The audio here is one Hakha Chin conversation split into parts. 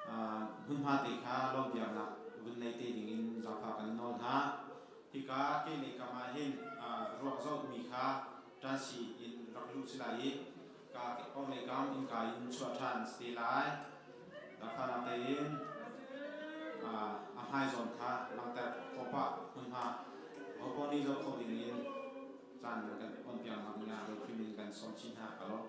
Hmunhma te kha lawmhpiaknak vun nei te dingin zaangfah kan nawl hna. Hika kehlei kam ah hin ruak zohmi kha ṭansi in rak luh si lai i ka orhlei kam innka in chuah ṭhan si te lai. Zaangfahnak tein a hmai zawn kha langhter khawh pah hmunhma hopaoh nih zoh kho dingin caan nan kan onpiak hna dingah dawt in kan sawm chih hna ka lawm.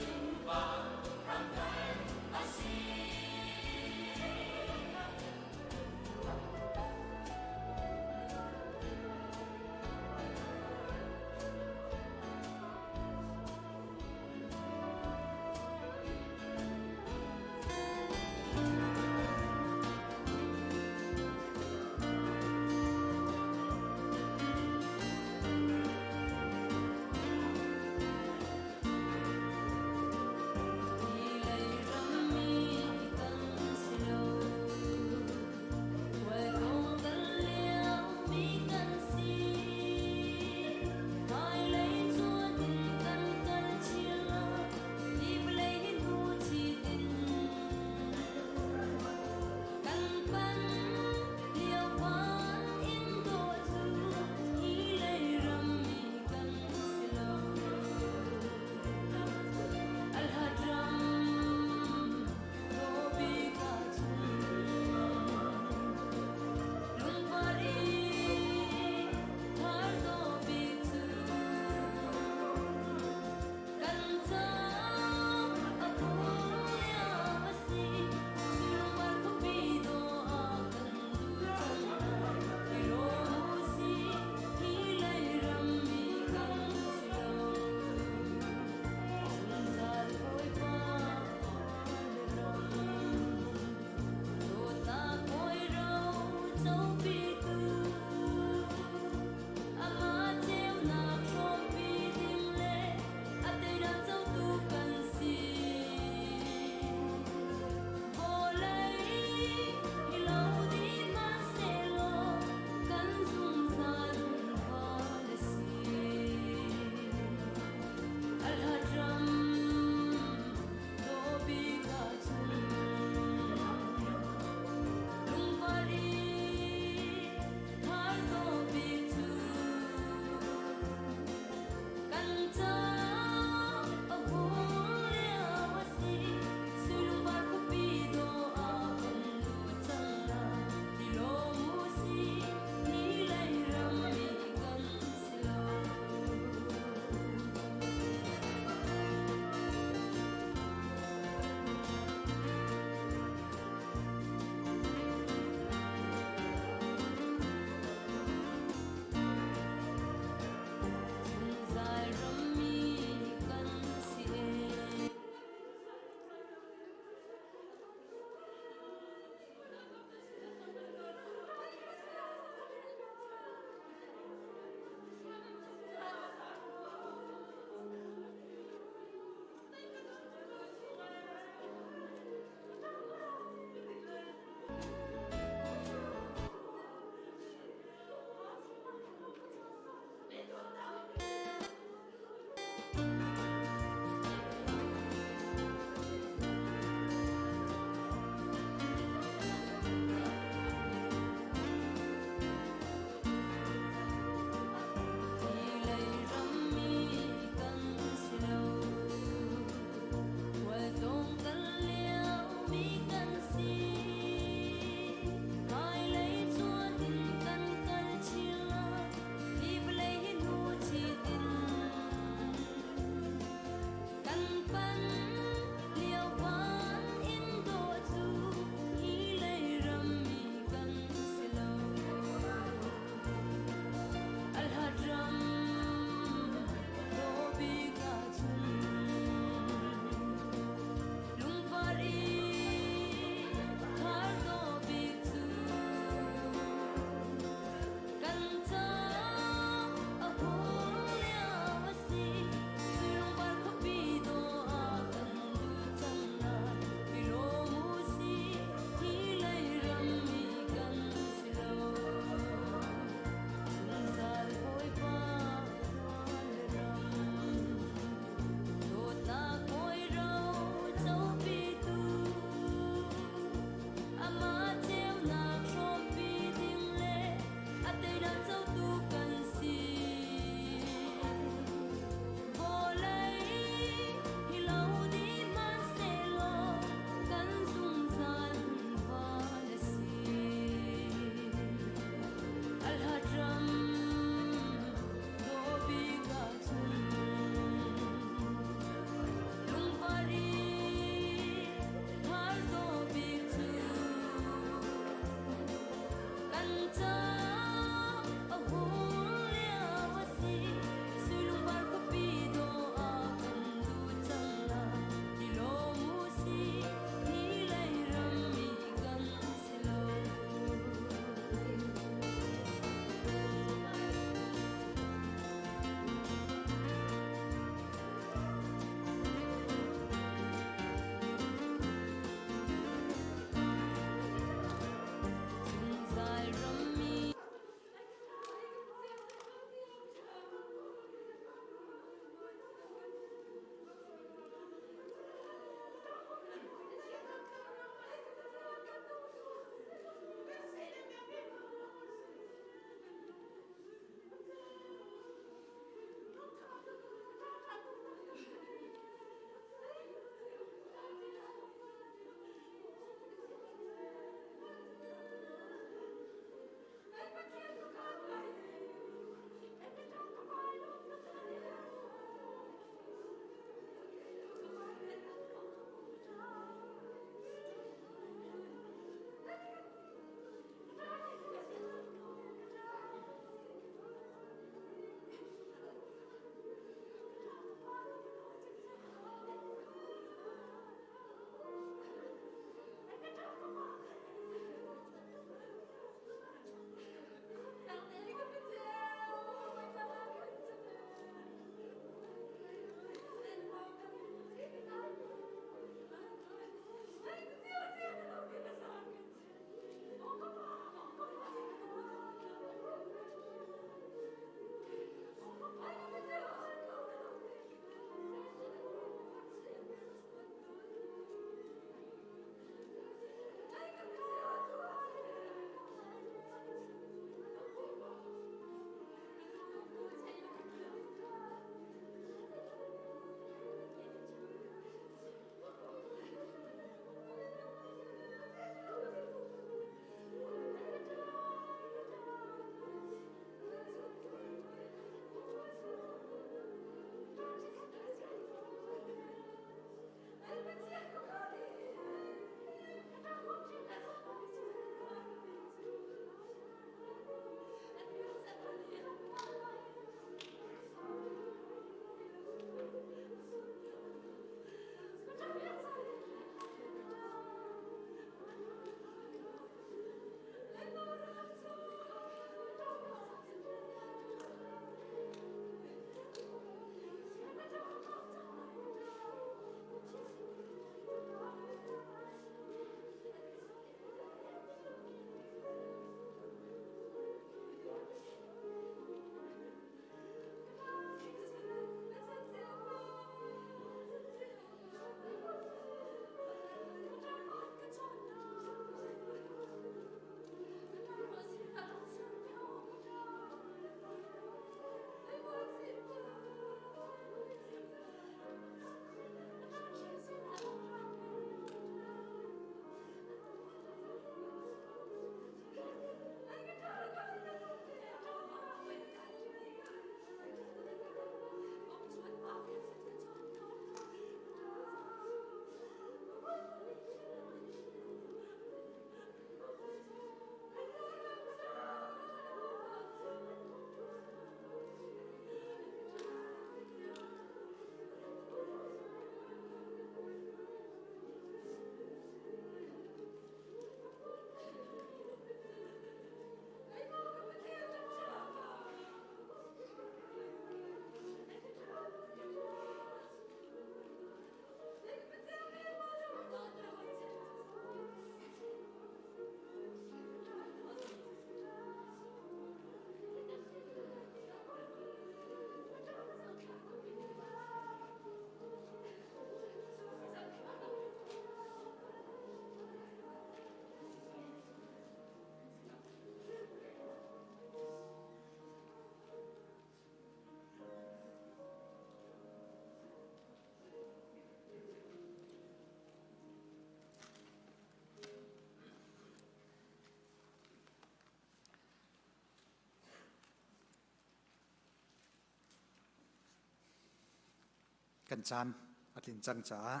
Kan caan a tlin cang caah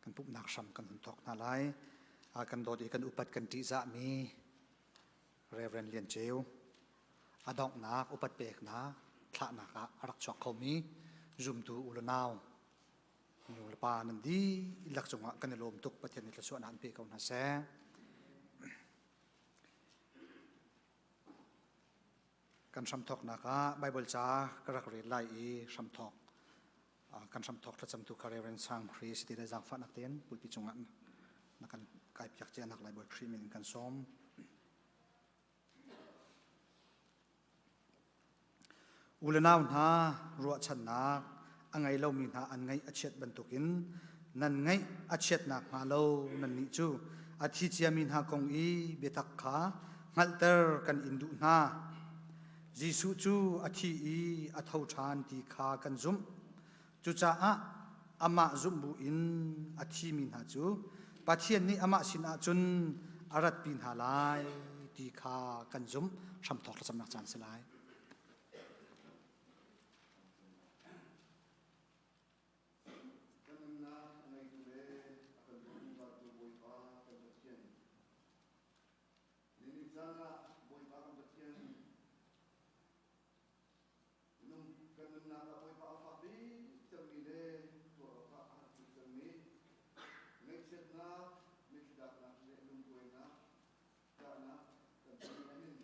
kan pumhnak hram kan hun thawk hna lai. Kan dawt i kan upat kan ṭihzahmi Reverend Lian Ceu a donghnak upat peknak thlahnak ah a rak chuak khomi zumtu u le nau nu le pa nan dihlak cungah kan i lawm tuk. Pathian nih thluachuahnak an pe ko hna seh. Kan hramthawknak ah Baibal ca ka rak rel lai i hramthawk kan hramthawk thlacamtu kha Reverend Sang Hri si ti le zaangfahnak tein pulpi cungah na kan kai piak cia nak lai Bawi Khrih min in kan sawm. U le nau hna, ruahchannak a ngei lomi hna an ngaih a chiat bantukin nan ngaih a chiat nakhnga lo nannih cu a thi ciami hna kong i biatak kha hngalhter kan in duh hna. Jesuh cu a thi i a tho ṭhan ti kha kan zumh. Cucaah amah zumh buin a thimi hna cu Pathian nih amah sinah cun a ratpi hna lai ti kha kan zumh. Hramthawk thlacamnak caan si lai. Kan nunnak a ngeitu le a kan dawtu Bawipa kan Pathian. Nihin caan ah Bawipa kan Pathian Minung kan nunnak ah Bawipa a fak bik cemmi le tuar awkah a har bik cemmi ngaihchiatnak, mitthli-daknak le lungkuainak, ṭahnak kan tonmi ahhin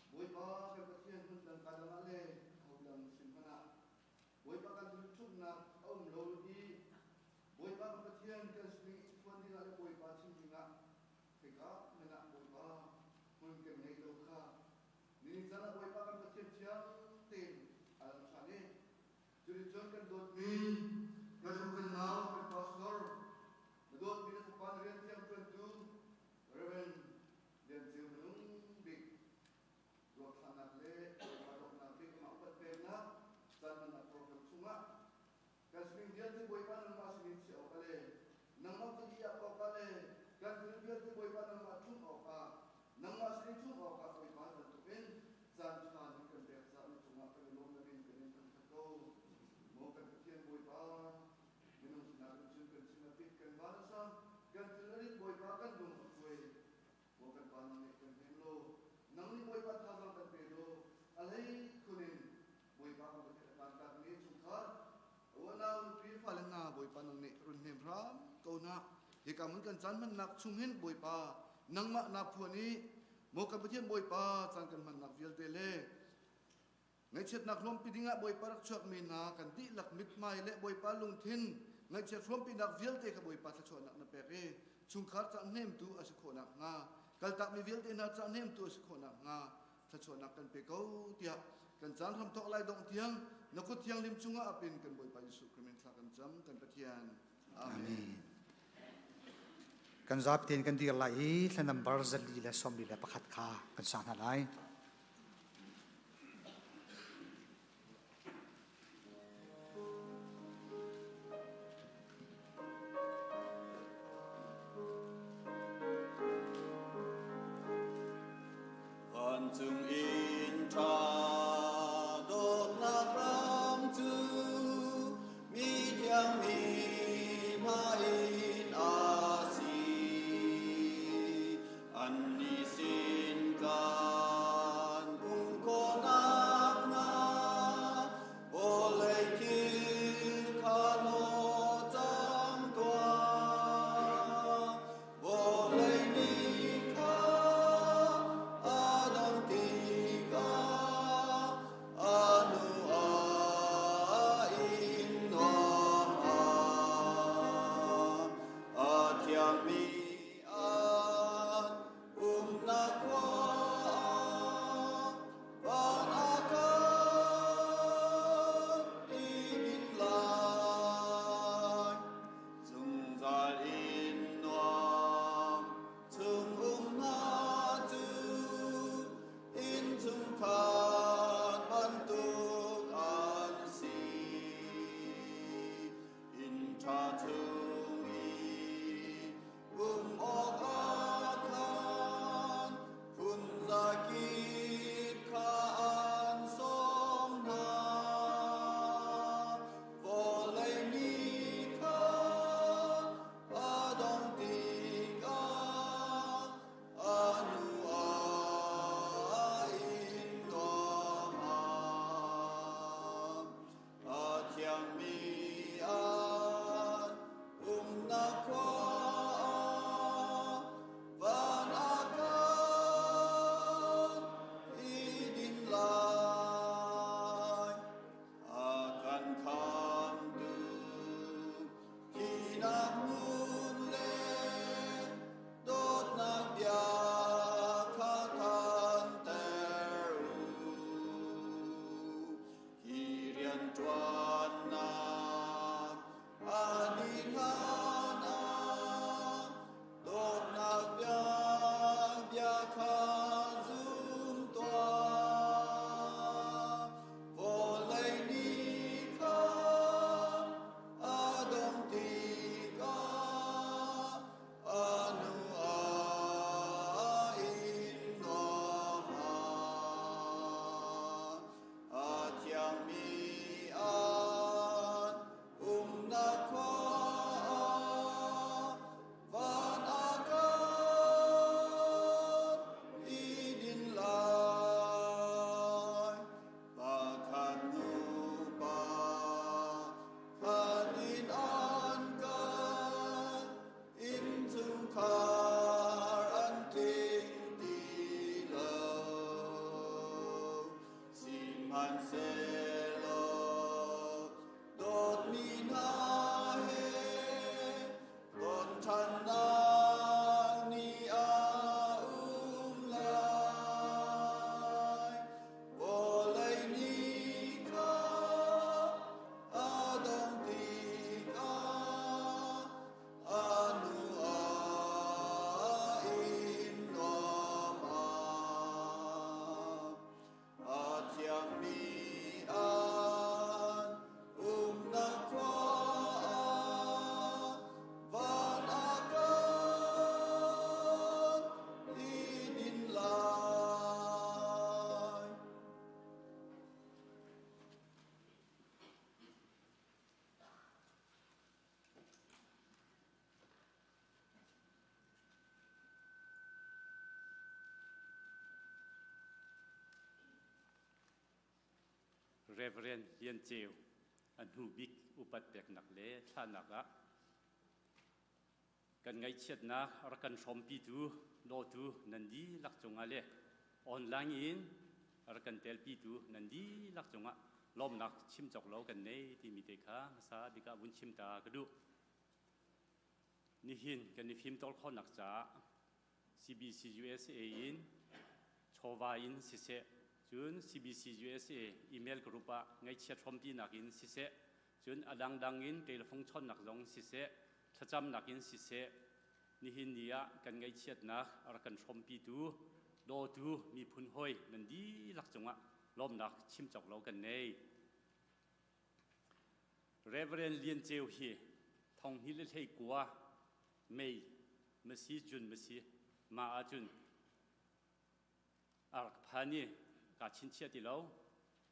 Bawipa kan Pathian hmun dang ka dang ah le ahodang sin hmanh ah Bawipa kan thilṭhumhnak a um lo i Bawipa kan Pathian kan sining i phuan dingah le Bawipa chim dingah khika hmanh ah Bawipa hmun kan ngeih lo kha Nihin caan ah Bawipa kan Pathian thiang tein a lang ṭhan i cuticun kan dawtmi kan u kan nau kan pastor na dawtmi na fapa na rian thiang ṭuantu Reverend Lian Ceu minung bik ruakthlahnak le Bawipa dawtnak bik amah upat peknak caan hmannak program chungah kan sining vialte Bawipa nangmah sinin chiah awkah le nangmah kut i ap awkah le kan thil vialte Bawipa nangmah ṭhumh awkah nangmah sinin ṭhumh awkah Bawipa bantukin caan ṭha nih kan pek caah na cungah kan i lawm na min kan in thangṭhat ko. Maw kan Pathian Bawipa, minung sinak in cun kan chim a pit kan van a sang, kan thil a rit Bawipa kan lung a kuai. Maw kan Pa nang nih kan hnem law, nang nih Bawipa thazaang kan pe law, a hlei khun in Bawipa kan Pathian a tantakmi chungkhar unau nupi fale hna Bawipa nang nih run hnem hram ko hna. Hika hmun kan caan hmannak chung hin Bawipa nangmah naa phuan i maw kan Pathian Bawipa caan kan hmannak vialte le ngaihchiatnak hluampi dingah Bawipa rak chuakmi hna kan dihlak mithmai le Bawipa lungthin ngaihchiat hluampinak vialte kha Bawipa thluachuahnak na pek i chungkhar ca hnemtu a si khawh nakhnga kaltakmi vialte hna ca hnemtu a si khawh nakhnga thluachuahnak kan pe ko tiah kan caan hramthawk lai dongh tiang na kut thianghlim chungah apin kan Bawipa Jesuh Khrih min thla kan cam kan Pathian. Amen. Kan zapi tein kan dir lai i thla nambar 441 kha kan sa hna lai. Vancung inn ṭha dawtnak ram cu mi thiang mi hna in a si. Annih sin ka Sihmanhsehlaw dawtmi hna he ton ṭhannak ni a um lai. Vawlei ni kha a dong tikah a nu ah in nuam ah a thiangmi an umnak khua ah van ah kan i din lai. Reverend Lian Ceu a hnu bik upat peknak le thlahnak ah kan ngaihchiatnak rak kan hrawmpitu dawtu nan dihlak cungah le online in rak kan telpitu nan dihlak cungah lawmnak chim cawk lo kan nei timi te kha hmasa bik ah vun chim ta ka duh. Nihin kan i fimtawl khawhnak caah CBC USA in chawva in siseh, cun CBC USA email group ah ngaihchiat hrawmpinak in siseh, cun a dangdang in telephone chawnhnak zong siseh, thlacamnak in siseh, nihin ni ah kan ngaihchiatnak a rak kan hrawmpitu dawtu miphun hawi nan dihlak cungah lawmnak chim cawk lo kan nei. Reverend Lian Ceu hi thong hi le hlei kua mei masi cun masi ma ahcun a rak phan i kaa chinchiah ti lo.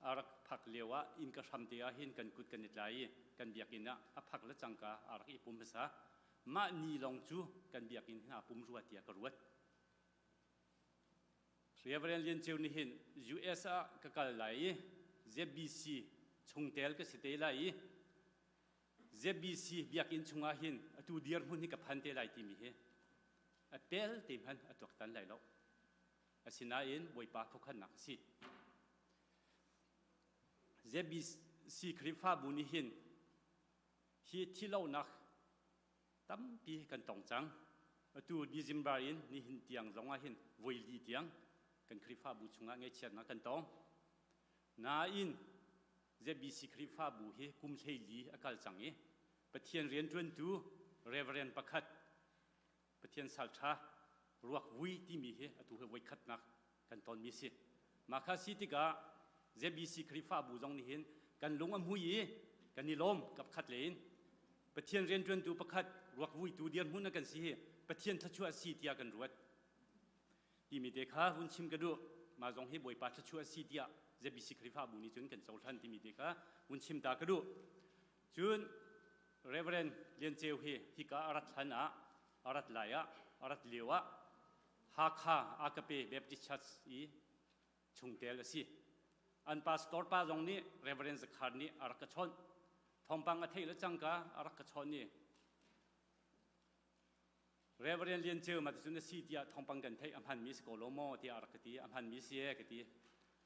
A rak phak lio ah inn ka hram te ah hin kan kut kan i tlai i kan biakinn ah a phak le cangka a rak i pum hmasa. Mah ni lawng cu kan biakinn hin aa pum rua tiah ka ruat. Reverend Lian Ceu nih hin US ah ka kal lai i ZBC chungtel ka si te lai i ZBC biakinn chungah hin atu dirhmun hi ka phan te lai timi hi a pel te hmanh a tuaktan lai lo. Asinain Bawipa khuakhannak a si. ZBC Khrihfabu nih hin hi thilonak tampi kan tong cang. Atu December in nihin tiang zong ah hin voi li tiang kan Khrihfabu chungah ngaihchiatnak kan tong. Nain ZBC Khrihfabu hi kum 14 a kal cang i Pathian rianṭuantu Reverend pakhat Pathian salṭha ruak vui timi hi atu hi voi khatnak kan tonmi a si. Mah kha si tikah ZBC Khrihfabu zong nih hin kan lung a hmui i kan i lawm kapkhat le in Pathian rianṭuantu pakhat ruak vuitu dirhmun a kan si hi Pathian thluachuah si tiah kan ruat. Timi te kha hun chim ka duh. Mah zong hi Bawipa thluachuah si tiah ZBC Khrihfabu nih cun kan cohlan timi te kha hun chim ta ka duh. Cun Reverend Lian Ceu hi hika a rat hlan ah a rat lai ah a rat lio ah Hakha Agape Baptist Church i chungtel a si. An pastor pa zong nih Reverend Zakhar nih a rak ka chawnh. Thawngpang a theih le cangka a rak ka chawnh i Reverend Lian Ceu ma ticun a si tiah thawngpang kan theih a hmanmi si ko lo maw tiah a rak ka ti. A hmanmi si e ka ti.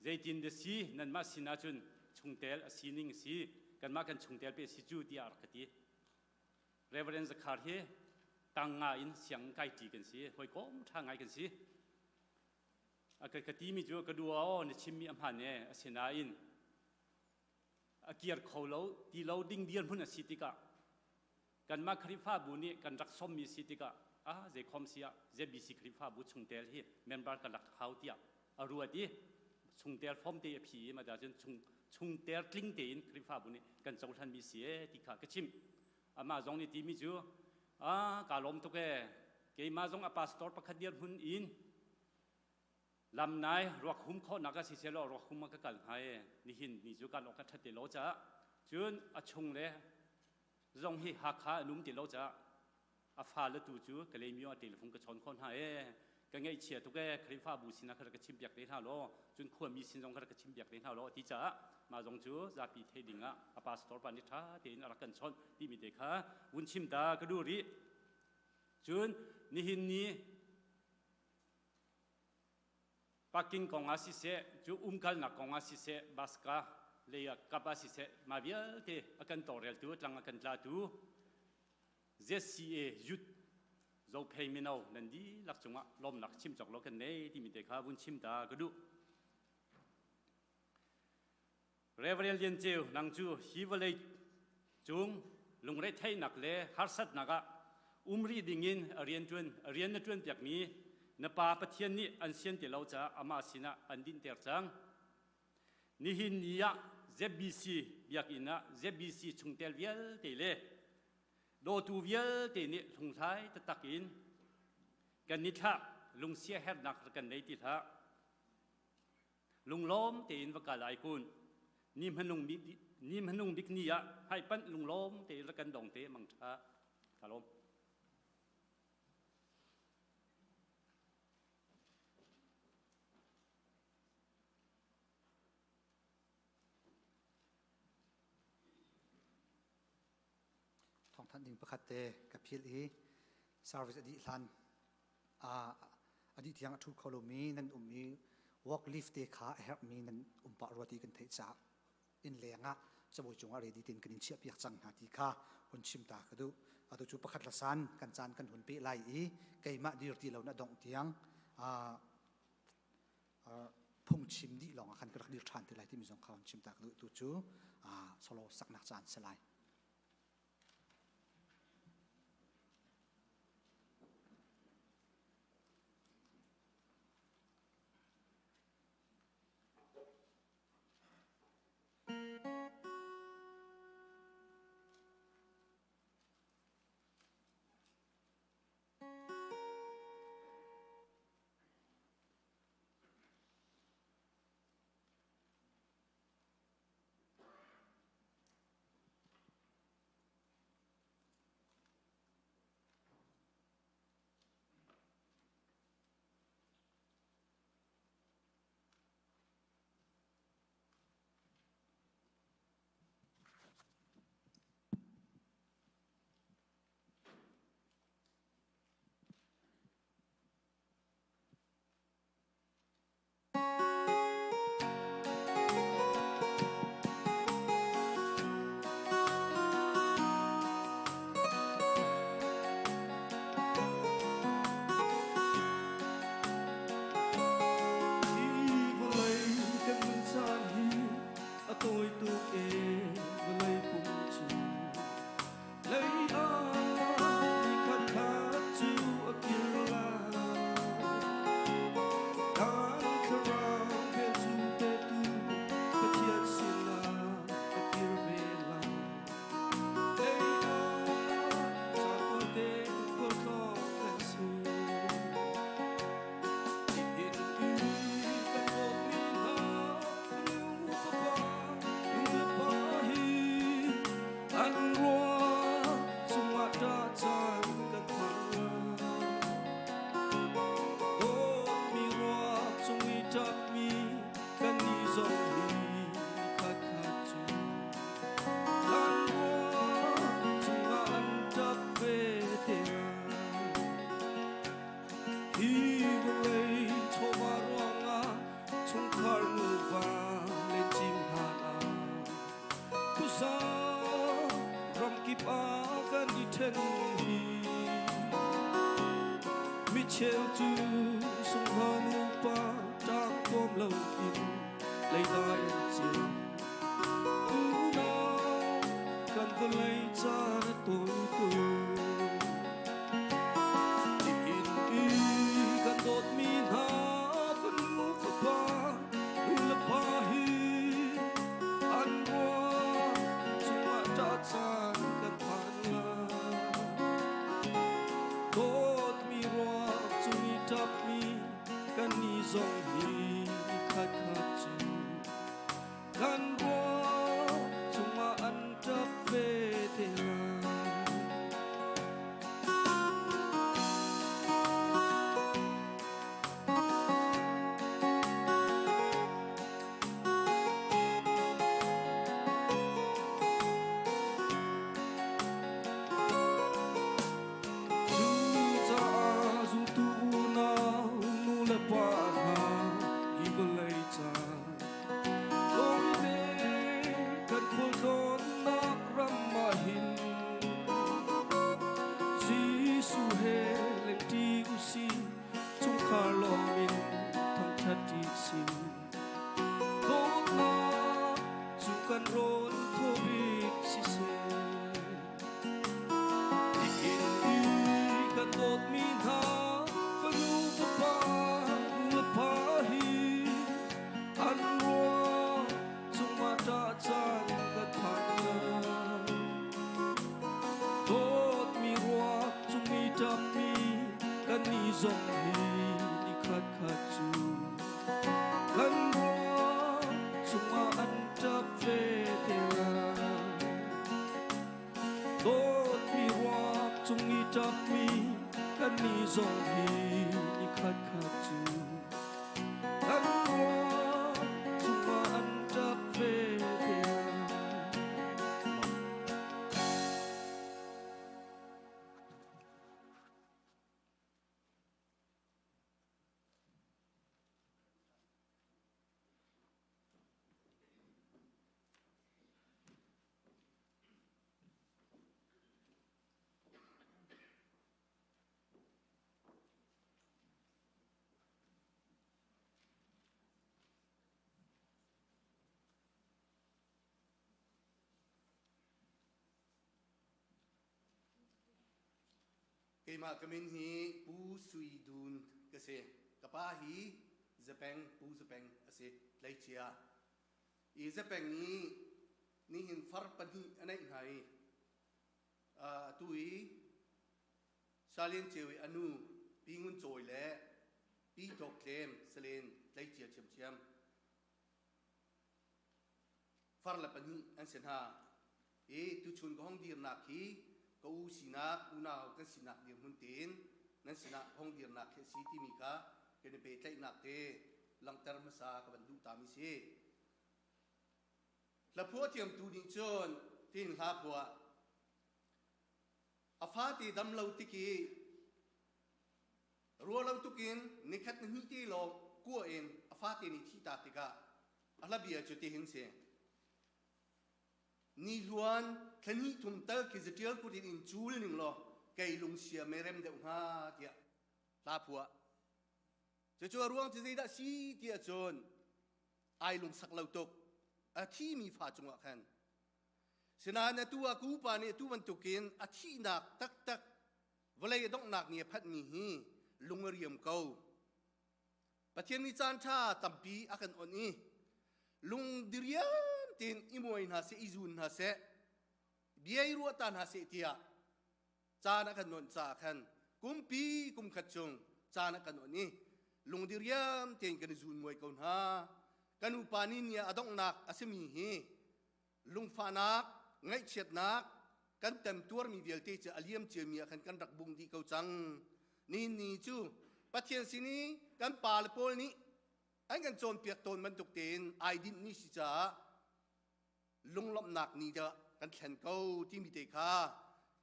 Zeitin dah si nanmah sin ahcun chungtel a sining si kanmah kan chungtel pe si cu tiah a rak ka ti. Reverend Zakhar hi tang nga in siang kai ṭi kan si hawikom ṭha ngai kan si. A ka, ka timi cu ka dua aw na chimmi a hman e asinain a kir kho lo ti lo ding dirhmun a si tikah kanmah Khrihfabu nih kan rak sawmmi si tikah ah zeikhom si ah ZBC Khrihfabu chungtel hi member ka lak hau tiah a ruat i chungtel form te a phi i mah cun chung chungtel tling tein Khrihfabu nih kan cohlanmi si e ti kha ka chim amah zong nih timi cu ah kaa lawm tuk ee keimah zong a pastor pakhat dirhmun in lamnai ruak hum khawhnak a si selaw ruak hum ah ka kal hnga e nihin ni cu kan awk ka ṭhat ti lo caah cun a chung le zong hi Hakha an um ti lo caah a fale tu cu Kalaymyo a telephone ka chawn khawh hna e ka ngaihchia tuk e Khrihfabu sinah kha ka chim piak te hna law cun khuami sin zong kha ka chim piak te hna law ti caah mah zong cu zapi theih ding ah a pastor pa nih ṭha tein a rak kan chawnh timi te kha vun chim ta ka duh rih cun nihin ni. Parking kong ah siseh, cu umkalnak kong ah siseh, bus ka lei ah kap ah siseh, mah vialte a kan tawlreltu, tlang a kan tlatu ZCA Youth Zophei mino nan dihlak cungah lawmnak chim cawk lo kan nei timi te kha vun chim ta ka duh. Reverend Lian Ceu, nang cu hi vawlei cung lungretheihnak le harsatnak ah um rih dingin a rian a rian na ṭuan piakmi na pa Pathian nih an sian ti lo caah amah sinah an dinhter cang. Nihin ni ah ZBC biakinn ah ZBC chungtel vialte le dawtu vialte nih hlunghlai taktak in kan nithlah lungsia hernak kan nei ti hlah. Lunglawm tein va kal ai kun. Ni hmanung ni hmanung bik ni ah hmaipanh lunglawm tein rak kan dong te mang ṭha. Ka lawm. Thawngthanh ding pakhat te ka philh i service a dih hlan a dih tiang a ṭhu kho lomi nan um i work leave te kha a herhmi nan um pah rua ti kan theih caah inn leng ah cabuai cungah ready tein kan in chiahpiak cang hna ti kha hun chim ta ka duh. Atu cu pakhat hlasan kan caan kan hun peh lai i keimah dir ti lo na dongh tiang phungchim dih lawng ah khan ka rak dir ṭhan te lai timi zong kha hun chim ta ka duh. Tu cu solo saknak caan si lai. Hi vawlei kan nun caan hi a tawi tuk e vawlei pum cu lei ah nikhat khat cu a kir lai kan thlarau velchum petu Pathian sinah a kir ve lai lei ah caan tawite khualtlawng kan si. An ruah cungah ṭah caan kan hmang lai. Dawtmi ruak cung i ṭapmi kannih zong hi khatkhat cu kan ruak cungah an ṭap ve te lai. Hi vawlei chawva ruangah chungkhar nuva le cim hna khuasa ramkip ah kan i ṭhen hi. Micheu cu sungha nupa ṭang pawm loin leidai an cil. Unau kan vawlei caan a tawi tuk. Nihin i kan dawtmi hna fanu fapa nu le pa hi an ruah cungah ṭah caan kan phan lai. Dawtmi ruak cung i ṭapmi kannih zong hi khatkhat cu kan ruak cungah an ṭap ve te lai. Cucaah zumtu unau nu le pa hna Nikhat khat cu kan ruak cungah an ṭap ve te lai. Dawtmi ruak cung i ṭapmi kannih zong hi nikhat khat cu kan ruak cungah an ṭap ve te lai. Keimah ka min hi Pu Sui Dun ka si. Ka pa hi Zapeng Pu Zapeng a si, tleicia. I Zapeng i nihin far pahnih a neih hna i atu i Salin Ceu i a nu Pi Ngun Cawi le Pi Tawk Tlem Salen tleicia ṭhiamṭhiam. Far le pahnih an si hna. I tuchun ka hong dirnak hi ka u sinak, unau kan sinak dirhmun tein nan sinah hong dirnak khi a si timi kha kan i pehtlaihnak te langhter hmasa ka van duh tami si. Hlaphuah thiamtu nih cun tin hla phuah a fate dam lo tik i ruah lo tukin nikhat na hnih te lawng kua in a fate nih thih tak tikah a hlabia cu tihin si Ni hluan thlahnih thum tal khi zatial kut in in cul ning law kei lungsia merem deuh hnga tiah hla phuah. Cucu a ruang cu zeidah si tiah cun ai lungsak lo tuk a thimi fa cungah khan. Sinain atu ah ka upa nih atu bantukin a thihnak taktak vawlei a donghnak ni a phanhmi hi lung a riam ko. Pathian nih caan ṭha tampi a kan onh i lung diriam tein i muai hna seh, i zun hna seh, bia i ruah ta hna seh tiah caan a kan onh caah khan kumpi kum khat chung caan a kan onh i lung diriam tein kan i zun muai ko hna. Kan upa nih ni a donghnak a simi hi lungfahnak, ngaihchiatnak, kan temtuarmi vialte cu a liam ciami ah khan kan rak bung dih ko cang. Nihin ni cu Pathian sin i kan pa le pawl nih an kan cawnpiak tawn bantuk tein ai dinh ni si caah lunglawmhnak ni dah kan thlen ko timi te kha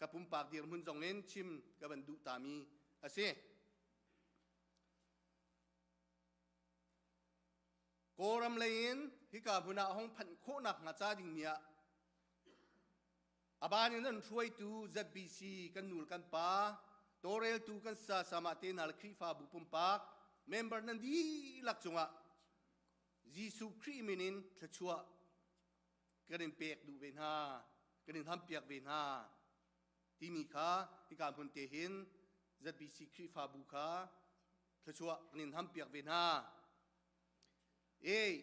ka pumpak dirhmun zong in chim ka van duh tami a si. Kawlram lei in hika hmun ah hong phanh khawhnak hnga ca dingmi ah a ban in an hruaitu ZBC kan nu le kan pa tawlreltu kan sa sama te hna le Khrihfabu pumpak member nan dihlak cungah Jesuh Khrih min in thluachuah kan in pek duh ve hna kan in hampiak ve hna timi kha hika hmun te hin ZBC Khrihfabu kha thluachuah kan in hampiak ve hna. Ei,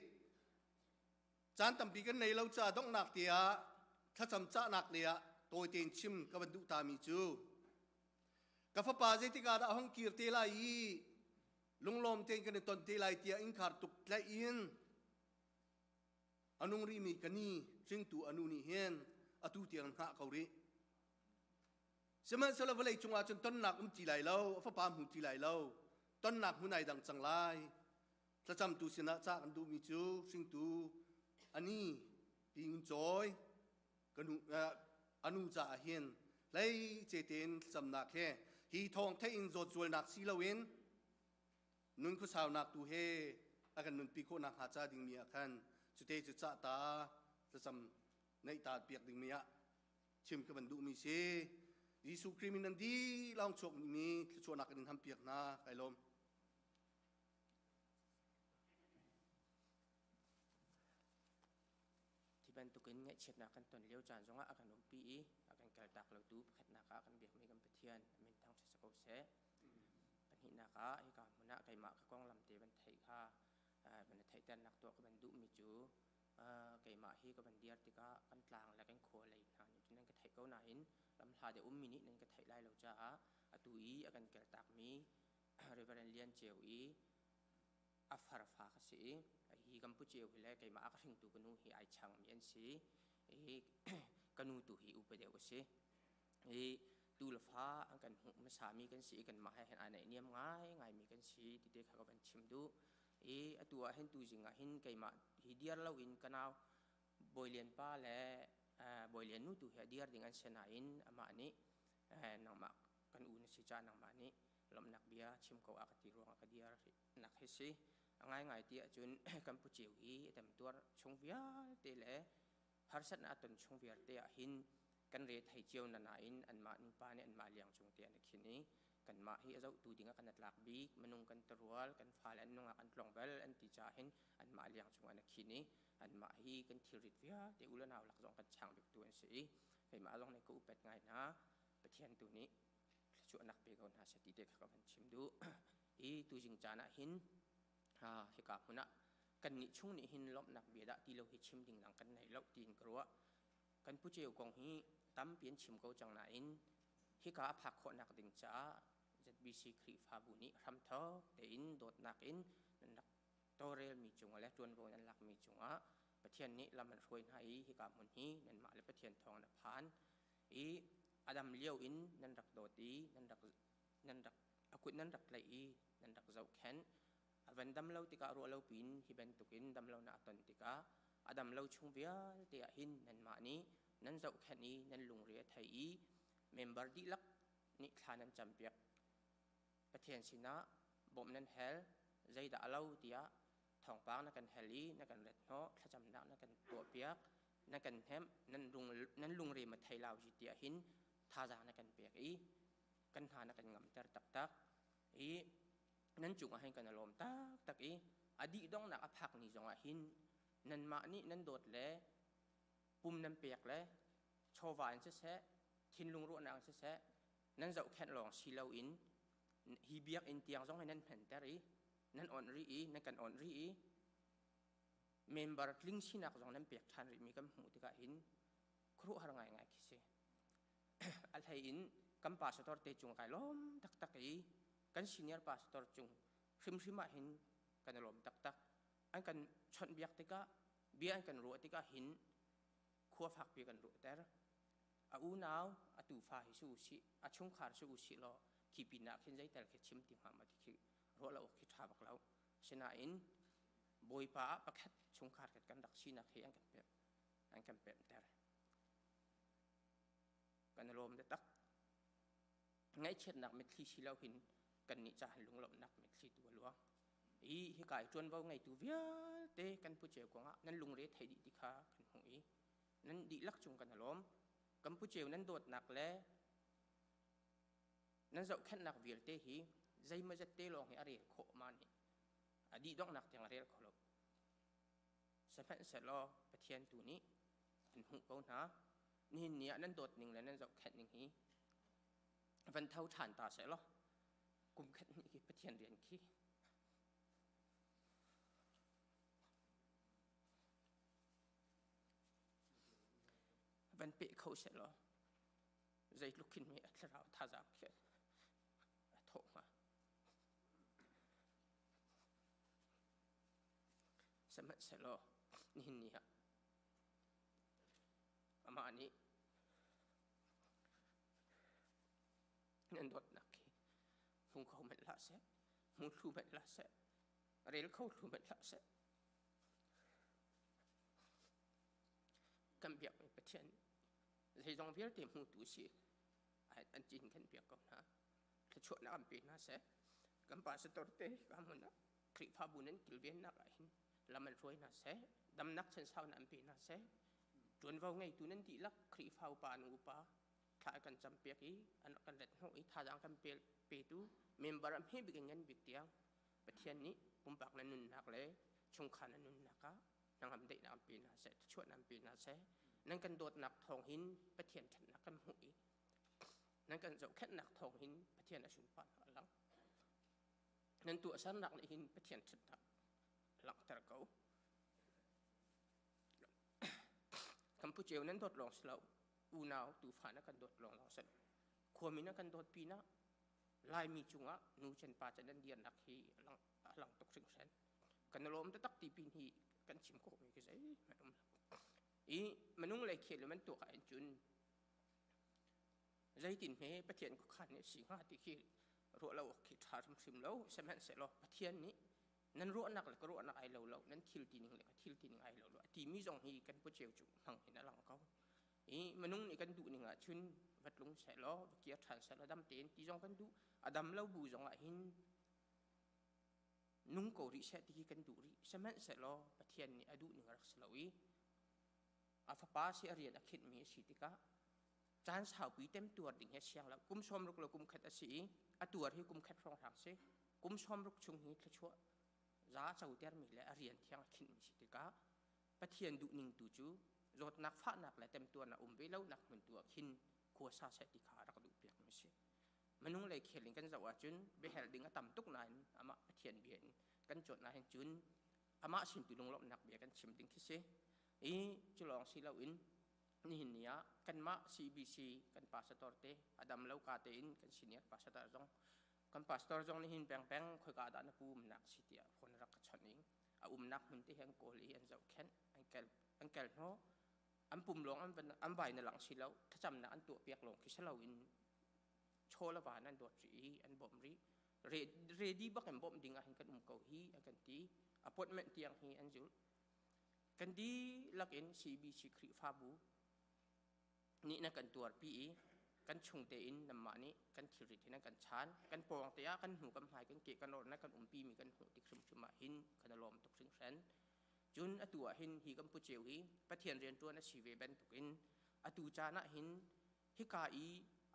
caan tampi kan nei lo ca donghnak te ah thlacam cahnak le ah tawi tein chim ka van duh tami cu ka fapa zeitik ah dah hong kir te lai i lunglawm tein kan i ton te lai tiah innkhar tuk tlaih in a nung rihmi ka ni hringtu a nu nih hin atu tiang hngah ko rih. Sihmanhsehlaw vawlei cungah cun tonnak um ti lai lo, a fapa hmu ti lai lo, tonnak hmun ai dang cang lai. Thlacamtu sinah cah kan duhmi cu hringtu ani pi ngun cawi ka nu anu caah hin hlei ce tein thlacamnak he hi thawng theih in zawtzualnak si loin nun khuasaunak tu he a kan nunpi khawhnak hnga ca dingmi ah khan cute cu cah ta thlacam neih ta piak dingmi ah chim ka van duhmi si Jesuh Khrih min nan dihlawng chuakmi thluachuahnak kan in hampiak hna kai lawm. Hi bantukin ngaihchiatnak kan ton lio caan zongah a kan umpi i a kan kaltak lotu pakhatnak ah kan biakmi kan Pathian a min thangṭhat si ko seh. Pahnihnak ah hika hmun ah keimah ka konglam te van theih kha van theihternak tuah ka van duhmi cu keimah hi ka van dir tikah kan tlang le kan khua lei hna nih cun nan ka theih ko nain lamhla deuh ummi nih nan ka theih lai lo caah atu i a kan kaltakmi Reverend Lian Ceu i. A far fa ka si i hi kan pu ceu hi le keimah a ka hringtu ka nu hi ai changmi an si i ka nu tu hi upa deuh a si. I tu le fa an kan hmuh hmasami kan si i kanmah he hin ai naihniam ngaingaimi kan si ti te kha ka van chim duh. I atu ah hin tuzing ah hin keimah hi diar loin ka nau Bawi Lian pa le Bawi Lian nu tu hi a diar ding an si nain amah nih nangmah kan u na si caah nangmah nih lawmhnak bia chim ko a ka ti ruangah ka diar nak hi si. A ngaingai ti ahcun kan pu ceu i a temtuar chung vialte le harsatnak a ton chung vialte ah hin kan re thei cio na nain anmah nupa nih anmah liang cung te an i khin i kanmah hi a zohtu ding ah kan tlak bik minung kan tarual kan fale an nungak an tlong bal an ti caah hin anmah liang cung an i khin i anmah hi kan thilrit vialte u le nau lak zong kan chang biktu an si i keimah zong nih ka upat ngai hna. Pathian tu nih thluachuahnak pe ko hna seh ti te kha ka van chim duh. I tuzing caan ah hin hika hmun ah kan nih chung nih hin lawmhnak bia dah ti lo hi chim ding dang kan nei lo tiin ka ruah. Kan pu ceu kong hi tampi an chim ko cang nain hika a phak khawhnak ding caah ZBC Khrihfabu nih hramthawk tein dawtnak in nan rak tawlrelmi cungah le ṭuanvo nan lakmi cungah Pathian nih lam an hruai hna i hika hmun hi nanmah le Pathian thawng na phan i a dam lio in nan rak dawt i nan rak nan rak a kut nan rak tlaih i nan rak zohkhenh. A van dam lo tikah ruah lo piin hi bantukin dam lo na ton tikah a dam lo chung vialte ah hin nanmah nih nan zohkhenh i nan lungre a thei i member dihlak nih thla nan campiak. Pathian sinah bawmh nan hel zeidah a lo tiah thawngpang na kan hel i na kan ret hnawh thlacamnak na kan tuahpiak na kan hnemh nan lung nan lungre ma thei lau ji tiah hin thazaang na kan pek i kan hna na kan ngamter taktak i nan cungah hin kan lawm taktak i a dih donghnak a phak ni zongah hin nanmah nih nan dawt le pum nan pek le chawva in siseh thinlung ruahnak in siseh nan zohkhenh lawng si loin hi biakinn tiang zong hi nan hmenter i nan onh rih i nan kan onh rih i member tling sinak zong nan pek ṭhan rihmi kan hmuh tikah hin khuaruahhar ngaingai khi si. A hlei in kan pastor te cung kai lawm taktak i kan senior pastor cung hrimhrim ah hin kan i lawm taktak. An kan chawnhbiak tikah bia an kan ruah tikah hin khua fakpi kan ruahter. A unau a tufa hi si usih, a chungkhar si usih law khi pinah khin zeitel khi chim ti hnga ma ti khi ruah lo awk khi ṭha bak lo. Sinain Bawipa ah pakhat chungkhar khat kan rak sinak hi an kan pek an kan pemter. Kan i lawm tak. Ngaihchiatnak mitthli si lo hin kan nih cahan lunglawmhnak mitthli tu a luang. I hika i ṭuanvo ngeitu vialte kan pu ceu kongah nan lungre thei dih ti kha kan hmuh i nan dihlak cung kan i lawm. Kan pu ceu nan dawtnak le nan zohkhenhnak vialte hi zeimawzat te lawng hi a rel khawh ma nih a dih donghnak tiang a rel kho lo. Sihmanhsehlaw Pathian tu nih an hmuh ko hna. Nihin ni ah nan dawt ning le nan zohkhenh ning hi van tho ṭhan ta seh law kum khat hnih khi Pathian rian khi van peh kho seh law zeitluk khin mi a thlarau thazaang khi a thawh hnga. Sihmanhsehlaw nihin ni ah amah nih nan dawtnak hi hmu kho hmanh hlah seh, hmu thlu hmanh hlah seh, rel kho thlu hmanh hlah seh. Kan biakmi Pathian zeizong vialte hmutu si an cin kan biak ko hna. Thluachuahnak an pe hna seh. Kan pastor te ka hmun ah Khrihfabu nan kilvennak ah hin lam an hruai hna seh. Damnak chansaunak an pe hna seh. Ṭuanvo ngeitu nan dihlak Khrihfa upa nu upa thla kan campiak i an kan ret hnawh i thazaang kan pe petu member a hme bik in ngan bik tiang Pathian nih pumpak na nunnak le chungkhar na nunnak ah hnangam daihnak an pe hna seh, thluachuahnak an pe hna seh. Nan kan dawtnak thawng hin Pathian ṭhatnak kan hmuh i nan kan zohkhenhnak thawng hin Pathian a sunparnak a lang. Nan tuahsernak nih hin Pathian ṭhatnak a langhter ko. Kan pu ceu nan dawt lawng si lo, unau tufa na kan dawt lawng lawng si lo. Khuami na kan dawt pinah Laimi cungah nu chan pa chan nan dirnak hi a lang tuk hringhran. lawm taktak ti pin hi kan chim khawh mi khi zeihmanh um lo. I minung lei khel man tuak ah cun zeitin hme Pathian khuakhan nih si hnga ti khi ruah lo awk khi ṭha hrimhrim lo. Sihmanhsehlaw Pathian nih nan ruahnak le ka ruahnak ai lo lo, nan thil tining le ka thil tining ai lo lo a timi zong hi kan pu ceu cu hmang in a lang ko. I minung nih kan duh ning ah cun va tlung sehlaw, va kir ṭhan sehlaw dam tein ti zong kan duh. A dam lo bu zong ah hin nung ko rih seh ti hi kan duh rih. Sihmanhsehlaw Pathian nih a duh ning a rak si lo i a fapa si a rian a khinhmi a si tikah caan saupi temtuar ding hi a siang lo. Kum 60 le kum khat a si i a tuar hi kum khat hrawnghrang si. Kum 60 chung hi thluachuah za cotermi le a rian thiang a khinhmi si tikah Pathian duhning tu cu zawtnak fahnak le temtuarnak um ve lo nak hmun tu ah khin khua sa seh ti kha a rak duh piakmi a si. Minung lei khel in kan zoh ahcun biahel ding a tam tuk nain amah Pathian bia in kan cuanh ahhin cun amah sin tu lunglawmhnak bia kan chim ding khi si. I cu lawng si loin nihin ni ah kanmah CBC kan pastor te a dam lo ka tein kan senior pastor zong kan pastor zong nihin pengpeng khoika dah na pu umnak si tiah phone rak ka chawnh i a umnak hmun te hi an kawl i an zohkhenh an kel an kel hnaw an pum lawng an van an vai na lang si lo thlacamnak an tuah piak lawng khi si lo in chaw le van an dawt rih i an bawmh rih. Ready bak in bawmh ding ah hin kan um ko hi an kan ti. Appointment tiang hi an zulh. Kan dihlak in CBC Khrihfabu nih na kan tuarpi i kan chung tein nanmah nih kan thilrit hin an kan chan. Kan pawng te ah kan hnu kan hmai kan ke kan or na kan umpi mi kan hmuh tik hrimhrim ah hin kan i lawm tuk hringhran. Cun atu ah hin hi kan pu ceu hi Pathian rianṭuan a si ve bantukin atu caan ah hin hika i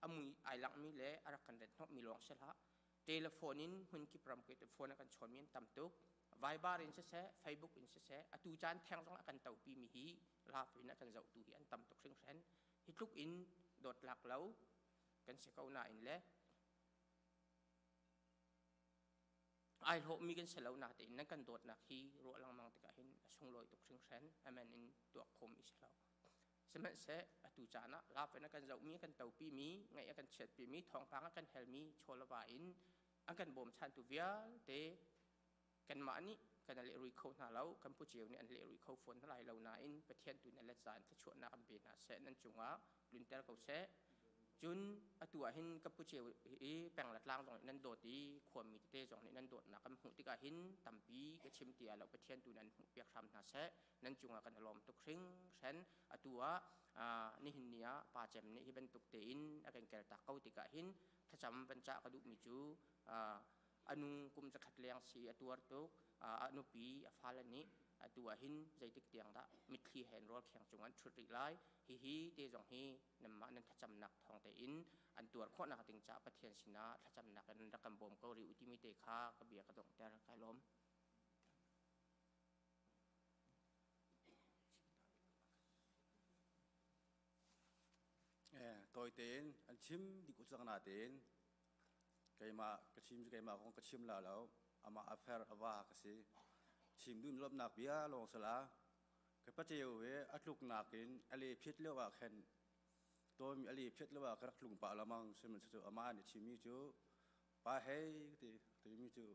a mui ai langhmi le a rak kan ret hnawhmi lawng si hlah. Telephone in hmunkip ramkip phone a kan chawnmi an tam tuk. Viber in siseh, Facebook in siseh, atu caan theng zong a kan topi mi hi laf in a kan zohtu hi an tam tuk hringhran. Hi tluk in dawtlak lo kan si ko nain le ai hlawhmi kan si lo natein nan kan dawtnak hi ruah lengmang tikah hin a sunglawi tuk hringhran. Amen in tuak khom i si lo. Sihmanhseh atu caan ah laf in a kan zohmi, a kan topimi, ngaih a kan chiatpimi, thawngpang a kan helmi chawlava in an kan bawmchantu vialte kanmah nih kan lehrui kho hna lo, kan pu cio nih an lehrui kho fawn hna lai lo nain Pathian tu nih let za in thluachuahnak an pe hna seh, nan cungah tlunter ko seh. Cun atu ah hin ka pu cio i peng le tlang zong nih nan dawt i khuami tete zong nih nan dawtnak kan hmuh tikah hin tampi ka chim ti lo, Pathian tu nan hmuh piak hram hna seh. Nan cungah kan i lawm tuk hringhran. Atu ah nihin ni ah Pa Cem nih hi bantuk tein a kan keltak ko tikah hin thlacam van cah ka duhmi cu a nu kum zakhat leng si a tuar tuk, a nupi a fale nih atu ah hin zeitik tiang dah mitthli he rawl kheng cung an ṭhut rih lai. Hihi te zong hi nanmah nan thlacamnak thawng tein an tuar khawhnak ding caah Pathian sinah thlacamnak in rak kan bawm ko rih u timi te kha ka bia ka donghter. Kai lawm. Tawi tein an chim dik u cang natein keimah ka chim cu keimah kong ka chim la lo, amah a fer a va ka si. Chim duh lawmnak bia lawng sala ka paceu he a tluknak in a le phiat lio ah khan tawimi a le phiat lio ah ka rak tlung pah lamang. Sihmanhsehlaw amah nih chimmi cu pa hei ti timi cu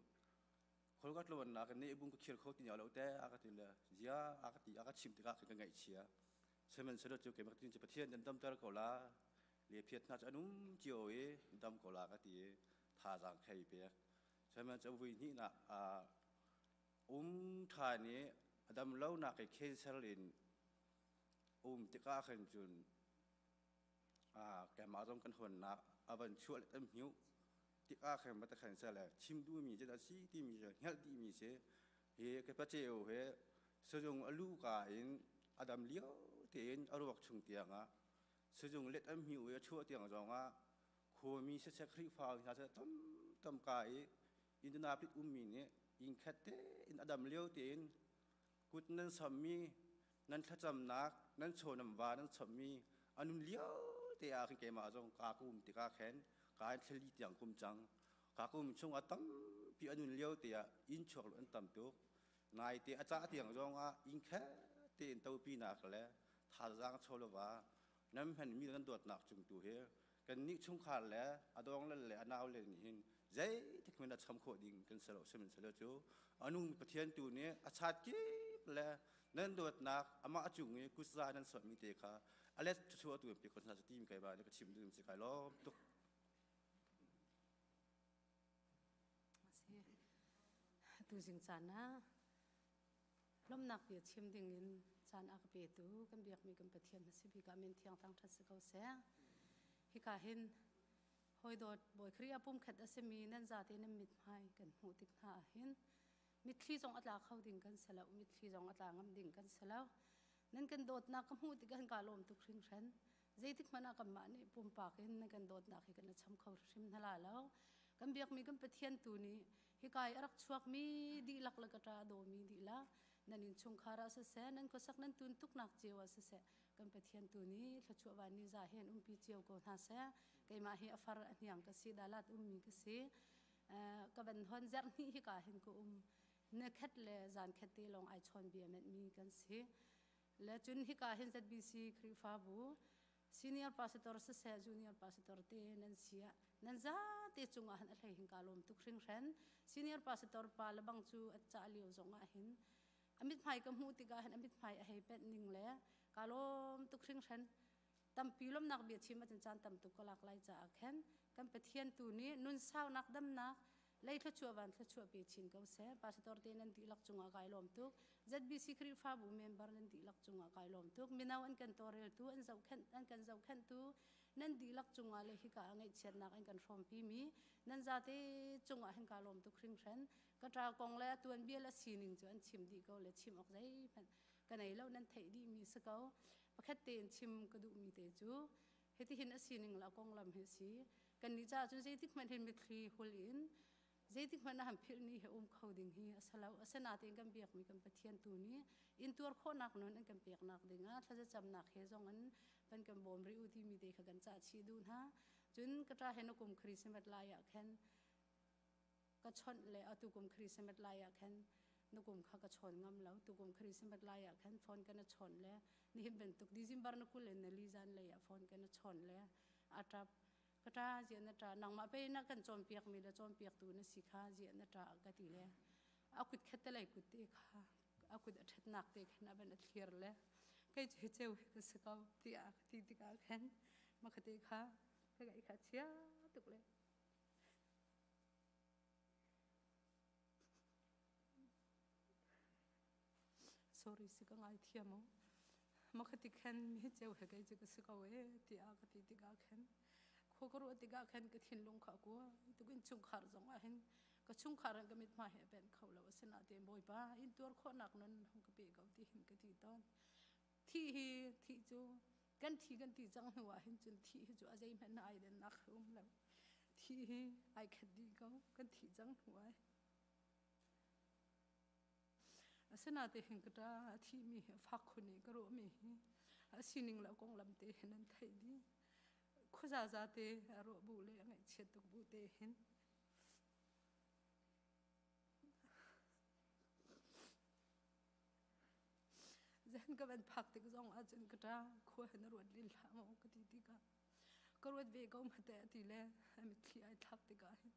khol ka tluannak in ne bung ka khir kho ti lo te a ka ti le zia a ka ti a ka chim tikah ka ngaihchia. Sihmanhsehlaw cu keimah cu Pathian nan damter ko la, le phiat hna cu an um cio i dam ko la ka ti i thazaang khei pek. Sihmanhsehlaw vui hnih nak um ṭhan i a dam lo nak i cancer in um tikah khan cun keimah zong kan hawnnak a van chuah le kan hmuh tikah khan va khan sale chim duhmi cu dah si timi cu hngalh dihmi si. Hi ka paceu he sazung a lu ka in a dam lio tein a ruak chung tiang ah sazung let an hmiu i a chuah tiang zong ah khuami siseh Khrihfa hna siseh tam tam ka i Indianapolis ummi nih inn khat tein a dam lio tein kut nan sammi, nan thlacamnak, nan chaw nan va nan chommi anun lio te ah khin keimah zong ka kum tikah khin ka in thlali tiang kum cang ka kum chung a tampi anun lio te ah inn chuak lu an tam tuk. Nai te a cah tiang zong ah inn khe tein topi nak le thazaang chawlova nan hman mi nan dawtnak cung tu hi kan nih chungkhar le a dong le le a nau le nih hin. Zeitik hmanh a cham khawh ding kan si lo. Sihmanhsehlaw cu a nung Pathian tu nih a chat kip le nan dawtnak amah a cung i kutza nan sawhmi te kha a let thluachuah tu in pe ko hna seh timi keimah nih ka chim duhmi si kai lawm tuk. Tuzing caan ah lawmhnak bia chim ding in caan a ka petu kan biakmi kan Pathian na si bik ah min thiang thangṭhat si ko seh. Hika hin hawidawt Bawi Khrih a pumkhat a simi nan zate nan mithmai kan hmuh tik hna ah hin mitthli zong a tla kho ding kan si lo, mitthli zong a tla ngam ding kan si lo. Nan kan dawtnak ka hmuh tik ah ka lawm tuk hringhran. Zeitik hmanh ah kanmah nih pumpak in nan kan dawtnak hi kan i cham kho hrim hna la lo. Kan biakmi kan Pathian tu nih hika i a rak chuakmi dihlak le ka ṭa a dawmi dihlak nan innchungkhar ah siseh, nan khuasak nan tun tuknak cio ah siseh, kan Pathian tu nih thluachuah van ni za he an umpi cio ko hna seh. Keimah hi a far a hniang ka si, dalat ummi ka si. Ka van hon zerh hnih hika hin ka um. Ne khat le zan khat te lawng ai chawn bia mi kan si. Le cun hika hin ZBC Khrihfabu senior pastor siseh junior pastor te nan si ah nan zate cungah han a hlei hin ka lawm tuk hringhran. Senior pastor pa le bang cu a ca lio zong ah hin a mithmai ka hmuh tikah hin a mithmai a hei penh ning le ka lawm tuk hringhran. Tampi lawmnak bia chim ahcun caan tam tuk ka lak lai caah khan kan Pathian tu nih nun saunak damnak lei thluachuah van thluachuah pe chin ko seh. Pastor te nan dihlak cungah kai lawm tuk. ZBC Khrihfabu member nan dihlak cungah kai lawm tuk. Mino an kan tawlreltu an zohkhenh an kan zohkhenhtu nan dihlak cungah le hika ah ngaihchiatnak an kan hrawmpi mi nan zate cungah hin ka lawm tuk hringhran. Ka ṭa kong le tuan bial a sining cu an chim dih ko le chim awk zeihmanh ka nei lo nan theih dih mi si ko. Pakhat tein chim ka duh mi te cu hitihin a sining le a konglam hi a si. Kannih caah cun zeitik hmanh hin mitthli hul in zeitik hmanh ah han philh ni he um kho ding hi a si lo. Asinain kan biakmi kan Pathian tu nih intuar khawhnak nun an kan peknak dingah thlacamnak he zong in van kan bawm rih u timi te kha kan cah chih duh hna. Cun ka ṭa he na kum Christmas lai ah khan ka chawnh le atu kum Christmas lai ah khan na kum kha ka chawn ngam lo. Tukum Christmas lai ah khan phone kan a chawn le nihin bantuk December na 20 in na li zan lei ah phone kan a chawn le a ṭap. Ka ṭa ziah na ṭa nangmah pei na kan cawnpiakmi le cawnpiaktu na si kha ziah na ṭa ka ti le a kut khat te lei kut te kha a kut a ṭhatnak te khan a van a thlir le kei cu hi ceu hi ka si ko tiah ka ti tikah khan makha te kha ka ngaih kha chia tuk le sorry si ka ngai thiam o makhati khan mi cheu he kai chu ka si ko e tiah ka ti tikah khan khua ka ruah tikah khan ka thinlung kha kua tukin chungkhar zong ah hin ka chungkhar an ka mit hma he pen kho lo asina te bawipa in tuar khawhnak nun hong ka pe ko ti hin ka ti tawn thi hi thi cu kan thi kan ti cang hnu ah hin cun thi hi cu a zeihmanh ai den nak um lo thi hi ai khat dih ko kan thi cang hnu ai Asinain hin ka ṭa a thimi hi fak khun i ka ruahmi hi a sining le a konglam te hin an theih dih. Khuazaza te a ruah bu le a ngaihchiat tuk bu te hin. Zan ka van phak tik zong ahcun ka ṭa khua hin a ruat lil hlah maw ka ti tikah ka ruat ve ko hmate a ti le a mitthli ai thlak tikah hin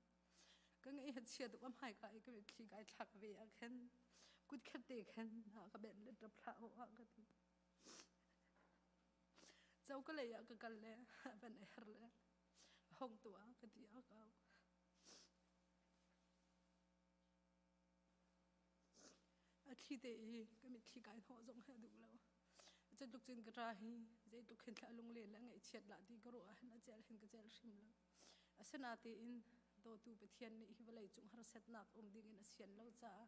ka ngaih a chia tuk a hmai ka i ka mitthli kai thlak ve ah khan kut khat te khan ka ben le ṭap hlah awh ah ka ti cho ka lei ah ka kal le van a her le hong tu ah ka ti a kau a thli te i ka mitthli kai hnawh zong he duh lo cu tluk cun ka ṭa hi zeitluk khin thla lunglen le ngaihchiat lah ti ka ruah ah hin a cel hin ka cel hrim lo Asinain dawtu Pathian nih hi vawlei cung harsatnak um dingin a sian lo caah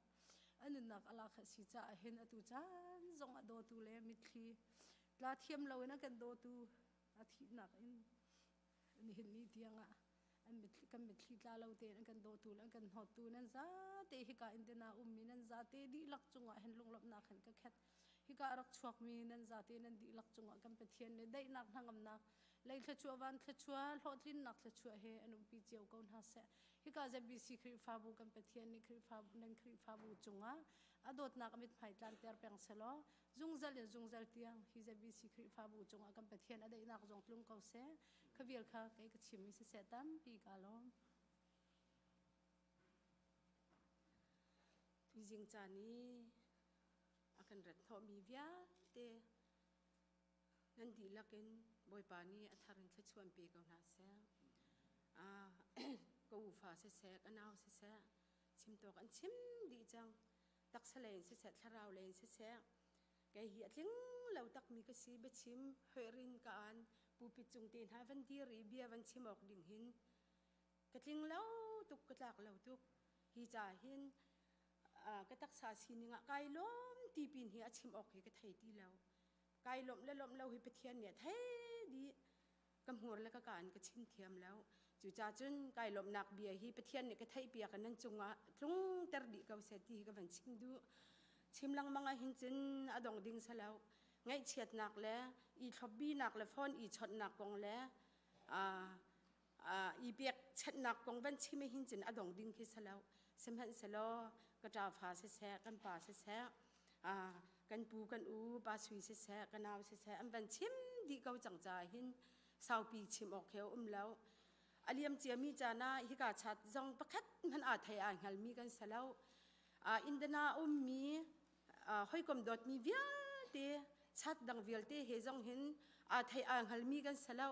a nunnak a lak a si caah hin atu caan zong ah dawtu le mitthli tla thiam loin a kan dawtu a thihnak in nihin ni tiangah an mitthli kan mitthli tla lo tein an kan dawtu le an kan hnawttu nan zate hika in te na ummi nan zate dihlak cungah hin lunglawmhnak hin ka khet hika a rak chuakmi nan zate nan dihlak cungah kan Pathian nih daihnak hnangamnak Lei thluachuah van thluachuah hlawhtlinnak thluachuah he an umpi cio ko hna seh. Hika ZBC Khrihfabu kan Pathian nih Khrihfabu nan Khrihfabu cungah a dawtnak a mithmai tlanter peng selaw zungzal in zungzal tiang hi ZBC Khrihfabu cungah kan Pathian a daihnak zong tlung ko seh. Kha vial kha kei ka chimmi siseh tampi ka lawm. Nizing caan i a kan rat hnawhmi vialte nan dihlak in Bawipa nih a thar in thluachuah in pe ko hna seh. Ka ufa siseh, ka nau siseh, chim tawk an chim dih cang. Taksa lei in siseh, thlarau lei in siseh, kei hi a tling lo takmi ka si biachim hoirin ka an pulpit cung te hna van dir i bia van chim awk ding hin ka tling lo tuk ka tlak lo tuk hi ca hin ka taksa sining ah kai lawm ti pin hi a chim awk hi ka thei ti lo kai lawmh le lawmh lo hi Pathian nih a thei dih ka hmur le ka ka in ka chim thiam lo cucaah cun kai lawmhnak bia hi Pathian nih ka theih piak nan cungah tlungter dih ko seh ti hi ka van chim duh chim lengmang ah hin cun a dong ding salo ngaihchiatnak le i thlopbinak le phone i chawnhnak kong le i pek chatnak kong van chim hin cun a dong ding khi salo sihmanhsehlaw ka ṭafa siseh kan pa siseh kan pu kan u pa sui siseh ka nau siseh an van chim dih ko cang caah hin saupi chim awk he um lo a liam ciami caan ah hika chat zong pakhat hmanh aa thei aa hngalmi kan si lo indana ummi hawikom dawtmi vialte chat dang vialte he zong hin aa thei aa hngalmi kan si lo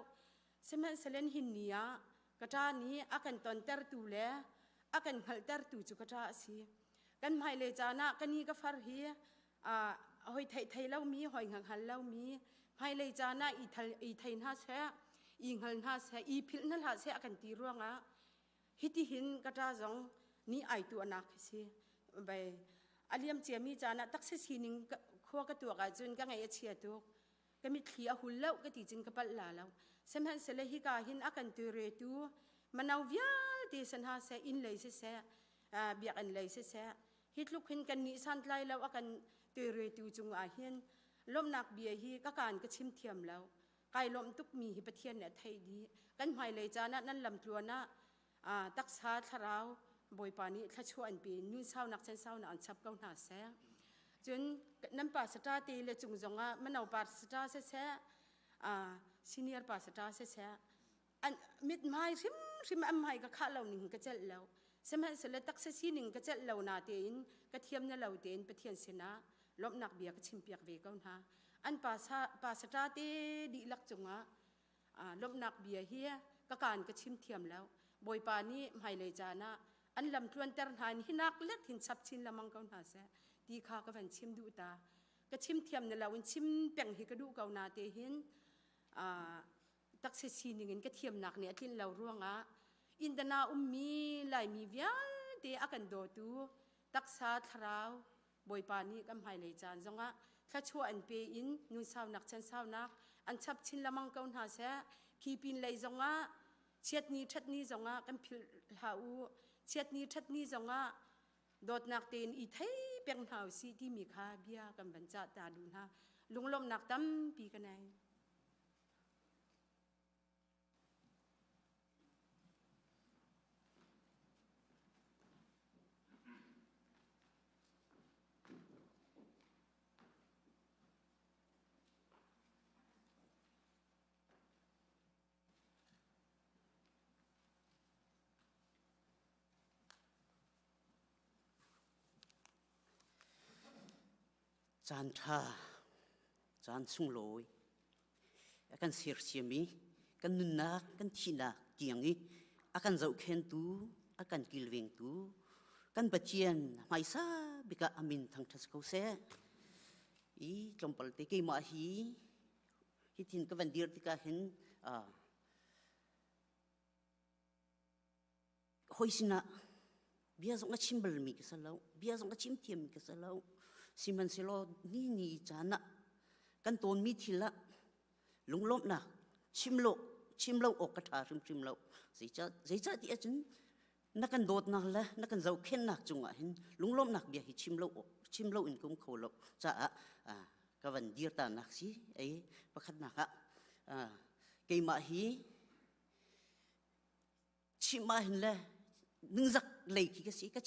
Sihmanhsehlaw hin ni ah ka ṭa nih a kan tontertu le a kan hngalhtertu cu ka ṭa a si. Kan hmailei caan ah ka ni ka far hi hoi theih thei lomi, hoi hngal lomi, hmailei caan ah i thei hna seh, i hngal hna seh, i philh hna hlah seh a kan ti ruangah hitihin ka ṭa zong ni ai tuahnak hi si. Bai a liam ciami caan ah taksa sining khua ka tuak ahcun ka ngaih a chia tuk. Ka mitthli a hul lo ka ti cun ka palh la lo. Sihmanhsehlaw hika hin a kan tuiretu mano vialte si hna seh, inn lei siseh, biakinn lei siseh, hi tluk hin kan nih santlai lo a kan tuiretu cungah hin lawmhnak bia hi ka kaan ka chim thiam lo. Kai lawmh tukmi hi Pathian nih a theih dih. Kan hmailei caan ah nan lamtluan ah taksa thlarau Bawipa nih thluachuah an pe nun saunak chan saunak an chap ko hna seh. Cun nan pa sata te le cung zongah mano pa sata siseh senior pa sata siseh an mithmai hrimhrim an hmai ka khah lo ning ka celh lo sihmanhsehlaw taksa sining ka celh lo na tein ka thiam na lo tein Pathian sinah lawmhnak bia ka chimpiak ve ko hna an pa pa sata te dihlak cungah lawmhnak bia hi ka kaan ka chim thiam lo Bawipa nih hmailei caan ah an lam tluanter hna in hinak let hin chap chin lamang ko hna seh ti kha ka van chim duh ta ka chim thiam na lo in chim peng hi ka duh ko na te hin taksa sining in ka thiamnak nih a tlinh lo ruangah indana ummi laimi vialte a kan dawtu taksa thlarau Bawipa nih kan hmailei caan zongah thluachuah an pe in nun saunak chan saunak an chap chin lamang ko hna seh khi pin lei zongah chiatni ṭhatni zongah kan philh hlah u chiatni ṭhatni zongah dawtnak tein i thei peng hna usih timi kha bia kan van cah ta duh hna lunglawmhnak tampi ka nei. Caan ṭha, caan sunglawi a kan sersiam i kan nunnak, kan thihnak tiang i a kan zohkhentu, a kan kilvengtu kan Pathian hmaisa bik ah a min thangṭhat ko seh. I tlawmpal te keimah hi hitin ka van dir tikah hin hoi sinah bia zong a chim balmi ka si lo bia zong a chim thiammi ka si lo sihmanhsehlaw ni ni caan ah kan tawnmi thil ah lunglawmhnak chim lo chim lo awk ka ṭha hrimhrim lo zeicah zeicah ti ahcun na kan dawtnak le na kan zohkhenhnak cungah hin lunglawmhnak bia hi chim lo chim lo in ka um kho lo caah ka van dir ta nak si ei pakhatnak ah keimah hi chim ah hin le ningzak lei khi ka si ka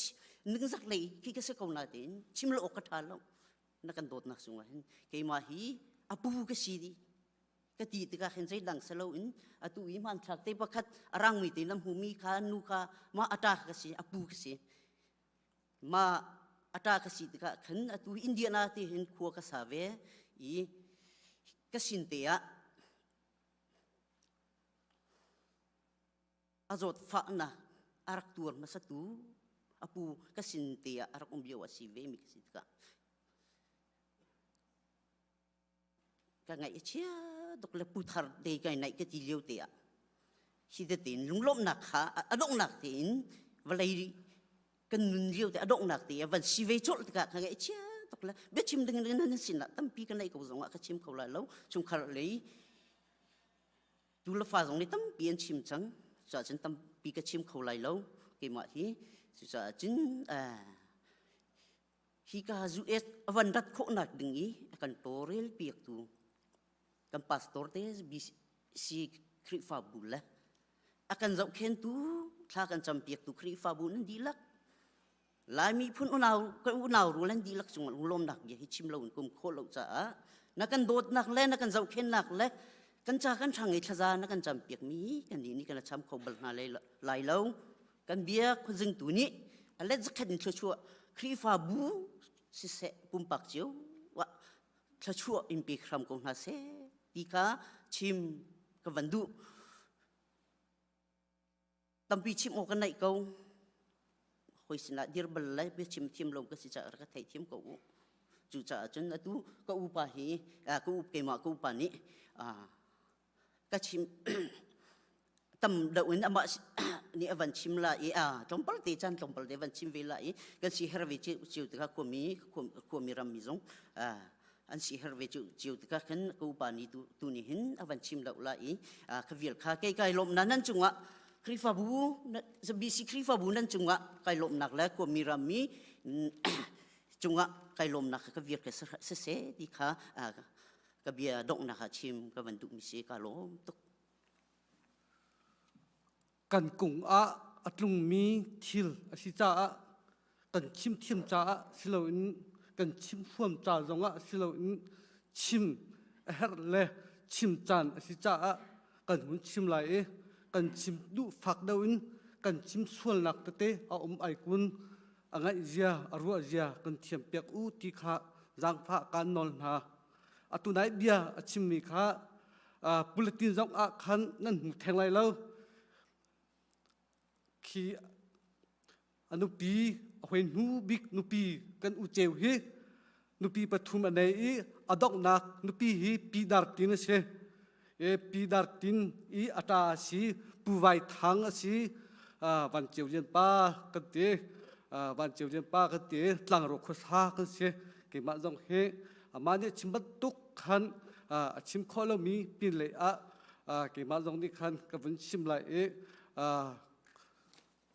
ningzak lei khi ka si ko na tein chim lo awk ka ṭha lo na kan dawtnak cungah hin keimah hi a pu ka si di ka ti tikah khin zeidang si loin atu i hmanthlak te pakhat a rangmi te na hmumi kha nu kha ma a ṭa ka si a pu ka si ma. A ṭa ka si tikah khan atu Indiana ti hin khua ka sa ve i ka sin te ah a zawtfahnak a rak tuar hmasatu a pu ka sin te ah a rak um lio a si ve mi ka si tikah ka ngaih a chia tuk le pu thar te kai naih ka ti lio te ah hi tein lunglawmhnak kha a donghnak tein vawlei kan nun lio te a donghnak te a van si ve colh tikah ka ngaih chia tuk le biachim ding in nan sin ah tampi ka neih ko zong ah ka chim kho lai lo chungkhar lei tu le fa zong nih tampi an chim cang cucaah cun tampi ka chim kho lai lo keimah hi cucaah cun hika US a van rat khawhnak ding i a kan tawlrel piaktu kan pastor te BC Khrihfabu le a kan zohkhentu thla kan campiaktu Khrihfabu nan dihlak Laimi phun unau kan unau rual an dihlak cungah lunglawmnak bia hi chim lo in kum khawh lo caah na kan dawtnak le na kan zohkhennak le kan ca kan hrang i thlaza na kan campiak mi kan nih nih kan cham kho bal hna lai lo kan bia khuazingtu nih a let zakhat in thluachuah Khrihfabu siseh pumpak cio wa thluachuah in pe hram ko hna seh ti kha chim ka van duh Tampi chim awk ka neih ko. Hoi sinah dir bal le biachim thiam lo ka si caah ka theih thiam ko u. Cucaah cun atu ka upa hi ka up keimah ka upa nih ka chim tam deuh in amah nih a van chim la i a tlawmpal te caan tlawmpal te van chim ve la i kan si her ve cio tikah khuami khuami rammi zong an si her ve cio tikah khan ka upa ni tu tu ni hin a van chim lo la i ka vial kha kei kai lawmna nan cungah Khrihfabu BC Khrihfabu nan cungah kai lawmnak le khuami rammi cungah kai lawmnak ka vial ka sese ti kha ka bia donghnak ah chim ka van duhmi si ka lawm tuk Kan kung ah a tlungmi thil a si caah kan chim thiam caah si loin kan chim huam ca zongah si loin chim a herh le chim caan a si caah kan hun chim lai i kan chim duh fak deuh in kan chim sualnak tete a um ai kun a ngaih zia a ruah zia kan thiam piak u ti kha zaangfah kaan nawl hna. Atu nai bia a chimmi kha bulletin zong ah khan nan hmu theng lai lo. Khi a nupi a hoi hnu bik nupi kan u ceu hi nupi pathum a nei i a donghnak nupi hi pi dar tin a si. E pi dar tin i a ṭa a si pu vai thang a si van ceu lian pa kan ti van ceu lian pa kan ti tlangro khuasa kan si keimah zong hi amah nih chim bantuk khan a chim khawh lomi pinlei ah keimah zong nih khan ka vun chim lai i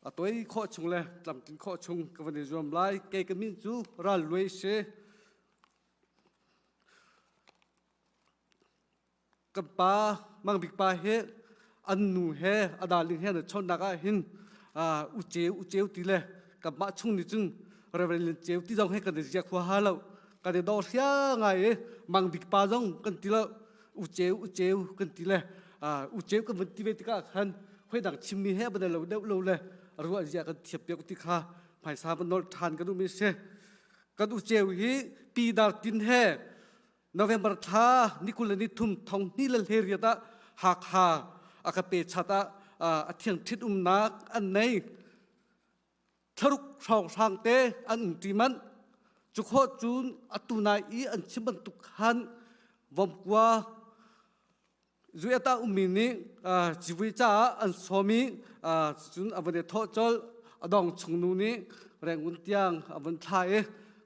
a toi khawh chung le tlamtlin khawh chung ka van i zuam lai kei ka min cu ral luai si Kan pa Mang Bik pa hi an nu he a darling he na chawnhnak ah hin u ceu u ceu ti le kanmah chung nih cun Reverend Lin Ceu ti zong he kan i zia khua ha lo kan i dor sia ngai i Mang Bik pa zong kan ti lo u ceu u ceu kan ti le u ceu kan vun ti ve tikah khan hoi dang chimmi he ban lo deuh lo le ruah zia kan thiam piak ti kha phaisa van nol ṭhan kan um i si kan u ceu hi pi dar tin he November thla ni 20 le ni thum thong hnih le hle riat ah Hakha a ka pe chat ah a thiang ṭhit umnak an nei. Thlaruk hrawnghrang te an um ṭi manh. Cu khawh cun atu nai i an chim bantuk khan Vomkua Zueta ummi nih civui caah an sawm i cun a van i thawh colh. A dong chung nu nih Rangoon tiang a vun thlah i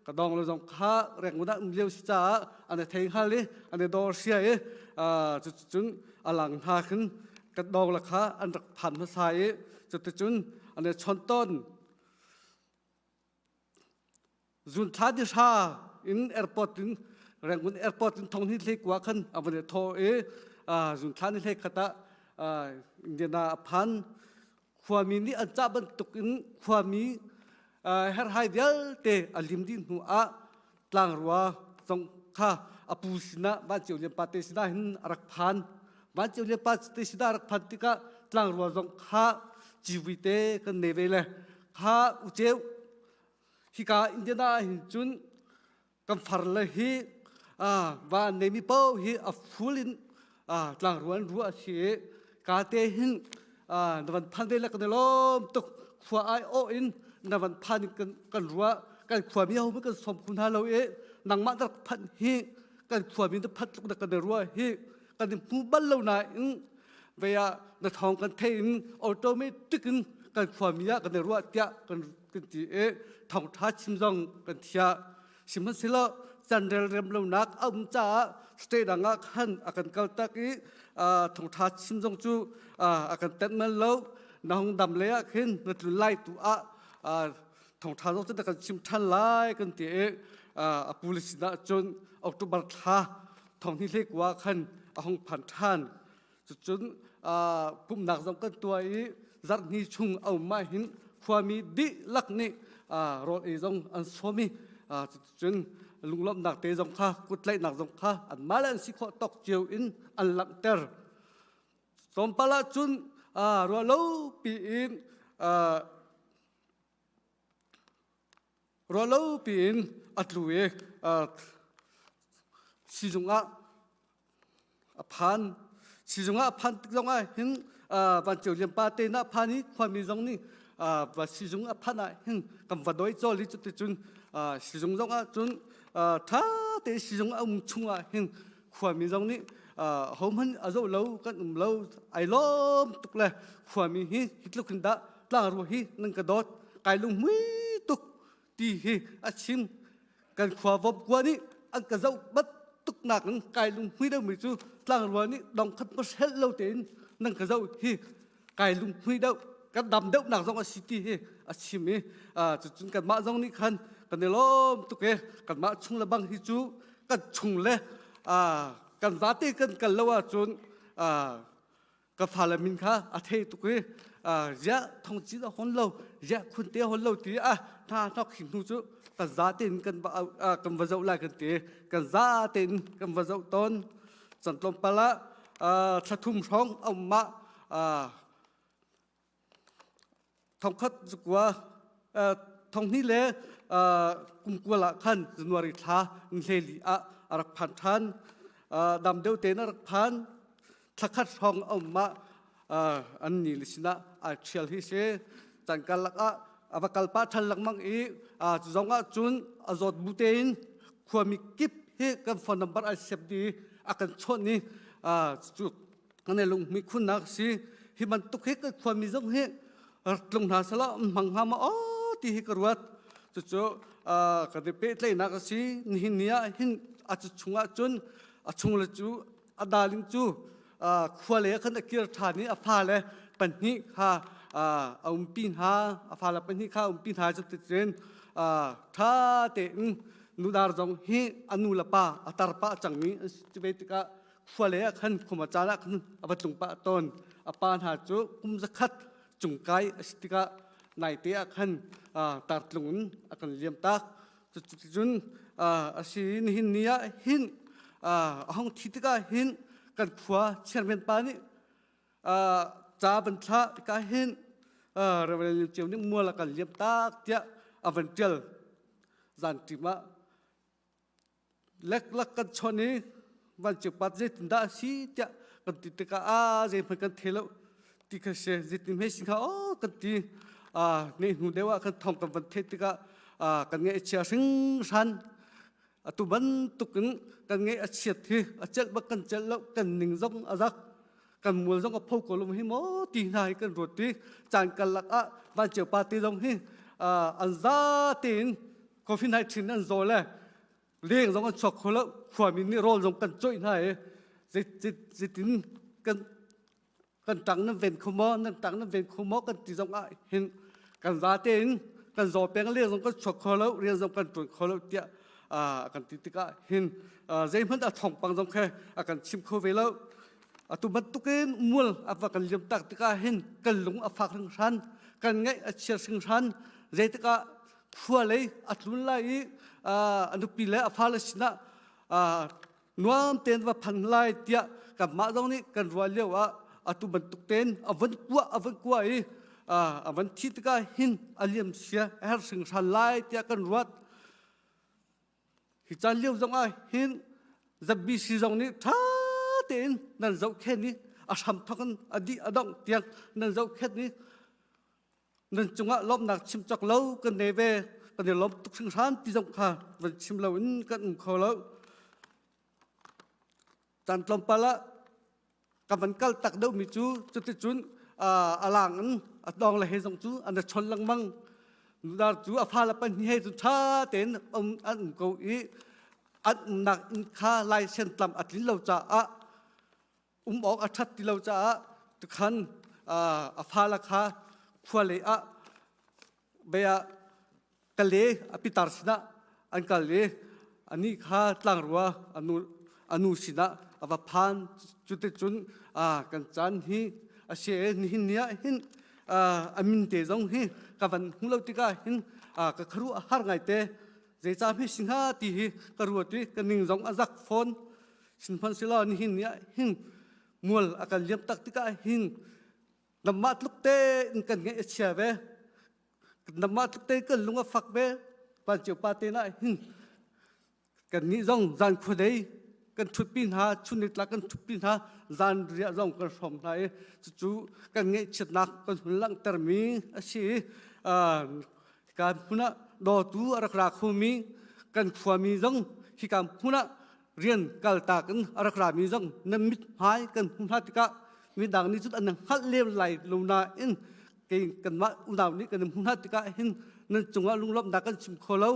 ka dong le zong kha Rangoon ah um lio si caah an i thei hngal i an i dawr sia i cuticun a lang hna khin ka dong le kha an rak phan hmasa i cuticun an i chawnh tawn. Zunthla ni hra in airport in Rangoon airport in thong hnih hlei kua khan a van i thawh i zunthla ni hlei khat ah Indiana a phan khuami nih an cah bantuk in khuami herhai vialte a lim dih hnu ah tlangrua zong kha a pu sinah Van Ceu Lian pa te sinah hin a rak phan Van Ceu Lian pa te sinah a rak phan tikah tlangrua zong kha civui te kan nei ve le kha u ceu. Hika Indiana ah hin cun kan far le hi va an neimi paoh hi a full in tlangrual an ruah a si i ka te hin na van phan ve le kan i lawm tuk. Khua ai awh in na van phan in kan ruah. Kan khuami ho kan sawm khu hna lo i nangmah na rak phanh hi kan khuami na phanh tluk na kan i ruah hi kan i hmu bal lo nain vei ah na thawng kan thei in automatic in kan khuami ah kan i ruah tiah kan kan ti i thawngṭha chim zong kan thiah. Sihmanhsehlaw canrel rem lonak a um caah state dang ah khan a kan kaltak i thawngṭha chim zong cu a kan tenh manh lo. Na hung dam le ah khin na tlun lai tu ah thawngṭha zong cu na kan chim ṭhan lai kan ti i a pu le sinah cun October thla thonghnih hlei kua khan a hung phan ṭhan. Cucun pumhnak zong kan tuah i zarhni chung a um ah hin khuami dihlak nih rawl ei zong an sawm i cuticun lunglawmhnak te zong kha kuttlaihnak zong kha anmah le an si khawh tawk cio in an langhter. Tlawmpal ah cun ruahlo piin ruahlo piin a tlu i sizung ah a phan. Sizung ah a phan tik zong ah hin Vanceu Lian pa te na phan i khuami zong nih va sizung a phanh ah hin kan va doi cawl i cuticun sizung zong ah cun ṭha te sizung a um chung ah hin khuami zong nih hohmanh a zoh lo kan um lo ai lawm tuk le khuami hi hi tluk hin dah tlangrual hi nan ka dawt kai lunghmui tuk ti hi a chim. Kan khua vomkua nih an ka zoh bat tuk nak in kai lunghmui deuhmi cu tlangrual nih dong khat pasel lo tein nan ka zoh hi kai lunghmui deuh kan dam deuh nak zong a si ti hi a chim i cucun kanmah zong nih khan kan i lawm tuk i kanmah chung le bang hi cu kan chung le kan zate kan kal lo ahcun ka fale min kha a thei tuk i ziah thongcin a hon lo ziah khunte a hon lo ti a hna hnok hing hnu cu kan za tein kan va kan va zoh lai kan ti kan za tein kan va zoh tawn. Chan tlawmpal ah thla thum hrawng a um ah thongkhat zukua thonghnih le kumkual ah khan January thla hleli ah a rak phan ṭhan. Dam deuh tein a rak phan. Thlakhat hrawng a um ah an ni le sinah ai ṭhial hi si. Caan karlak ah a va kal pah ṭhan lengmang i cu zong ah cun a zawt bu tein khuami kip hi kan phone number ai sep dih i a kan chawnh i cu kan i lunghmui khunnak si. Hi bantuk hi kan khuami zong hi rak tlung hna selaw hmang hnga maw aw ti hi ka ruat. Cucu kan i pehtlaihnak a si. Nihin ni ah hin a cu chungah cun a chung le cu a darling cu khua lei ah khan a kir ṭhan i a fale pahnih kha a umpi hna. A fale pahnih kha a umpi hna. Cuticun ṭha tein nudar zong hi a nu le pa a tar pah cangmi an si ve tikah khua lei ah khan khuma caan ah khan a va tlung pah tawn. A pa hna cu kum zakhat cungkai a si tikah naite ah khan tartlung in a kan liam tak. Cuticun a si. Nihin ni ah hin a hong thi tikah hin kan khua chairman pa nih ca van thlah tikah hin Reverend Lian Ceu nih mual a kan liam tak tiah a van ṭial. Zan ṭim ah leklak kan chawnh i van cipat zeitindah a si tiah kan ti tikah a zeihmanh kan thei lo ti kha si zeitin hme si hnga aw kan ti. Ne hnu deuh ah kan thong kan van theih tikah kan ngaih a chia hringhran. Atu bantuk in kan ngaih a chiat hi a celh bak kan celh lo kan ning zong a zak kan mual zong a pho ko lo hi maw ti hna hi kan ruat i caan karlak ah vanceu pa te zong hi an za tein coffee night thin an zaw le leng zong an chuak kho lo khuami nih rawl zong kan cawih hna i zeitin kan kan tang nan ven kho maw nan tang nan ven kho maw kan ti zong ah hin kan za tein kan zaw peng leng zong kan chuak kho lo rian zong kan ṭuan kho lo tiah kan ti tikah hin zeihmanh a thawngpang zong khe a kan chim kho ve lo. Atu bantukin mual a va kan liam tak tikah hin kan lung a fak hringhran kan ngaih a chia hringhran. Zeitikah khua lei a tlun lai i a nupi le a fale sinah nuam tein va phan lai tiah kanmah zong nih kan ruah lio ah atu bantuk tein a vun kuah a vun kuah i. a van thi tikah hin a liam sia a her hringhran lai tiah kan ruat. Hi caan lio zong ah hin ZBC zong nih ṭha tein nan zohkhenh i a hram thawk in a dih a dongh tiang nan zohkhenh i nan cungah lawmhnak chim cawk lo kan nei ve kan i lawm tuk hringhran ti zong kha van chim lo in kan um kho lo. Caan tlawmpal ah ka van kal tak deuhmi cu cuticun a lang in a tawng le he zong cu an ra chon lengmang nudar cu a fale pahnih he cu ṭha tein um an um ko i an umnak inn kha lai sentlam a tlin lo caah um awk a ṭhat ti lo caah tukhan a fale kha khua lei ah bia kale a pitar sinah an kal i anih kha tlangrua anu anu sinah a va phan cuticun kan caan hi a si e nihin ni ah hin a min te zong hi ka van hmu lo tikah hin ka kharu a har ngai te zeicah hme si hnga ti hi ka ruat i ka ning zong a zak fawn sihmanhsehlaw nihin ni ah hin mual a kan liam tak tikah hin namah tluk te in kan ngeih a chia ve namah tluk te kan lung a fak ve vancung pa te nah hin kan nih zong zan khuadei kan ṭhutpi hna chun nitlak kan ṭhutpi hna zan riah zong kan hrawm hna i cucu kan ngaihchiatnak kan hun langhtermi a si i hika hmun ah dawtu a rak ra khomi kan khuami zong hika hmun ah rian kaltak in a rak rami zong nan mithmai kan hmu hna tikah midang nih cun an hngalh lem lai lo nain kei kanmah unau nih kan hmu hna tikah hin nan cungah lunglawmhnak kan chim kho lo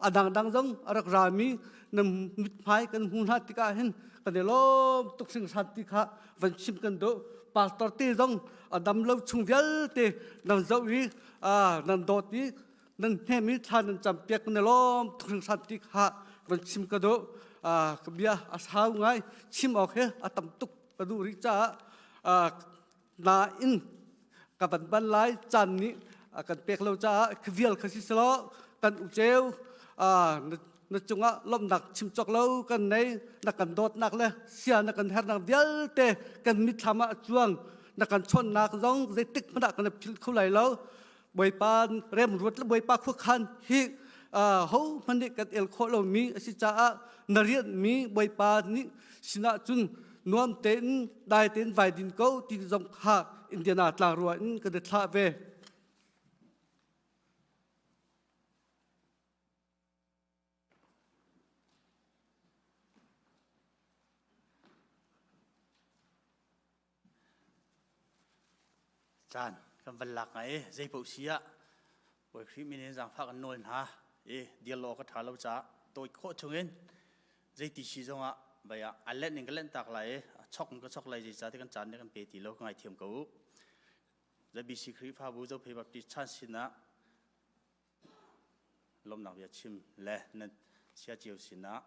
a dangdang zong a rak rami nan mithmai kan hmu hna tikah hin kan i lawm tuk hringhran ti kha van chim kan duh pastor te zong a dam lo chung vialte nan zoh i nan dawt i nan hnem i thla nan cam piak na lawm hringhran ti kha van chim ka duh ka bia a sau ngai chim awk he a tam tuk ka duh rih caah nain ka van ban lai caan nih kan pek lo caah vial kha si selaw kan uceu na cungah lawmhnak chim cawk lo kan nei na kan dawtnak le sia na kan hernak vialte kan mitthlam ah a cuang na kan chawnhnak zong zeitik hmanh ah kan philh kho lai lo Bawipa remruat le Bawipa khuakhan hi ho hmanh nih kan el khawh lomi a si caah na rianhmi Bawipa nih sinah cun nuam tein dai tein vai din ko ti zong kha Indiana tlangrua in kan i thlah ve. Caan kan van lak ngai i zei paoh si ah Bawi Khrih min in zaangfah kan nawl hna i deal law ka ṭha lo caah tawi khawh chungin zeiti si zongah bai ah a lenh in ka lenh tak lai i a chok in ka chok lai zeicah ti kan caan nih kan pe ti lo ka ngaithiam ko u. ZBC Khrihfabu Zophei Baptist Chan sinah lawmhnak bia chim le nan sia cio sinah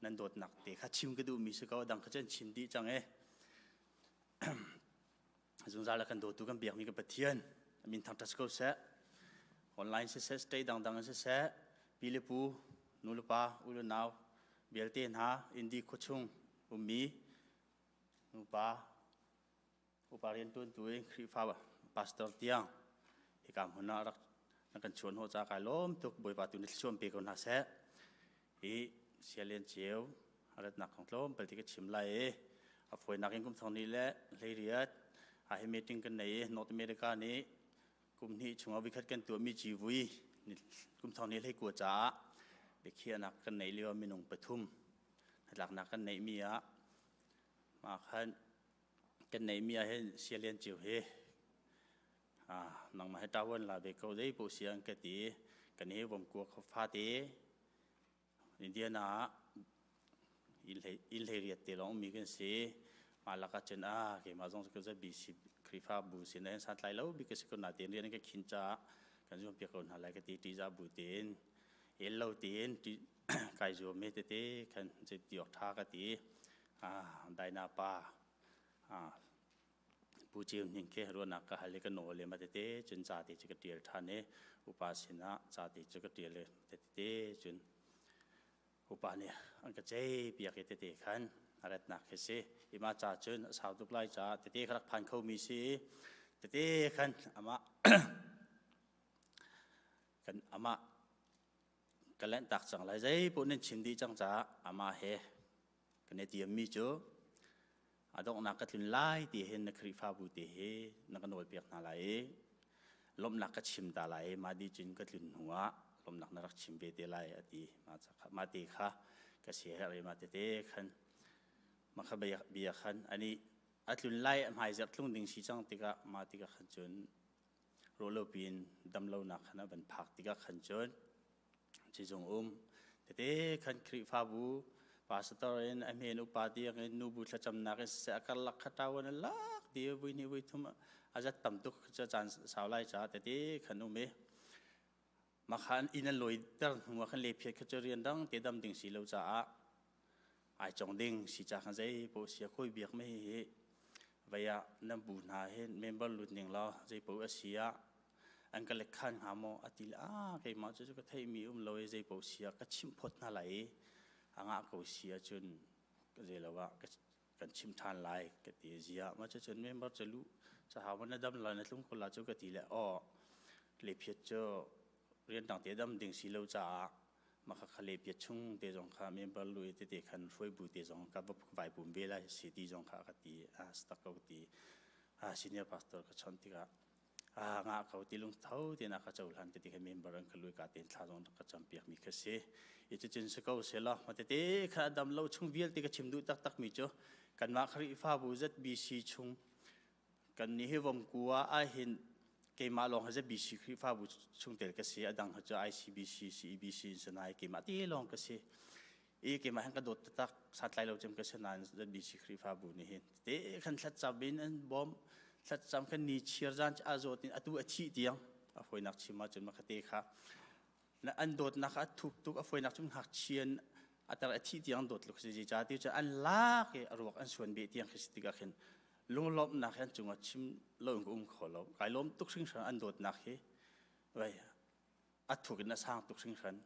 nan dawtnak te kha chim ka duhmi si ko dang kha cu an chim dih cang e zungzal le kan dawtu kan biakmi kan Pathian min thangṭhat ko seh online siseh state dangdang in siseh pi le pu nu le pa u le nau vialte hna Indi khuachung ummi nupa upa rianṭuantu in Khrihfa pastor tiang hika hmun ah rak na kan chuan hnawh ca kai lawm tuk Bawipa tu nih thluachuah pe ko hna seh hi sialian ceu a ratnak kong tlawmpal ti ka chim lai i a fawinak in kum thong ni le hleiriat a hi meeting kan nei i North America nih kum hnih chungah vikhat kan tuahmi civui kum thong ni hlei kua caah biakhiahnak kan neih lio minung pathum hnatlaknak kan neihmi ah mah khan kan neihmi ah hin sialian cio hi nangmah hi ṭawan la ve ko zei paoh si an ka ti kan hi vomkua kho fate Indiana ah inn hlei riat te lawng mi kan si mah lakah cun a keimah zong cu ZBC Khrihfabu sin ah santlai lo bik ka si ko natein rian an ka khin caah kan zuam piak ko hna lai ka ti ṭihzah bu tein el lo tein kai zuam he tete khan ti awk ṭha ka ti Daina pa Pu Ceu Hning khi ruahnak ka hal i ka nawl i matete cun ca te cu ka ṭial ṭhan i upa sinah ca te cu ka ṭial i tete cun upa nih an ka cei piak i tete khan a ratnak khi si. Ima ca cun a sau tuk lai caah tete ka rak phan khomi si. Tete khan amah kan amah ka lanhtak cang lai zei paoh nan chim dih cang caah amah he kan i tiammi cu a donghnak ka tlun lai ti hin na Khrihfabu te hi na ka nawlpiak hna lai i lawmhnak ka chim ta lai i mah dih cun ka tlun hnu ah lawmhnak na rak chim ve te lai a ti. Mah te kha ka si herh i mah tete khan mah kha bia khan ani a tlun lai a hmaizarh tlung ding si cang tikah mah tikah khan cun ruahlopi in damlonak khan a van phak tikah khan cun sizung um tete khan Khrihfabu pastor in a hmen upa tiang in nubu thlacamnak in siseh a karlak kha ṭawan a lak ti vui hnih vui thum a zat tam tuk cu caan sau lai caah tete khan um i makhan inn an lawiter hnu ah khan lephiat kha cu rian dang te dam ding si lo caah ai cong ding si ca khan zei paoh sia khawi biak me hi vei ah nan bu hna hin member lut ning law zei paoh a si ah an ka lek khan hnga maw a ti le a keimah cu ka theih mi um lo i zei paoh si ah ka chimh phot hna lai i a ngah ko si ahcun zei lo ah kan chim ṭhan lai ka ti zia ma cu cun member cu lu ca hau na dam la na tlung ko la cu ka ti le aw lephiat cu rian dang te dam ding si lo caah maka kha lephiat chung te zong kha member lu te te khan hruai bu te zong ka vai pum ve lai si ti zong kha ka ti a stak ko ti a senior pastor ka chon tikah a nga ko ti lung tho te na ka cohlan te ti kha member an ka lui ka ten thla zong ka cam piak mi kha si i cu cun si ko se lo ma tete kha dam lo chung vialte ka chim duh taktak mi cu kanmah Khrihfabu ZBC chung kan ni hi vom kua ah hin keimah lawng hi ZBC Khrihfabu chungtel ka si adang cu ICBC CEBC sanai keimah te lawng ka si i keimah hin ka dawt taktak santlai lo cem ka si nain ZBC Khrihfabu nih hin te khan thlacam in an bawm thlacam khan ni chiar zan a zawt in atu a thih tiang a fawinak chim ahcun ma khate kha na an dawtnak a thuk tuk a fawinak cu ngakchian a tar a thih tiang dawt luk si ca ti cu an lak i a ruak an suan beh tiang khi si tikah khin lunglawmhnak hi an cungah chim lo in ka um kho lo kai lawm tuk hringhran an dawtnak hi vai a thuk in a sang tuk hringhran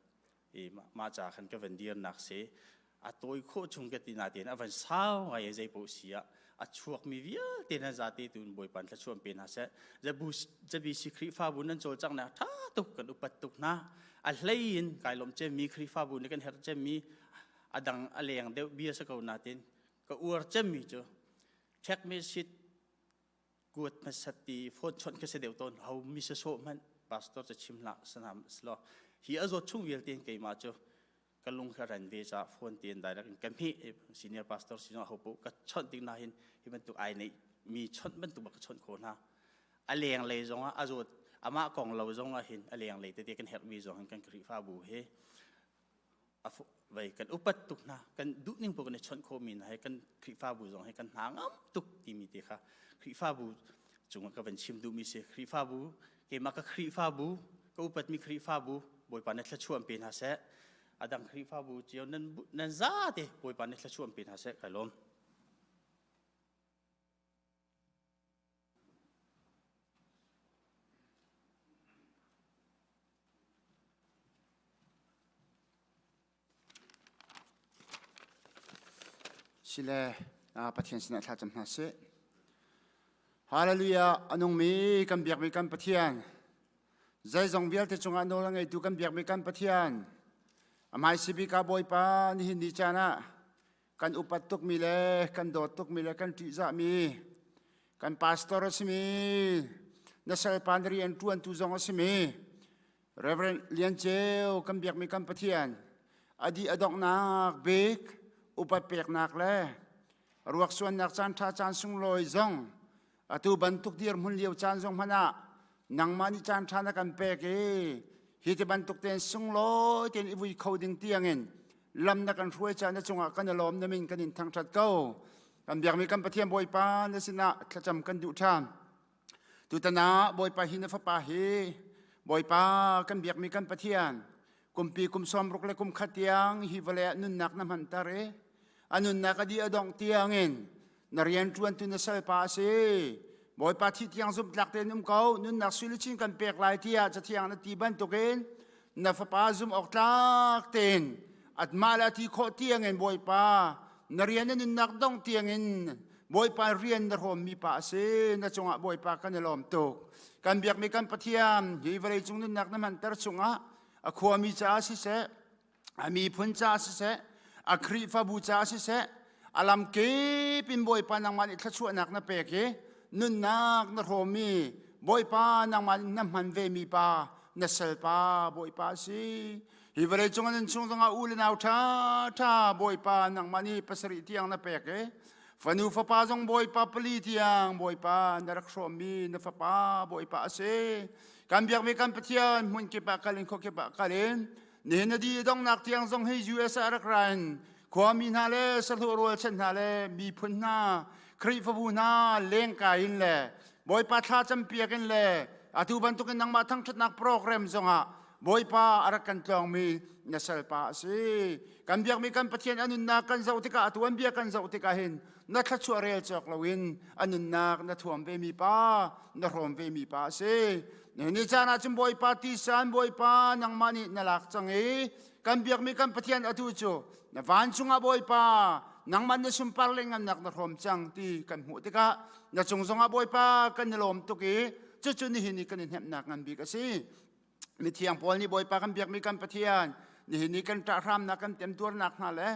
i mah ca khan ka van dirnak si a tawi khawh chung ka ti natein a van sau ngai zei paoh si ah a chuakmi vialte nan zate tu in Bawipa thluachuah pe hna seh ZBC Khrihfabu nan cawlcanghnak ṭha tuk kan upat tuk hna a hlei in kai lawm cemmi Khrihfabu nih kan herh cemmi a dang a leng deuh bia si ko natin ka uar cemmi cu check me sit kuat hmasat ti phone chawnh ka si deuh tawn ho mi sawsawh hmanh pastor ca chim hlah sanam slo hi a zawt chung vialte in keimah cu ka lung ka ran ve ca phone tein direct in ka hmeh senior pastor si ho po ka chawnh tik na hin hi bantuk ai nei mi chawnh bantuk ka chawnh kho hna a leng lei zong ah a zawt amah kong lo zong ah hin a leng lei tete kan herh mi zong hin kan Khrihfabu he vei kan upat tuk hna kan duhning paoh kan i chawnh khawhmi hna he kan Khrihfabu zong he kan hna ngam tuk timi te kha Khrihfabu cungah ka van chim duhmi si Khrihfabu keimah ka Khrihfabu ka upatmi Khrihfabu Bawipa nih thluachuah pe hna seh adang Khrihfabu cio nan nan zate Bawipa nih thluachuah pe hna seh kai lawm. Sile Pathian sinah thlacam hna sih. Hallelujah a nungmi kan biakmi kan Pathian zeizong vialte cungah nawl a ngeitu kan biakmi kan Pathian amai sibika Bawipa nihin ni caan ah kan upat tukmi le kan dawt tukmi le kan ṭihzahmi kan pastor a simi na salpa na rian ṭuantu zong a simi Reverend Lian Ceu kan biakmi kan Pathian a dih a donghnak bik upat peknak le ruaksuannak caan ṭha caan sunglawi zong atu bantuk dirhmun lio caan zong hmanh ah nangmah nih caan ṭha na kan pek i hi ti bantuk tein sunglawi tein i vui kho ding tiangin lam na kan hruai caan na cungah kan i lawm na min kan in thangṭhat ko kan biakmi kan Pathian Bawipa na sinah thlacam kan duh ṭhan tutan ah Bawipa hi na fapa hi Bawipa kan biakmi kan Pathian kumpi kum 60 le kum khat tiang hi vawlei ah nunnak na hmanter i a nunnak a dih a dongh tiangin na rian ṭuantu na salpa a si Bawipa thi tiang zumhtlak tein um ko nunnak sui luchin kan pek lai tiah cathiang na ti bantukin na fapa zum awk tlak tein atmah le a thi khawh tiangin Bawipa na rian na nunnak dongh tiangin. Bawipa rian na hrawmmi pa a si. Na cungah Bawipa kan i lawm tuk. Kan biakmi kan Pathian hi vawlei cung nunnak na hmanter chungah a khuami caah siseh, a miphun caah siseh, a Khrihfabu caah siseh, a lamkip in Bawipa nangmah nih thluachuahnak na pek i nunnak na hrawmmi Bawipa nangmah nih na hman vemi pa na salpa Bawipa a si. Hi vawlei cung an chung zongah u le nau ṭha ṭha Bawipa nangmah nih pasarih tiang na pek i fanu fapa zong Bawipa pali tiang Bawipa na rak hrawmmi na fapa Bawipa a si. Kan biakmi kan Pathian hmun kip ah kal in khua kip ah kal in nihin a di donghnak tiang zong hi US ah rak ra in khuami hna le sahlawh rualchan hna le miphun hna Khrihfabu hna lengkai in le Bawipa thla campiak in le atu bantukin nangmah thangṭhatnak program zongah Bawipa a rak kan tlawngmi na salpa a si. Kan biakmi kan Pathian a nunnak kan zoh tikah atu an bia kan zoh tikah hin na thluachuah rel cawk loin a nunnak na thuam vemi pa, na hrawm vemi pa a si. Ni caan ah cun Bawipa tisan Bawipa nangmah nih na lak cang i kan biakmi kan Pathian atu cu na vancung ah Bawipa nangmah na sunpar le ngannak na hrawm cang ti kan hmuh tikah na cung zongah Bawipa kan i lawm tuk i cucu nihin i kan i hnemhnak ngan bik a si. Mithiang Paul nih Bawipa kan biakmi kan Pathian nihin ni kan ṭahhramnak kan temtuarnak hna le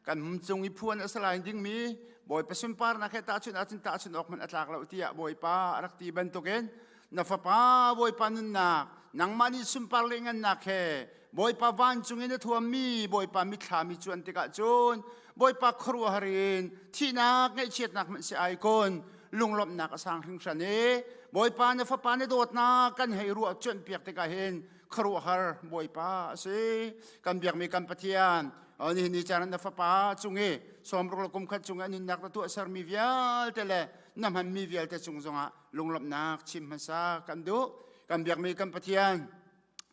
kan cung i phuan a si lai dingmi Bawipa sunparnak he tahchunh ahcun tahchunh awk hmanh a tlak lo tiah Bawipa a rak ti bantukin na fapa Bawipa nunnak nangmah nih sunpar le ngannak he Bawipa vancung in a thuammi Bawipa mitthlam i cuan tikah cun Bawipa khuaruahhar in thihnak ngaihchiatnak hmanh si ai kun lunglawmhnak a sang hringhran i Bawipa na fapa na dawtnak kan hei ruah cuanhpiak tikah hin khuaruahhar Bawipa a si. Kan biakmi kan Pathian nihin ni caan na fapa cung i sawmruk le kum khat cung i a nunnak na tuahsermi vialte le na hmanmi vialte cung zongah lunglawmhnak chim hmasa kan duh. Kan biakmi kan Pathian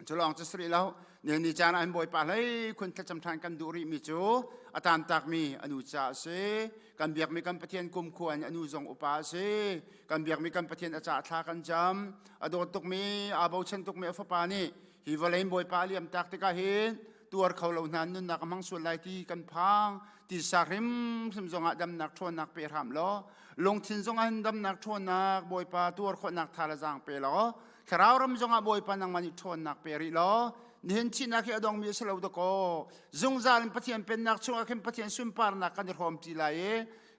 Cu lawng cu si rih lo. Nihin ni caan ah hin Bawipa hlei khun thlacam ṭhan kan duh rihmi cu a taantakmi a nu ca a si. Kan biakmi kan Pathian kumkhua in a nu zong upa a si. Kan biakmi kan Pathian a caah thla kan cam. A dawt tukmi, aa bochan tukmi a fapa nih hi vawlei in Bawipa a liamtak tikah hin tuar kho lo hna nunnak a hmang sual lai ti kan phang. Tisa hrimhrim zongah damnak ṭhawnnak pe hram law lungthin zongah hin damnak ṭhawnnak Bawipa tuar khawhnak tha le zaang pe law Thlarau ram zongah Bawipa nangmah nih ṭhawnnak pe rih law nihin thihnak hi a dongmi a si lo dakaw zungzal in Pathian pennak chungah khin Pathian sunparnak kan i hrawmṭi lai i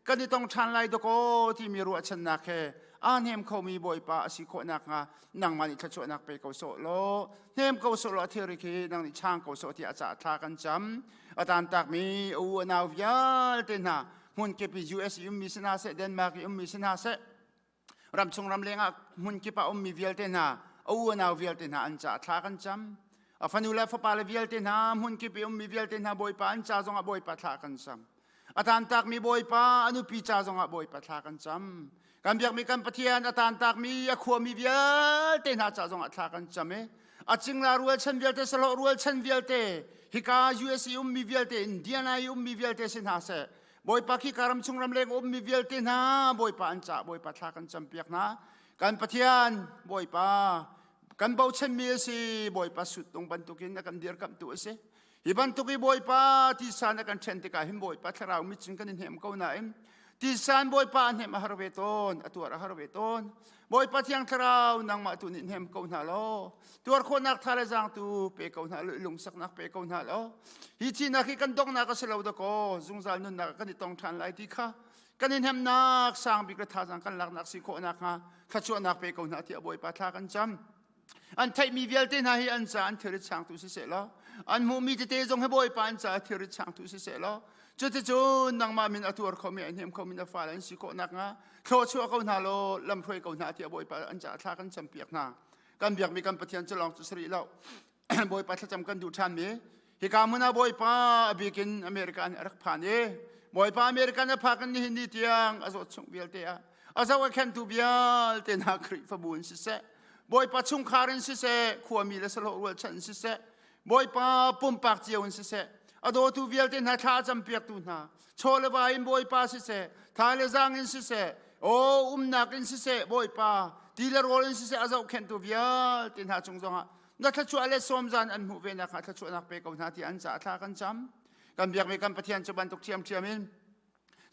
kan i tong ṭhan lai dakaw timi ruahchannak he aa hnem khomi Bawipa a si khawh nakhnga nangmah nih thluachuahnak pe ko sawh law hnem ko sawh law thilri khi nang nih chang ko sawh tiah a caah thla kan cam a tantakmi a u a nau vialte hna hmun kip i US i ummi si hna seh Denmark i ummi si hna seh Ramchung ramleng ah hmun kip ah ummi vialte hna, a u a nau vialte hna an caah thla kan cam. A fanu le fapa le vialte hna, hmun kip i ummi vialte hna Bawipa an ca zongah Bawipa thla kan cam. A tantakmi Bawipa, a nupi ca zongah Bawipa thla kan cam. Kan biakmi kan Pathian a tantakmi a khuami vialte hna ca zongah thla kan cam i a cingla rualchan vialte sahlawh rualchan vialte hika US i ummi vialte Indiana i ummi vialte si hna seh Bawipa khi ka ram chung ram leng ummi vialte hna Bawipa an cah Bawipa thla kan campiak hna kan Pathian Bawipa kan bochanmi a si Bawipa suttung bantukin a kan dirkamhtu a si hi bantuk i Bawipa tisa na kan ṭhen tikah hin Bawipa thlarau mit cun kan i hnem ko nain tisan Bawipa a hnem a har ve tawn a tuar a har ve tawn Bawipa thiang thlarau nangmah tu nih hnem ko hna law tuar khawhnak tha le zaang tu pe ko hna law lungsaknak pe ko hna law hi thihnak hi kan donghnak a si lo dakaw zungzal nunnak kan i tong ṭhan lai ti kha kan i hnemnak sang bik le thazaang kan laknak si khawh nakhnga thluachuahnak pe ko hna tiah Bawipa thla kan cam an theihmi vialte hna hi an ca an thirit changtu siseh law an hmuhmi tete zong hi Bawipa an ca thirit changtu siseh law cuticun nangmah min a tuar khomi a hnem khomi na fale an si khawh nakhnga thluachuah ko hna law lamhruai ko hna tiah Bawipa an caah thla kan campiak hna kan biakmi kan Pathian cu lawng cu si rih lo Bawipa thlacam kan duh ṭhanmi hika hmun ah Bawipa a bikin America nih a rak phan i Bawipa America na phak in nihin ni tiang a zawt chung vialte ah a zoh a khentu vialte hna Khrihfabu in siseh Bawipa chungkhar in siseh khuami le sahlawh rualchan in siseh Bawipa pumpak cio in siseh a dawtu vialte hna thla a campiaktu hna chaw le va in Bawipa siseh tha le zaang in siseh aw umnak in siseh Bawipa ti le rawl in siseh a zohkhenhtu vialte hna cung zongah na thluachuah le sawmzan an hmuh ve nakhnga thluachuahnak pe ko hna ti an caah thla kan cam kan biakmi kan Pathian cu bantuk ṭhiamṭhiam in.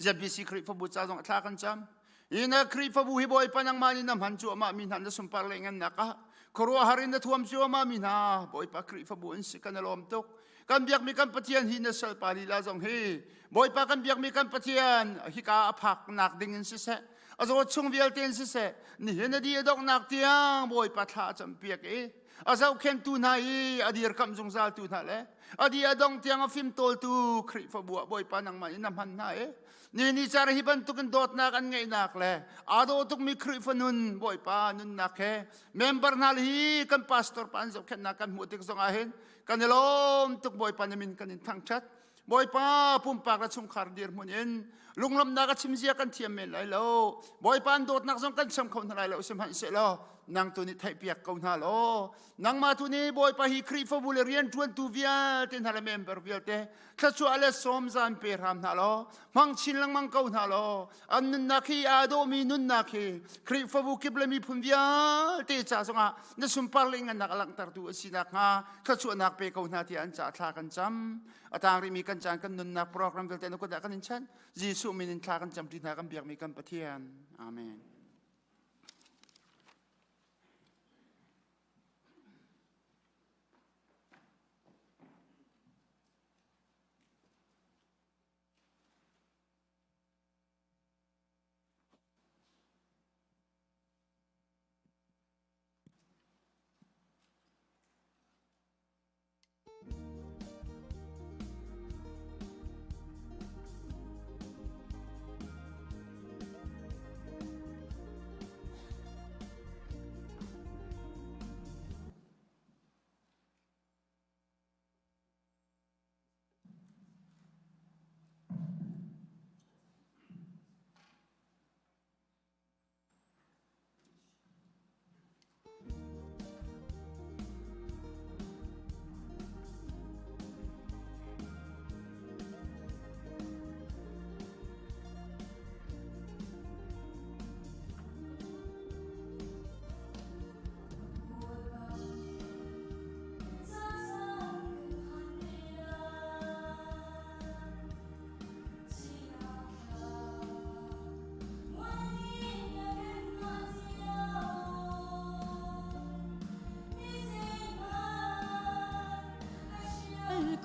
ZBC Khrihfabu ca zong thla kan cam. Ina Khrihfabu hi Bawipa nangmah nih na hman cuahmah mi hna na sunpar le ngannak ah khuaruahhar in na thuam cuahmah mi hna Bawipa Khrihfabu an si kan i lawm tuk. Kan biakmi kan Pathian hi na salpa lila zong hi Bawipa kan biakmi kan Pathian hika a phaknak ding in siseh a zawt chung vialte in siseh nihin a di a donghnak tiang Bawipa thla a campiak i a zohkhentu hna i a dirkamh zungzaltu hna le a di a dong tiang a fimtawltu Khrihfabu ah Bawipa nangmah in na hman hna i ni ni car hi bantukin dawtnak an ngeihnak le aa daw tukmi Khrihfa nun Bawipa nunnak he member hna hi kan pastor pa an zohkhenhnak kan hmuh tik zong ah hin kan i lawm tuk Bawipa na min kan in thangṭhat Bawipa pumpak le chungkhar dirhmun in lunglawmhnak a chim zia kan thiam men lai lo. Bawipa an dawtnak zong kan cham kho hna lai lo sihmanhsehlaw nang tu nih theihpiak ko hna law nangmah tu nih Bawipa hi Khrihfabu le rianṭuantu vialte hna le member vialte thluachuah le sawm zan pe hram hna law hmang chin lengmang ko hna law an nunnak hi aa dawhmi nunnak hi Khrihfabu kip le miphun vialte ca zongah na sunpar le ngannak a langhtertu a si nakhnga thluachuahnak pe ko hna tiah an ca thla kan cam. A tang rihmi kan caan kan nunnak program vialte na kut ah kan in chanh. Jesuh min in thla kan camṭi hna kan biakmi kan Pathian. Amen.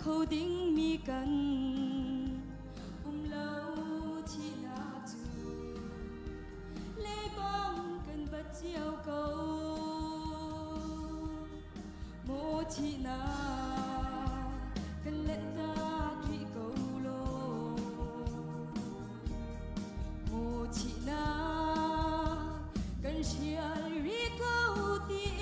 Kho ding mi kan um lo thihnak cu leibang kan bat cio ko maw thihnak kan let tak rih ko law maw thihnak kan hrial rih ko tiin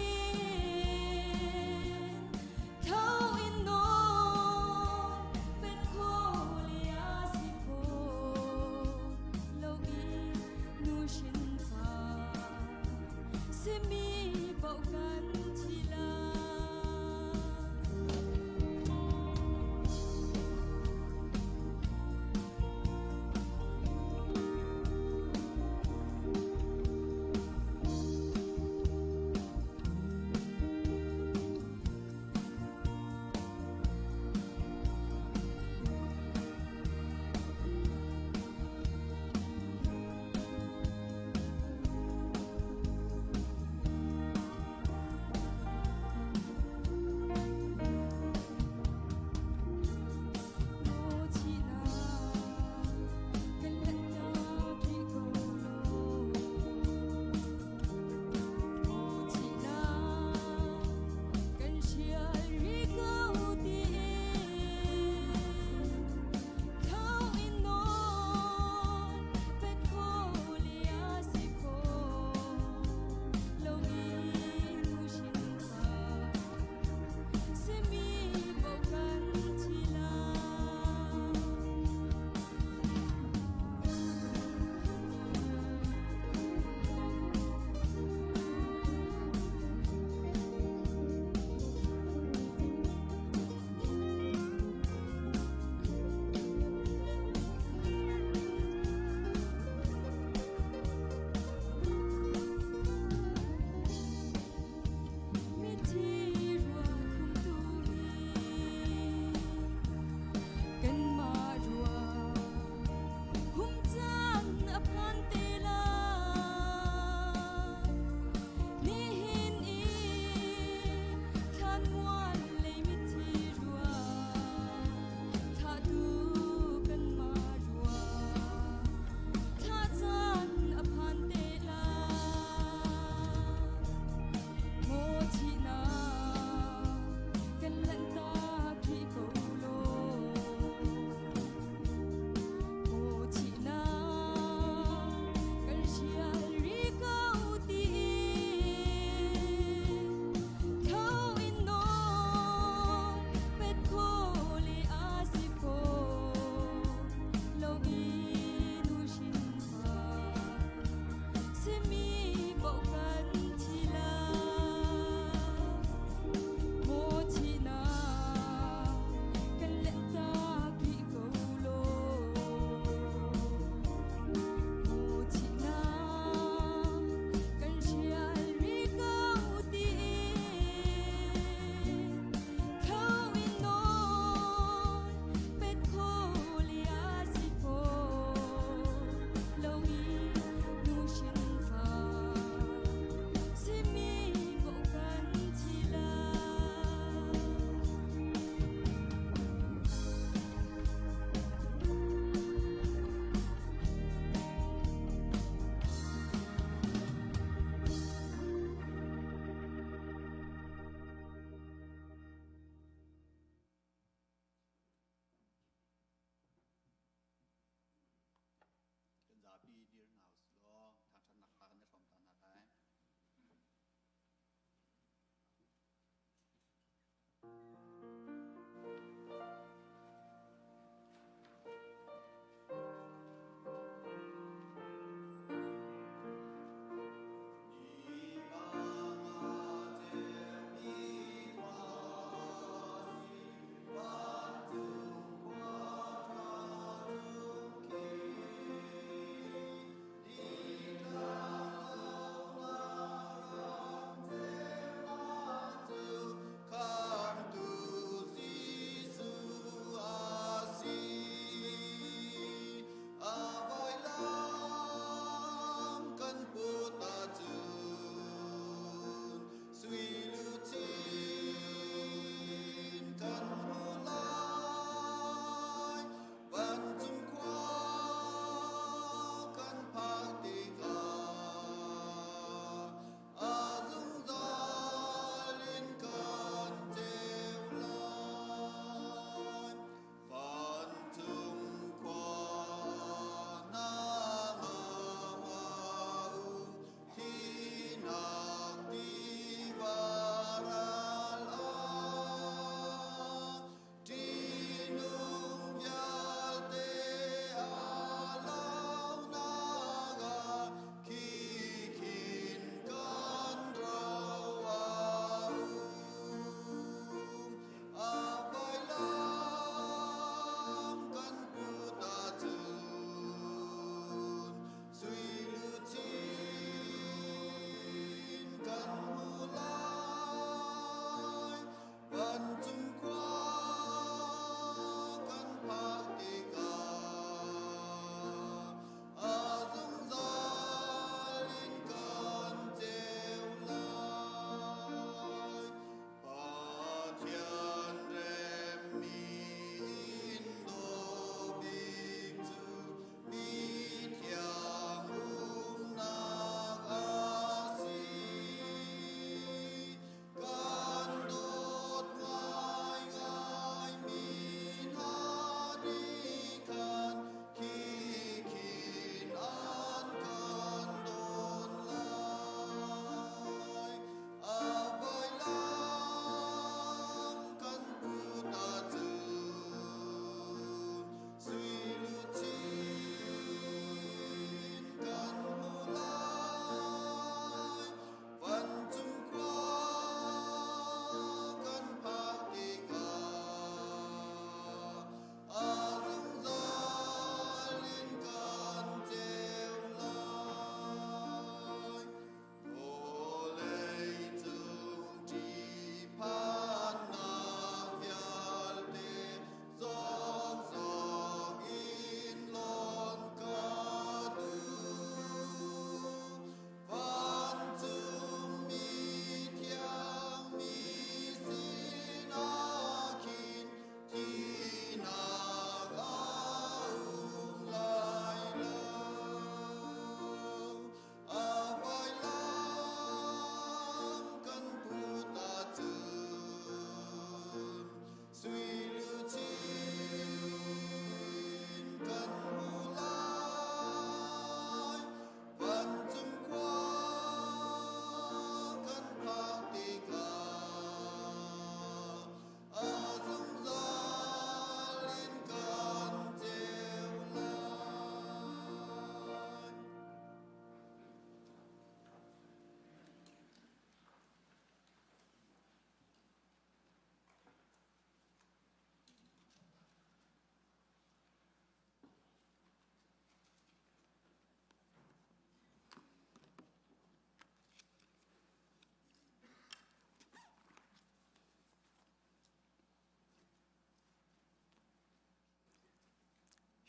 tho in nawl pen khualia si kho lo i nu hrin fa simi paoh kan thi lai.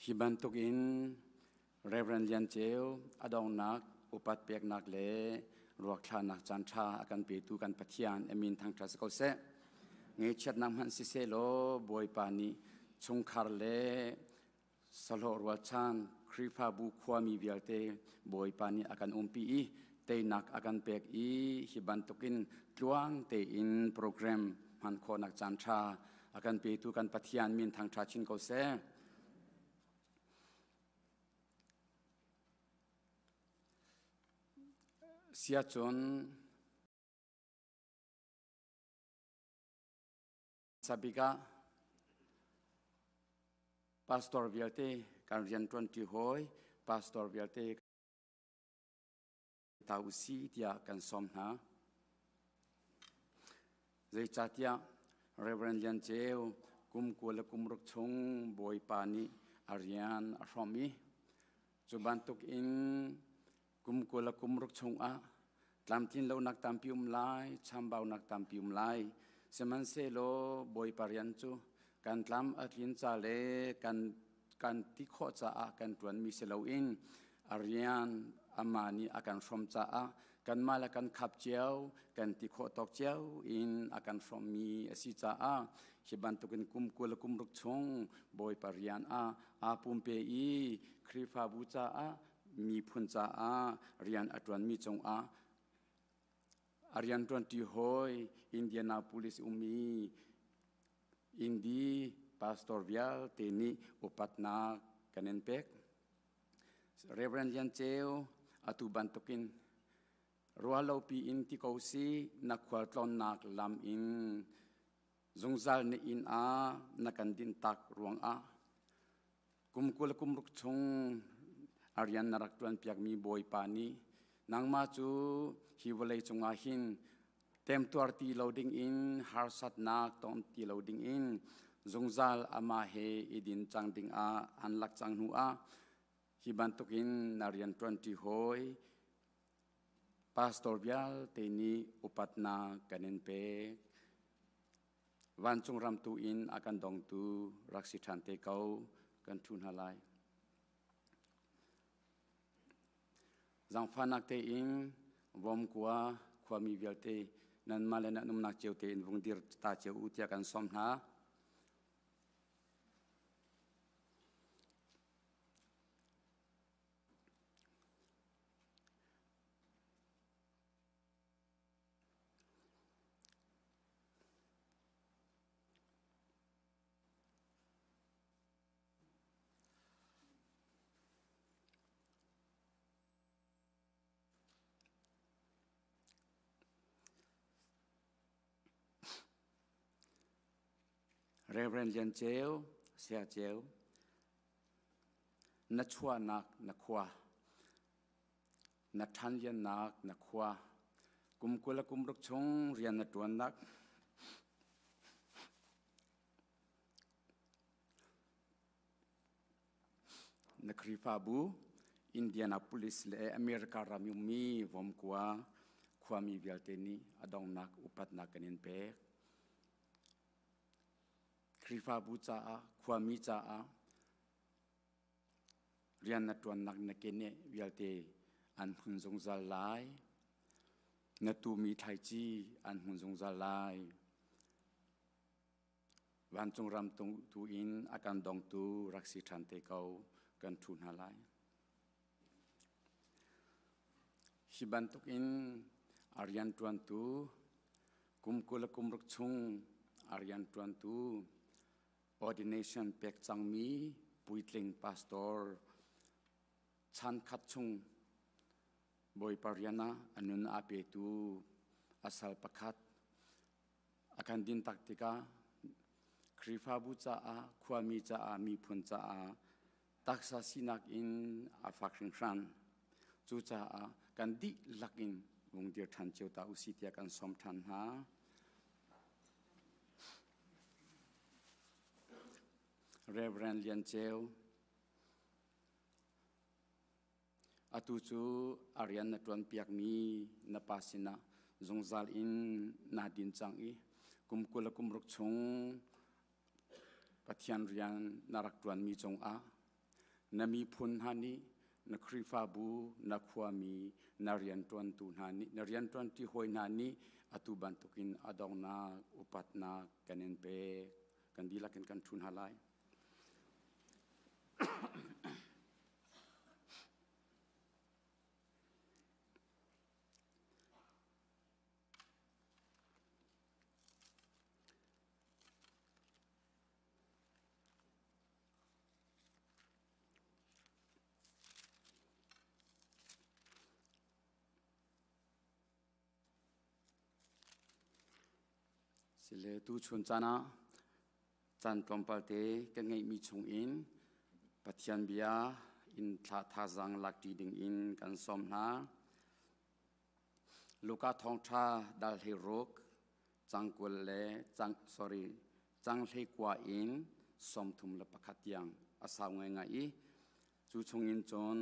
Hi bantuk in Reverend Lian Ceu a dongnak upat peknak le ruakthlahnak caan ṭha a kan petu kan Pathian a min thangṭhat si ko seh. Ngaihchiatnak hmanh siseh law Bawipa nih chungkhar le sahlawh rualchan Khrihfabu khuami vialte Bawipa nih a kan umpi i teinak a kan pek i hi bantukin tluang tein program hman khawhnak caan ṭha a kan petu kan Pathian min thangṭha chin ko seh. Siacun sabik ah pastor vialte kan rian ṭuanṭi hawi pastor vialte ta usi tiah kan sawm hna. Zeicahtiah Reverend Lian Ceu kum 20 le kum ruk chung Bawipa nih a rian a hrawmh i cu bantuk in kum 20 le kum ruk chungah tlamtlin lonak tampi um lai, chambaunak tampi um lai. Sihmanhsehlaw Bawipa rian cu kan tlam a tlin ca le kan kan ti khawh caah kan ṭuanmi si loin a rian amah nih a kan hrawm caah kanmah le kan khap cio kan ti khawh tawk cio in a kan hrawmmi a si caah hi bantukin kum 20 le kum ruk chung Bawipa rian ah aa pumpe i Khrihfabu caah miphun caah rian a ṭuanmi cungah a rian ṭuanṭi hawi Indianapolis ummi Indi pastor vialte nih upatnak kan in pek. Reverend Lian Ceu atu bantukin ruahlopi in ti ko si na khualtlawnnak lam in zungzal na inn ah na kan din tak ruangah kum 20 kum ruk chung a rian na rak ṭuan piakmi Bawipa nih nangmah cu hi vawlei cungah hin temtuar ti lo dingin harsatnak ton ti lo dingin zungzal amah he i din cang dingah an lak cang hnu ah hi bantukin na rian ṭuanṭi hawi pastor vialte nih upatnak kan in pek. Vancung ram tu in a kan dongtu rak si ṭhan te ko kan ṭhu hna lai. Zaangfahnak tein Vomkua khuami vialte nanmah le nan umnak cio tein vung dir ta cio u tiah kan sawm hna. Reverend Lian Ceu, Saya Ceu, na chuahnak na khua, na ṭhanliannak na khua, kum 20 le kum ruk chung rian na ṭuannak, Na Khrihfabu Indianapolis le America ram i ummi Vomkua khuami vialte nih a donghnak upatnak kan in pek. Khrihfabu caah, khuami caah rian na ṭuannak na keneh vialte an hmun zungzal lai. Na tumi thlaici an hmun zungzal lai. Vancung ram tu in a kan dongtu rak si ṭhan te ko kan ṭhu hna lai. Hi bantuk in a rianṭuantu kum 20 le kum ruk chung a rianṭuantu ordination pek cangmi puitling pastor chan khat chung Bawipa rian ah a nun aa petu a sal pakhat A kan din tak tikah Khrihfabu caah, khuami caah, miphun caah taksa sinak in a fak hringhran. Cucaah kan dihlak in vung dir ṭhan cio ta usih tiah kan sawm ṭhan hna. Reverend Lian Ceu, Atu cu a rian na ṭuanpiakmi na pa sinah zungzal in naa din cang i kum 20 le kum ruk chung Pathian rian na rak ṭuanmi cungah. Na miphun hna nih na Khrihfabu, na khuami, na rianṭuantu hna nih, na rianṭuanṭi hawi hna nih atu bantukin a donghnak upatnak kan in pek. Kan dihlak in kan ṭhu hna lai. Sile tuchun caan ah caan tlawmpal te kan ngeihmi chungin Pathian bia in thla thazaang lakṭi dingin kan sawm hna. Luka thawngṭha dal hlei ruk cang 20 le cang sorry cang 19 in 31 tiang a sau ngaingai i cu chungin cun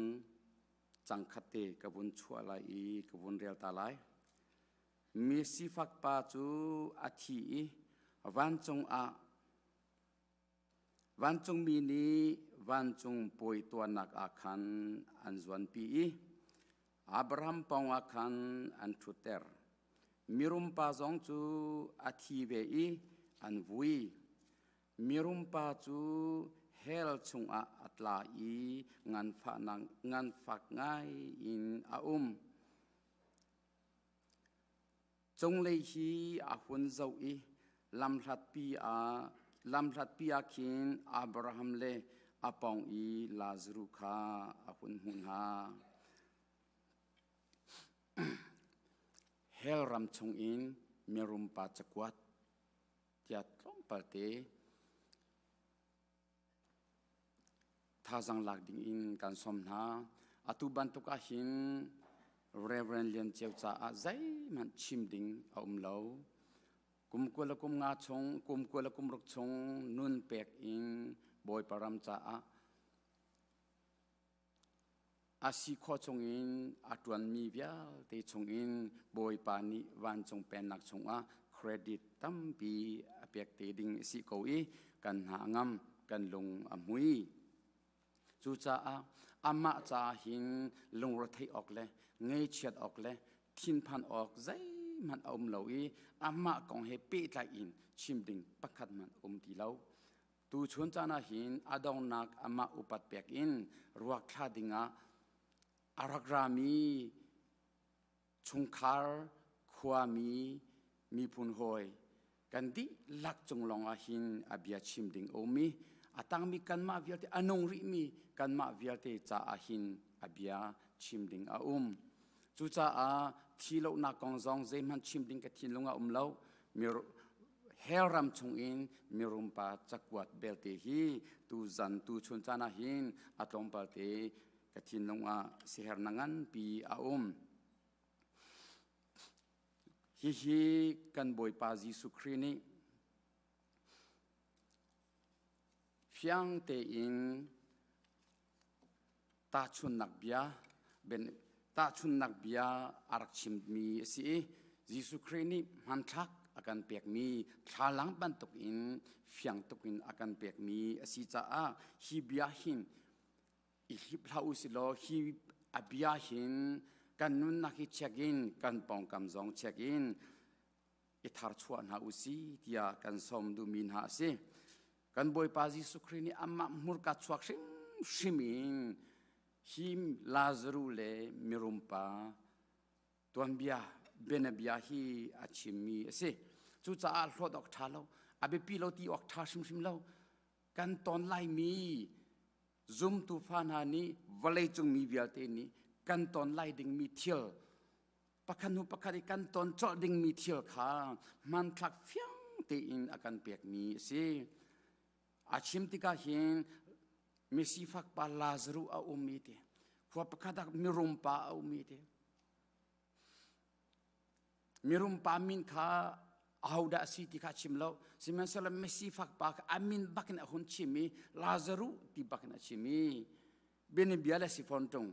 cang khat te ka vun chuah lai i ka vun rel ta lai. Mi sifak pa cu a thi i vancung ah Vancungmi nih vancung puai tuahnak ah khan an zuanpi i Abraham pawngah khan an ṭhutter. Mirum pa zong cu a thi ve i an vui. Mirum pa cu hell chungah a tla i nganfahnak nganfak ngai in a um. Cunglei hi a hun zoh i lamhlatpi ah lamhlatpi ah khin Abraham le a pawng i Lazaruh kha a hun hmuh hna. Hell ram chungin mirum pa cakuat tiah tlawmpal te Thazang lak ding in kan sawm hna. Atu bantuk ah hin Reverend Lian Ceu caah zeihmanh chim ding a um lo. Kum 20 le kum nga chung, kum 20 le kum ruk chung nun pek in Bawipa ram caah a si khawh chungin a ṭuanmi vialte chungin Bawipa nih vancung pennak chungah credit tampi a pek te ding a si ko i kan hna a ngam, kan lung a hmui. Cucaah amah caah hin lungretheih awk le ngeichiat awk le thinphan awk zeihmanh a um lo i amah kong he pehtlai in chim ding pakhat hmanh um ti lo. Tuchun caan ah hin a donghnak amah upat pek in ruak thla dingah a rak rami chungkhar, khuami, miphun hawi kan dihlak cung lawng ah hin a bia chim ding a um i a tangmi kanmah vialte a nung rihmi kanmah vialte caah hin a bia chim ding a um. Cucaah thi lohnak kong zong zeihmanh chim ding ka thinlung ah um lo. Hell ram chungin mirum pa cakuat belte hi tu zan tu chun caan ah hin a tlawmpal te ka thinlung ah sihernak nganpi a um. Hihi kan Bawipa Jesuh Khrih nih fiang tein tahchunhnak bia tahchunhnak bia a rak chimmi a si i Jesuh Khrih nih hmanthlak a kan pekmi thlalang bantuk in fiang tuk in a kan pekmi a si caah hi bia hin i hlip hlah u silaw hi a bia hin kan nunnak hi check in kan pawngkam zong check in i tharchuah hna u si tiah kan sawm duhmi hna a si. Kan Bawipa Jesuh Khrih nih amah hmurka chuak hrimhrim in hi Lazaruh le mirum pa tuanbia bianabia hi a chimmi a si. Cucaah hlawt awk ṭha lo, a biapi lo ti awk ṭha hrimhrim lo. Kan ton laimi zumtu fa hna nih vawleicung mi vialte nih kan ton lai dingmi thil pakhat hnu pakhat i kan ton colh dingmi thil kha hmanthlak fiang tein a kan pekmi a si. A chim tikah hin misifak pa Lazaruh a um i ti khua pakhat ah mirum pa a um i ti mirum pa min kha ahodah a si ti kha a chim lo sihmanhsehlaw misifak pa kha a min bakin a hun chim i Lazaruh ti bakin a chim i bianabia le si fawn ṭung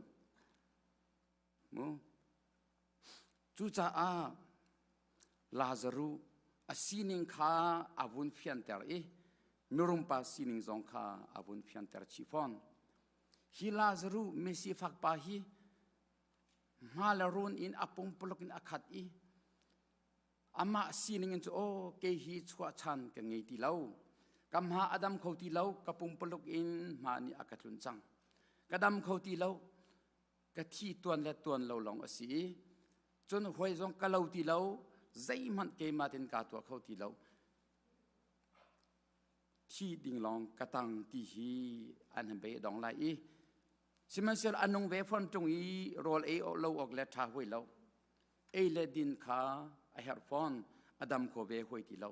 Mu. Cucaah Lazaruh a sining kha a vun fianter i mirum pa sining zong kha a vun fianter chih fawn. Hi Lazaruh misifak pa hi hma le run in a pumpuluk in a khat i amah sining in cu aw kei hi chuahchan ka ngei ti lo ka hma a dam kho ti lo ka pumpuluk in hma nih a ka tlun cang ka dam kho ti lo ka thi tuan le tuan lo lawng a si i cun huai zong ka lo ti lo zeihmanh keimah tin kaa tuah kho ti lo thi ding lawng ka tang ti hi an han bei dong lai i sihmanhsehlaw a nung ve fawn ṭung i rawl ei lo awk le ṭha huai lo ei le din kha a herh fawn a dam kho ve huai ti lo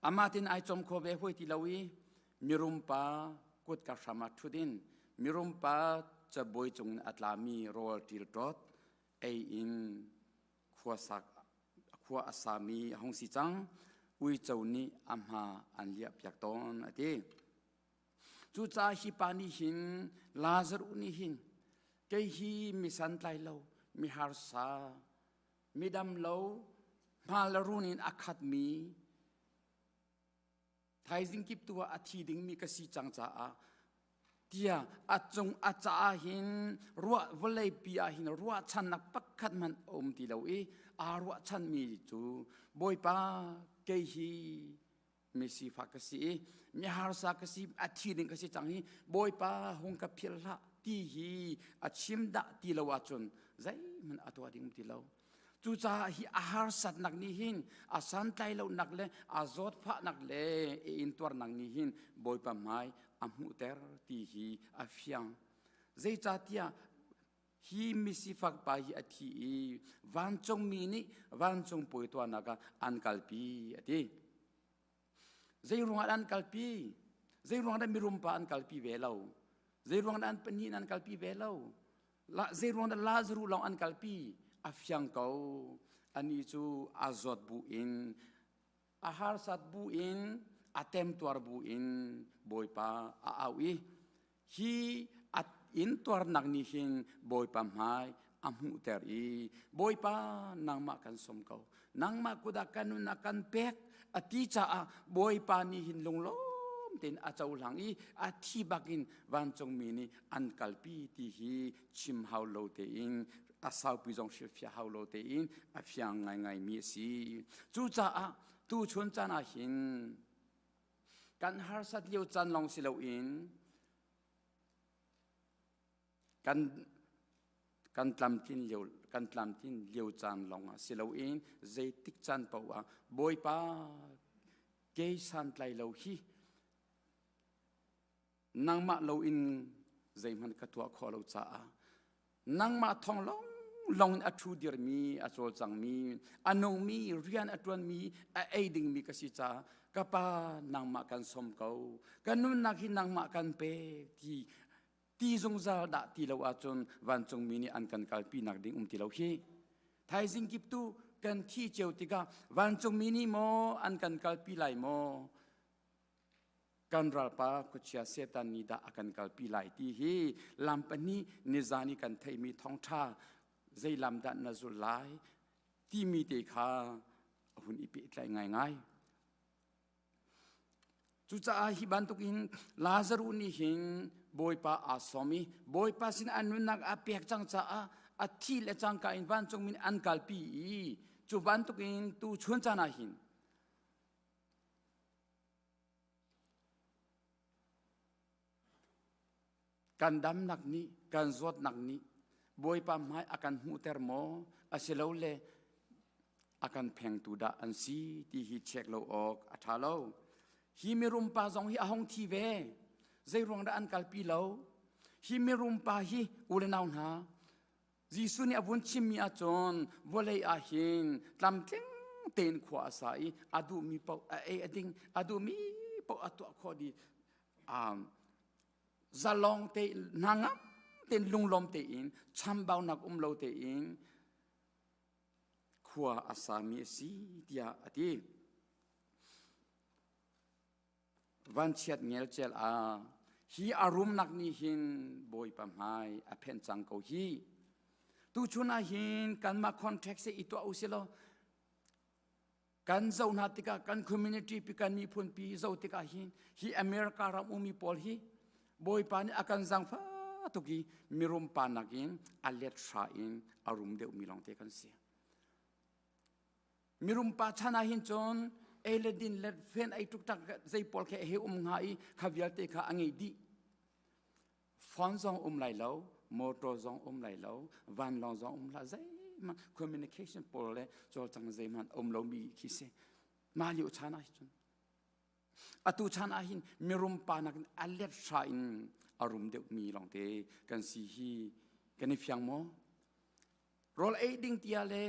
amah tin ai chom kho ve huai ti lo i mirum pa kut ka hram ah ṭhut in mirum pa cabuai cung in a tlami rawl ṭil ṭawt ei in khuasak khua a sami a hung si cang uico nih a hma an liah piak tawn a ti cucaah hi pa nih hin Lazaruh nih hin kei hi mi santlai lo mi harsa mi dam lo hma le run in a khatmi thaizing kip tu ah a thi dingmi ka si cang caah tiah a cung a caah hin ruah vawlei pi ah hin ruahchannak pakhat hmanh a um ti lo i aa ruahchanmi cu Bawipa kei hi mi sifak ka si i mi harsa ka si a thi ding ka si cang hi Bawipa hung ka philh hlah ti hi a chim dah ti lo ahcun zeihmanh a tuah ding um ti lo. Cucaah hi a harsatnak nih hin a santlaihlonak le a zawtfahnak le a intuarnak nih hin Bawipa hmai a hmuhter ti hi a fiang. Zeicahtiah hi misifak pa hi a thi i vancungmi nih vancung puai tuahnak ah an kalpi a ti. Zeiruangah an kalpi? Zeiruang dah mirum pa an kalpi ve lo? Zeiruang dah an pahnih an kalpi ve lo? La, zeiruang dah Lazaruh lawng an kalpi? A fiang ko. Anih cu a zawt bu in, a harsat bu in, a temtuar bu in Bawipa a au i hi a intuarnak nih hin Bawipa hmai a hmuhter i Bawipa nangmah kan sawm ko nangmah kut ah kan nunnak kan pek a ti caah Bawipa nih hin lunglawm tein a cohlang i a thi bakin vancungmi nih an kalpi ti hi chim hau lo tein a saupi zong hrilhfiah hau lo tein a fiang ngaingaimi a si. Cucaah tuchun caan ah hin kan harsat lio caan lawng si loin kan kan tlamtlin lio kan tlamtlin lio caan lawng ah si loin zeitik caan paoh ah Bawipa kei santlai lo hi nangmah loin zeihmanh ka tuah khawh lo caah nangmah thong long long in a ṭhu dirmi a cawlcangmi a nungmi rian a ṭuanmi a ei dingmi ka si caah ka pa nangmah kan som ko ka nunnak hi nangmah kan pek ti ti zungzal dah ti lo ahcun vancungmi nih an kan kalpi nak ding um ti lo hi thaizing kip tu kan thi cio tikah vancungmi nih maw an kan kalpi lai maw kan ralpa khuachia Satan nih dah a kan kalpi lai ti hi lam pahnih nizan i kan theihmi thawngṭha zei lam dah na zulh lai timi te kha a hun i pehtlaih ngaingai. Cucaah hi bantukin Lazaruh nih hin Bawipa aa sawm i Bawipa sin an nunnak a pek cang caah a thi le cangka in vancungmi nih an kalpi i cu bantukin tu chun caan ah hin Kan damnak nih, kan zawtnak nih Bawipa hmai a kan hmuhter maw? Asilole a kan phengtu dah an si ti hi check lo awk a ṭha lo. Hi mirum pa zong hi a hung thi ve. Zeiruang dah an kalpi lo? Hi mirum pa hi u le nau hna, Jesuh nih a vun chimmi ahcun vawlei ah hin tlamtling tein khua a sa i a duhmi paoh a ei a ding, a duhmi paoh a tuah khawh dih. Um, zalong te hnangam tein lunglawm tein chambaunak um lo tein khua a sami a si tiah a ti. Vanchiat ngelcel ah hi a rumnak nih hin Bawipa hmai a phenh cang ko hi. Tuchun ah hin kanmah contract se i tuah usih law kan zoh hna tikah kan community pi kan miphun pi zoh tikah hin hi America ram ummi pawl hi. Bawipa nih a kan zangfa tuk i mirum pa nakin a let hra in a rum deuhmi lawngte kan si. Mirum pa chan ah hin cun ei le din le fen ei tuk tak zei pawl khe he um hnga i kha vialte kha a ngei dih. Phone zong um lai lo, motor zong um lai lo, vanlawng zong um la zeihmanh communication pawl le cawlcang zeihmanh um lomi khi si. Mah lio chan ah cun atu chan ah hin mirum pa nakin a let hra in a rum deuhmi lawngte kan si hi kan i fiang maw? Rawl ei ding tia le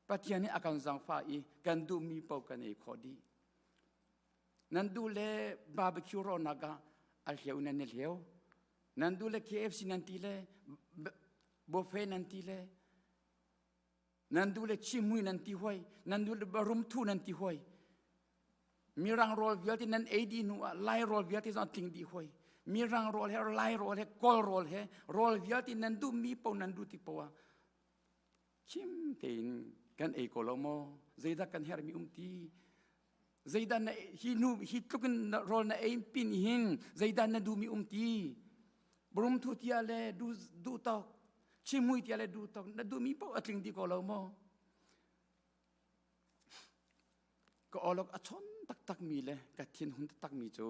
Pathian nih a kan zangfah i kan duhmi paoh kan ei khawh dih. Nan duh le barbecue rawhnak ah a hleu nan i hleu. Nan duh le KFC nan ti le buffet nan ti le nan duh le chimui nan ti huai nan duh le rumthu nan ti huai mirang rawl vialte nan ei dih hnu ah lai rawl vialte zong tling dih huai mirang rawl he lai rawl he kawl rawl he rawl vialte nan duh mi po nan duh tik poah khim tein kan ei ko lo maw zeidah kan herhmi um ti zeidah na hi nu hi tluk in rawl na ei pin hin zeidah na duhmi um ti Brum thu tia le du du tok chimui tia le du tok na du mi paoh a tling di ko lo maw ka olok a chon taktak mi le ka thin hun taktak mi cu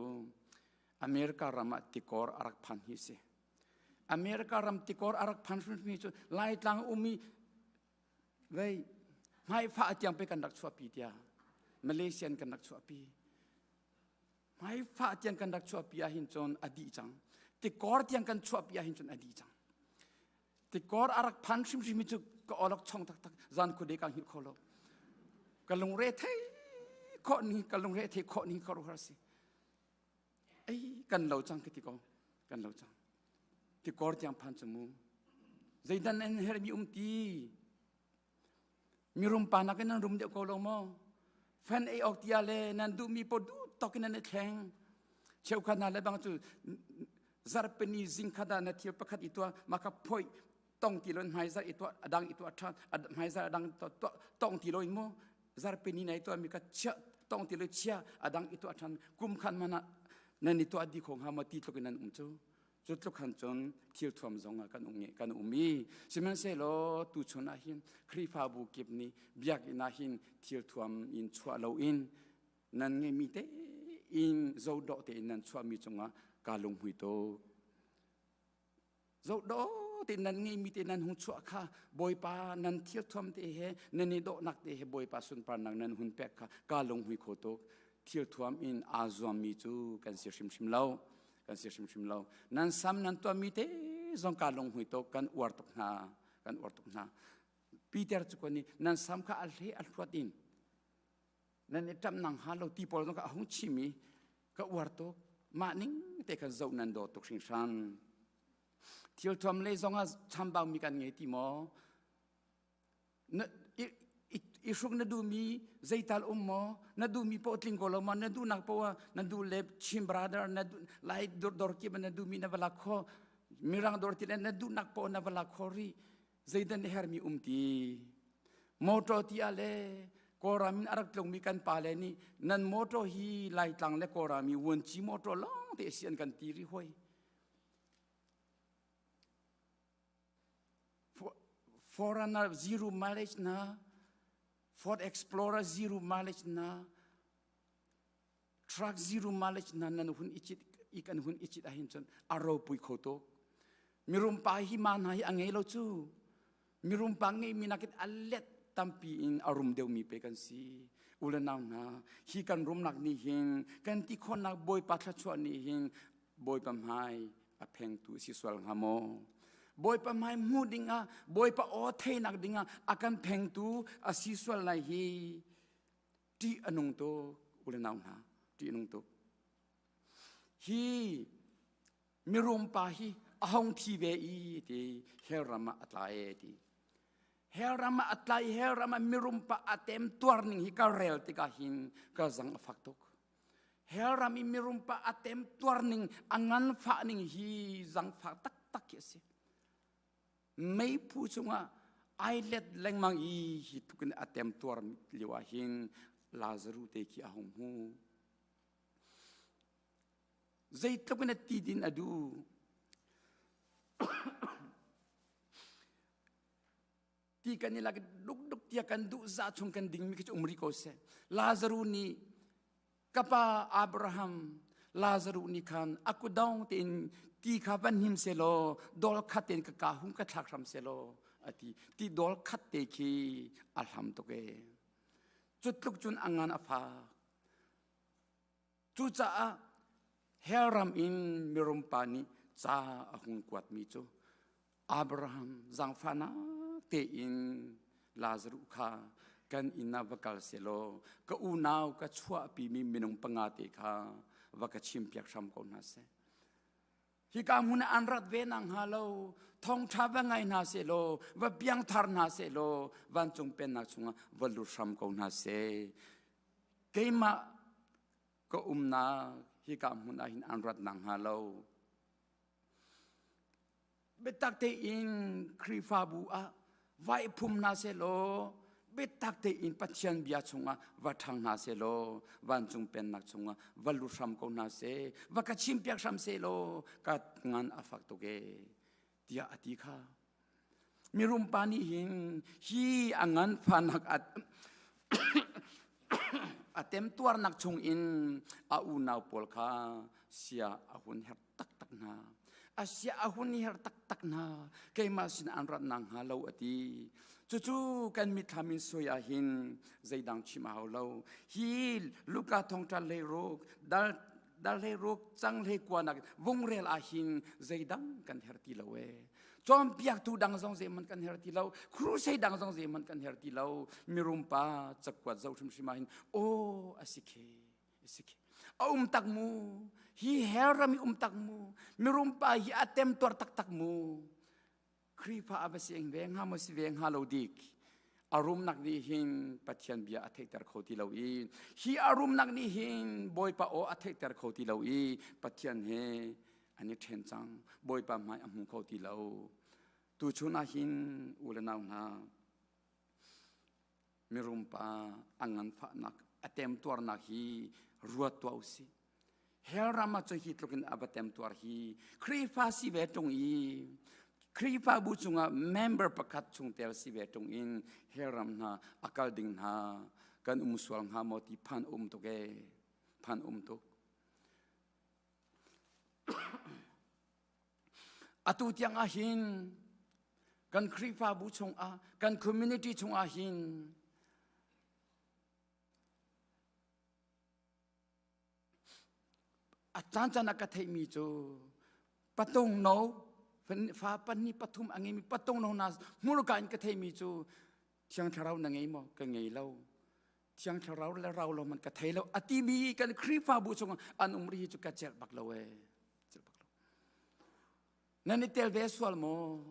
America ram ah tikor a rak phan hi si America ram tikor a rak phan hrim cu Laitlang umi vei hmaifa tiang pe kan rak chuahpi tia Malaysian kan rak chuahpi Hmaifah tiang kan rak chuahpi ahhin cun a dih cang. Tikor tiang kan chuahpi ahhin cun a dih cang. Tikor a rak phan hrimhrim hi cu ka olok chong taktak zan khuade ka hngilh kho lo. Ka lungre thei khawh ni ka lungre thei khawh ni ka ruar si. Ei kan lo cang ka ti ko. Kan lo cang. Tikor tiang phan cu mu. Zeidan an hermi um ti. Mirum pa nakin nan rum deuh ko lo maw? Fan ei awk tia le nan duhmi paoh duh tawk in nan i thleng. Cheukhat hna le bang cu zarhpini zing khat ah na thil pakhat i tuah mah kha phoi tong ti lo in hmaizarh i tuah adang i tuah ṭhan hmaizarh adang tuah tong ti lo in mu zarhpini na i tuah mi kha chia tong ti lo chia adang i tuah ṭhan kum khan man ah nan i tuah dih kho hnga maw ti tluk in nan um cu Cu tluk han cun thilthuam zong ah kan um kan um i sihmanhsehlaw tuchun ah hin Khrihfabu kip nih biakinn ah hin thilthuam in chuah loin nan ngeihmi tein zohdawh tein nan chuahmi cungah kaa lunghmui tuk. Zohdawh tein nan ngeihmi te nan hung chuah kha Bawipa nan thilthuam te he nan i dawhnak te he Bawipa sunparnak nan hun pek kha kaa lunghmui kho tuk. Thilthuam in aa zuammi cu kan si hrimhrim lo. Kan si hrimhrim lo. Nan sam nan tuahmi te zong kaa lunghmui tuk, kan uar tuk hna, kan uar tuk hna. Peter cu ko nih nan sam kha a hle a hluat in nan i ṭamh nang ha lo ti pawl zong kha a hung chim i ka uar tuk. Mah ning te khan zoh nan daw tuk hringhran. Thil thuam lei zong ah chambau mi kan ngei ti maw? Na i hruk na duhmi zeital um maw na duhmi paoh tling ko lo maw na duhnak paoh na duh le Chin brother na duh lai dor kip na duhmi na va lak kho mirang dor ti le na duhnak paoh na va lak kho rih zeidah na hermi um ti motor ti ah le Kawlram in a rak tlungmi kan pale nih nan motor hi Laitlang le Kawlram i vuanci motor lawng te si an kan ti rih hoi Forerunner zero mileage na, Ford Explorer zero mileage na, truck zero mileage na nan hun ichit i kan hun ichit ahin cun a ropui kho tuk. Mirum pa hi ma hna hi a ngei lo cu. Mirum pa ngei mi nakin a let tampi in a rum deuhmi pe kan si. U le nau hna, hi kan rumnak nih hin kan ti khawhnak Bawipa thluachuah nih hin Bawipa hmai a phengtu si sual hnga maw? Bawipa hmai hmuh dingah, Bawipa aw theinak dingah a kan phengtu a si sual lai hi ṭih a nung tuk u le nau hna, ṭih a nung tuk. Hi mirum pa hi a hong thi ve i ti hell ram ah a tla e ti. Hell ram ah a tla i hell ram ah mirum pa a tem tuar ning hi ka rel tikah hin ka zang a fak tuk. Hell ram i mirum pa a tem tuar ning a nganfah ning hi zangfak taktak khi a si. Meiphu chungah ai let lengmang i hi tluk in a tem tuar lio ah hin Lazaru te khi a hung hmu. Zeitluk in a ti din a duh. Ti kan i lak dukduk tia kan duh za chung kan dingmi khi cu um rih ko seh. Lazaru nih ka pa Abraham Lazaru nih khan a kudawng tein ti kha van hnim selaw dol khat tein ka ka hung ka thlak hram selaw a ti. Ti dol khat te khi a hlam tuk e. Cu tluk cun a ngan a fak. Cucaah hell ram in mirum pa nih ca a hung kuatmi cu Abraham zaangfahnak tein Lazaruh kha kan inn ah va kal selaw ka unau ka chuahpimi minung panga te kha va ka chimpiak hram ko hna seh. Hika hmun ah an rat ve nak hnga lo thawngṭha va ngai hna seh law va piangthar hna seh law vancung pennak chungah va lut hram ko hna seh. Keimah ka umnak hika hmun ah hin an rat nak hnga lo. Biatak tein Khrihfabu ah vai phum hna sehlaw biatak tein Pathian bia chungah va ṭhang hna sehlaw vancung pennak chungah va lut hram ko hna seh va ka chimpiak hram sehlaw ka ngan a fak tuk ee tiah a ti kha. Mirum pa nih hin hi a nganfahnak a a temtuarnak chungin a unau pawl kha sia a hun herh taktak hna. A sia a hun her taktak hna. Keimah sin an rat nak hnga lo a ti. Cucu kan mitthlam in soi ah hin zeidang chim a hau lo. Hi Luka thawngṭha leiruk dal dal leiruk cang hlei kuanak vungrel ah hin zeidang kan her ti lo ee. Cawnpiaktu dang zong zeihmanh kan her ti lo. Crusade dang zong zeihmanh kan her ti lo. Mirum pa cakuat zoh hrimhrim ah hin aw a si khe a si khe. A um tak mu. Hi hell ram i um tak mu. Mirum pa hi a temtuar taktak mu. Khrihfa a va si eng ve hnga maw si ve hnga lo dik. A rumnak nih hin Pathian bia a theihter kho ti lo i hi a rumnak nih hin Bawipa aw a theihter kho ti lo i Pathian he an i ṭhen cang. Bawipa hmai a hmu kho ti lo. Tuchun ah hin u le nau hna mirum pa a nganfahnak a temtuarnak hi ruat tuah u sih. Hell ram ah cu hi tluk in a va temtuar hi Khrihfa si ve ṭung i Khrihfabu chungah member pakhat chungtel si ve ṭung in hell ram hna a kal ding hna kan um sual hnga maw ti phan um tuk ee phan um tuk. Atu tiang ah hin kan Khrihfabu chungah kan community chungah hin a caan caan ah ka theihmi cu patung no fa pahnih pathum a ngeimi patung no hna hmurka in ka theihmi cu Thiang Thlarau na ngei maw? Ka ngei lo. Thiang Thlarau le rau lo man ka thei lo. A timi kan Khrihfabu chungah an um ri cu ka celh bak lo ee. Celh bak lo. Nan i tel ve sual maw?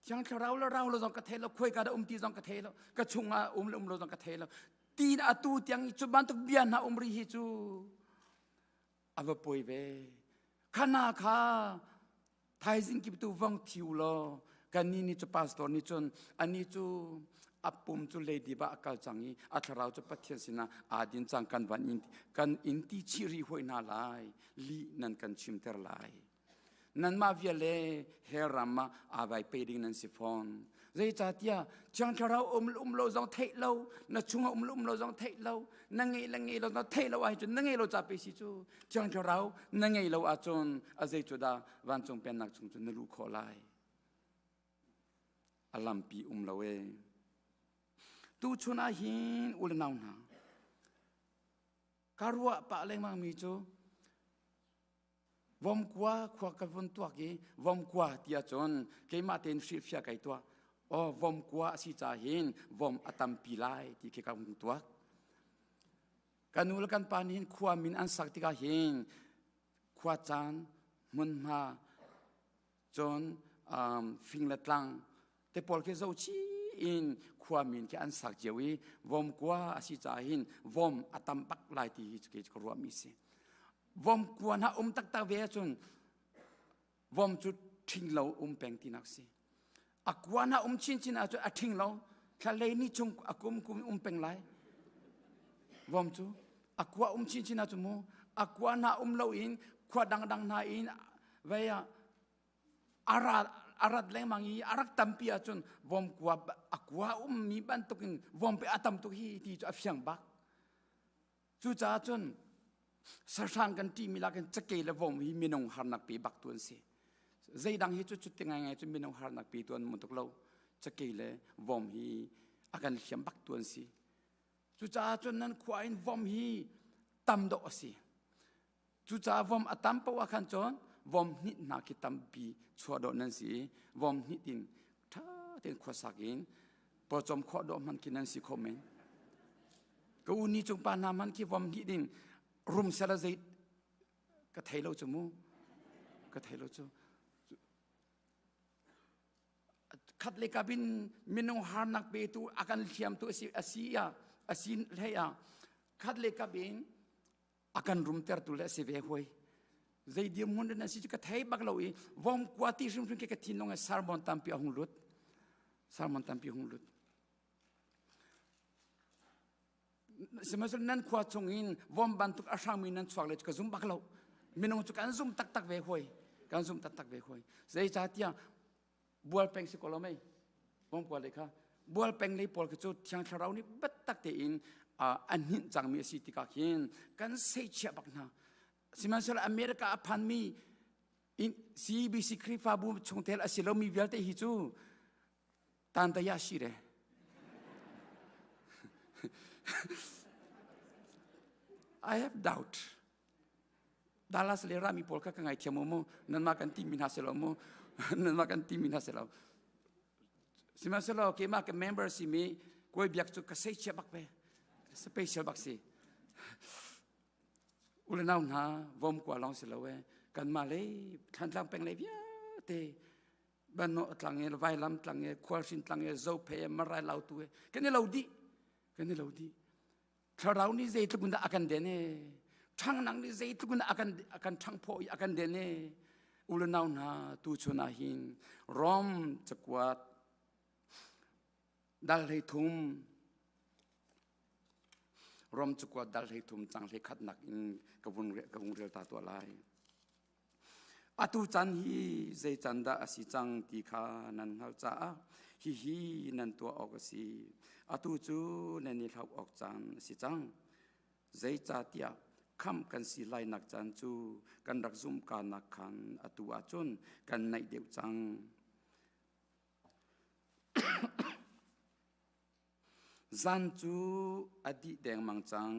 Thiang Thlarau le rau lo zong ka thei lo, khuai ka da um ti zong ka thei lo, ka chungah um le um lo zong ka thei lo. Ti na atu tiang cu bantuk bia hna um ri hi cu a va poi ve. Khana kha thaizing kip tu vong thiu law kannih nih cu pastor nih cun ani cu a pum cu lady ba a kal cang i a thlarau cu Pathian sinah aa din cang kan van in kan in ti chih rih hoi hna lai li nan kan chimter lai nanmah viale hell ram ah aa vai pe ding nan si fawn zeicahtiah Thiang Thlarau um um lo zong theih lo na chungah um um lo zong theih lo na ngei le ngei lo na theih lo ahcun na ngei lo ca pe si cu Thiang Thlarau na ngei lo ahcun a zei cu dah vancung pennak chung cu na luh khawh lai a lampi um lo e tu chun ah hin u le nau hna ka ruah pah lengmang mi cu Vomkua khua ka vun tuak i vomkua ti ahcun keimah tein hrilhfiah kai tuah. Aw vomkua a si ca hin vom a tampi lai ti khi ka hung tuak. Ka nu le kan pa nih hin khua min an sak tikah hin khua caan hmunhma cun um, fing le tlang te pawl khi zohchih in khua min khi an sak cio i vomkua a si caah hin vom a tam bak lai ti hi cu ka ruahmi si. Vomkua hna um taktak ve ahcun vom cu ṭhing lo um peng tinak si. A kua hna um chinchin ahcun a ṭhing lo thlalei ni chung a kum kum um peng lai. Vom cu a kua um chinchin ahcun mu A kua hna um loin khua dangdang hna in vei ah a arat lengmang i a rak tampi ahcun vom kua a kua ummi bantukin vom pe a tam tuk hi ti cu a fiang bak. Cucaah cun sahrang kan ṭihmi lakin cakei le vom hi minung harnak pe bak tu an si. Zeidang hi cu cuti ngaingai cu minung harnak pe tu an um tuk lo. Cakei le vom hi a kan hliam bak tu an si. Cucaah cun nan khua in vom hi tam dawh a si. Cucaah vom a tam paoh ah khan cun vom hnit hna khi tampi chuah dawh nan si i vom hnit in ṭha tein khuasak in pawcawm khawh dawh hmanh khi nan si kho men. Ka u ni cung pa hna hmanh khi vom hnit in rum sela zei ka thei lo cu mu ka thei lo cu khat le kap in minung harnak petu a kan hliamtu a si a si ah a si hlei ah khat le kap in a kan rumtertu le a si ve hoi zei dirhmun in an si cu ka thei bak lo i vom kua ti hrimhrim khi ka thinlung i sermon tampi a hung lut sermon tampi hung lut sihmanhsehlaw nan khua chung in vom bantuk a hrangmi nan chuak le cu ka zum bak lo minung cu kan zum taktak ve hoi kan zum taktak ve hoi zeicahtiah bual peng si ko lo mei vom kua le kha bual peng lei pawl khi cu thiang thlarau nih biatak tein an hninh cangmi a si tikah khin kan seichiah bak hna sihmanhsehlaw America a phanmi CBC Khrihfabu chungtel a si lomi vialte hi cu tantaya si re I have doubt Dallas le rami pawl kha ka ngaithiam u mu nanmah kan timi hna si lo mu nanmah kan timi hna si lo sihmanhsehlaw keimah ka member simi kawi biak cu ka seichia bak ve special bak si ulenau hna vom kua lawng si lo e kanmah lei thlantlang peng lei vialte banno tlang e vailam tlang e khualhrin tlang e zophe e marai lautu e kan i lo dih kan i lo dih Thlarau nih zeitluk in dah a kan den e ṭhangnang nih zeitluk in dah a kan a kan ṭhangphawh i a kan den e ulenau hna tu chun ah hin Rom cakuat dal hlei thum Rom cakuat dal hlei thum cang hlei khatnak in ka vun ka vung rel ta tuah lai. Atu caan hi zei can dah a si cang ti kha nan hngalh caah hihi nan tuah awk a si. Atu cu nan i hlauh awk caan a si cang. Zeicahtiah khamh kan si lainak caan cu kan rak zumhkanak khan atu ahcun kan naih deuh cang. Zan cu a dih dengmang cang,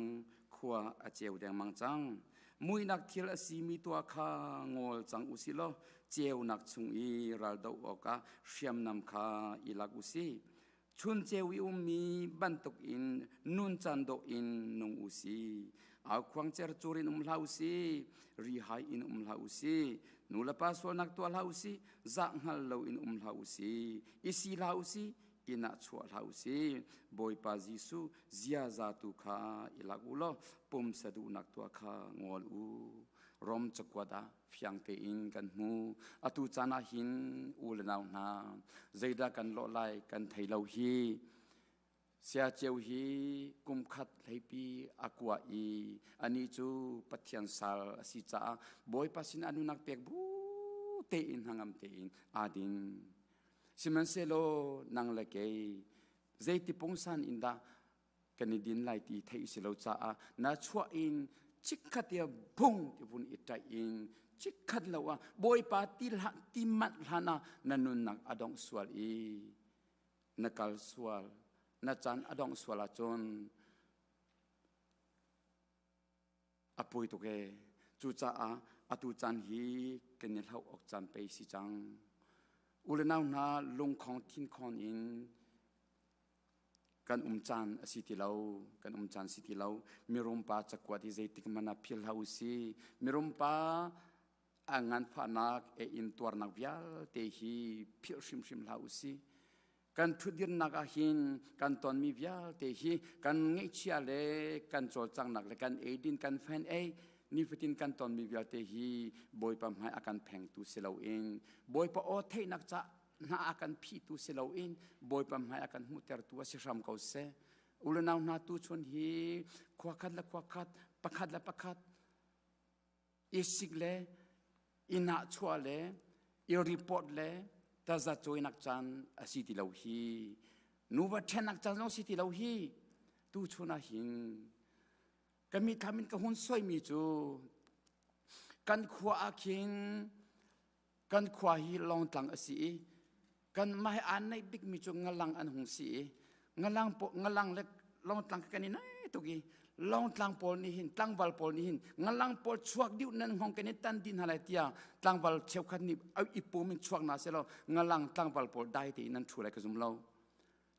khua a ceu dengmang cang. Muihnak thil a simi tuah kha ngol cang u sih law ceunak chung i raldoh awkah hriamnam kha i lak u sih. Chun ceu i ummi bantukin nuncan dawh in nung u sih. Aukhuang cercur in um hlah u sih, rihai in um hlah u sih, nu le pa sualnak tuah hlah u sih, zah hngal loin um hlah u sih, i si hlah u sih, inn ah chuah hlah u sih. Bawipa Jesuh ziaza tu kha i lak u law pumsa duhnak tuah kha ngol u. Rom cakuat ah fiang tein kan hmu. Atu caan ah hin u le nau hna, zeidah kan lawh lai kan thei lo hi. Siaceu hi kum khat hleipi a kua i anih cu Pathian sal a si caah Bawipa sin a nunak pek bu tein hnangam tein aa din. Sihmanhsehlaw nang le kei zeiti pungsan in dah kan i din lai ti theih si lo caah na chuah in chikkhat te bung ti vun i ṭaih in chikkhat lo ah Bawipa ti hlah ti manh hlan ah na nunnak a dongh sual i na kal sual na caan a dongh sual ahcun A poi tuk ee. Cucaah atu caan hi kan i hlauh awk caan pei si cang. U le nau hna lungkhong thinkhon in kan um caan a si ti lo. Kan um caan si ti lo. Mirum pa cakuat hi zeitik hmanh ah philh hlah u si. Mirum pa a nganfahnak e in tuarnak vialte hi philh hrimhrim hlah u si. Kan ṭhutdirnak ah hin kan tonmi vialte hi kan ngeihchia le kan cawlcanghnak le kan eidin kan fen ei nifatin kan tonmi vialte hi Bawipa hmai a kan phengtu si loin Bawipa aw theihnak ca hna a kan phihtu si loin Bawipa hmai a kan hmuhtertu a si hram ko seh. U le nau hna tu chun hi khua khat le khua khat pakhat le pakhat. Isik le inah chuah le i report le taza cawinak caan a si ti lo hi. Nuva ṭhennak caan zong si ti lo hi. Tu chun ah hin ka mithlam in ka hun soimi cu kan khua ah khin kan khua hi lawngtlang a si i kan mah he aa naih bikmi cu ngalang an hung si i ngalang ngalang le lawngtlang kan i nai tuk i lawngtlang pawl nih hin tlangval pawl nih hin ngalang pawl chuak dih nan hngong kan i tan dih hna lai tiah tlangval cheukhat nih i pum in chuak na selaw ngalang tlangval pawl dai tein nan thu lai ka zum lo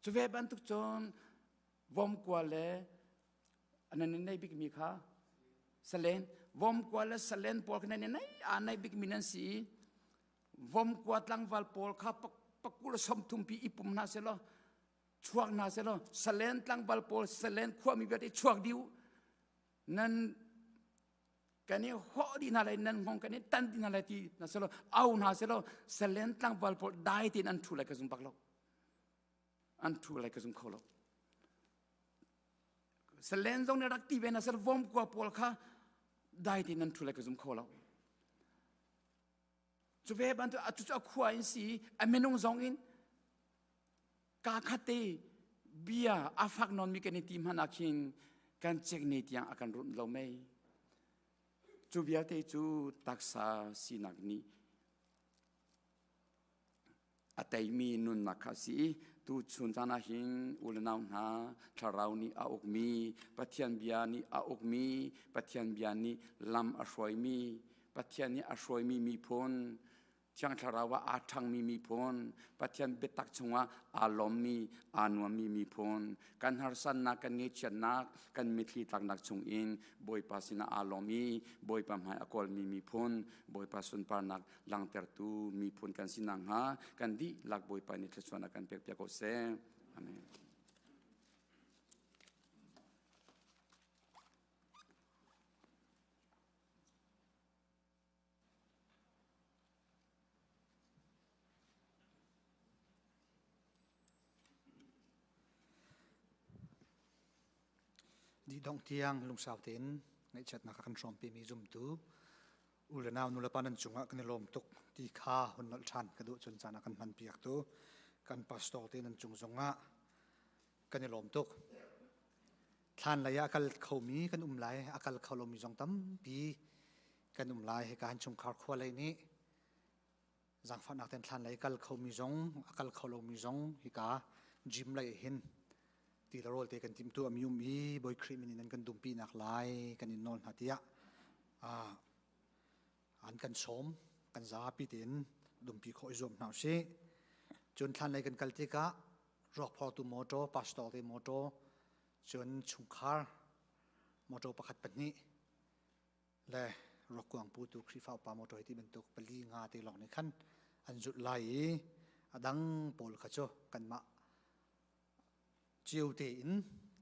cu ve bantuk cun vomkua le nan i nei bikmi kha salen vomkua le salen pawl kha nan i nei aa nei bikmi nan si i vomkua tlangval pawl kha pakul 30 pi i pum hna selaw chuak hna selaw salen tlangval pawl salen khuami vialte chuak diu nan kan i hawh dih hna lai nan hngong kan i tan dih hna lai ti hna selaw au hna selaw salen tlangval pawl dai tein an thu lai ka zum bak lo an thu lai ka zum kho lo salen zong nih rak ti ve na sal vom kua pawl kha dai tein nan thu lai ka zum kho lo cu ve bantuk a cu a khua in si a minung zong in ka khat te bia a fak non mi kan i ti hmanh ah khin kan cek ne tiang a kan runh lo mei cu vialte cu taksa sinak nih A teimi nunnak kha a si i tuchun caan ah hin u le nau hna thlarau nih a ukmi Pathian bia nih a ukmi Pathian bia nih lam a hruaimi Pathian nih a hruaimi miphun Thiang Thlarau ah aa ṭhangmi miphun Pathian biatak chungah aa lawmmi aa nuammi miphun kan harsannak kan ngaihchiatnak kan mitthli tlaknak chungin Bawipa sinah aa lawm i Bawipa hmai a kawlmi miphun Bawipa sunparnak langhtertu miphun kan si nakhnga kan dihlak Bawipa nih thluachuahnak kan pekpiak ko seh. Amen. Dih dongh tiang lungsau tein ngaihchiatnak a kan hrawmpimi zumtu u le nau nulepa nan cungah kan i lawm tuk ti kha hun nolh ṭhan ka duh cun caan ah kan hman piak tu kan pastor te nan cung zongah kan i lawm tuk. Thlan lei ah a kal khomi kan um lai, a kal kho lomi zong tampi kan um lai. Hika hin chungkhar khua lei nih zaangfahnak ten thlan lei kal khomi zong a kal kho lomi zong hika gym lei hin ti le rawl te kan timh tu ami um i Bawi Khrih min in an kan dumpi nak lai kan in nawl hna tiah an kan sawm kan zapi tein dumpi khawh i zuam hna usih cun thlan lei kan kal tikah ruak phortu motor pastor te motor cun chungkhar motor pakhat pahnih le ruakkuang putu Khrihfa upa motor hi ti bantuk pali nga te lawng nih khan an zulh lai i a dang pawl kha cu kanmah cio tein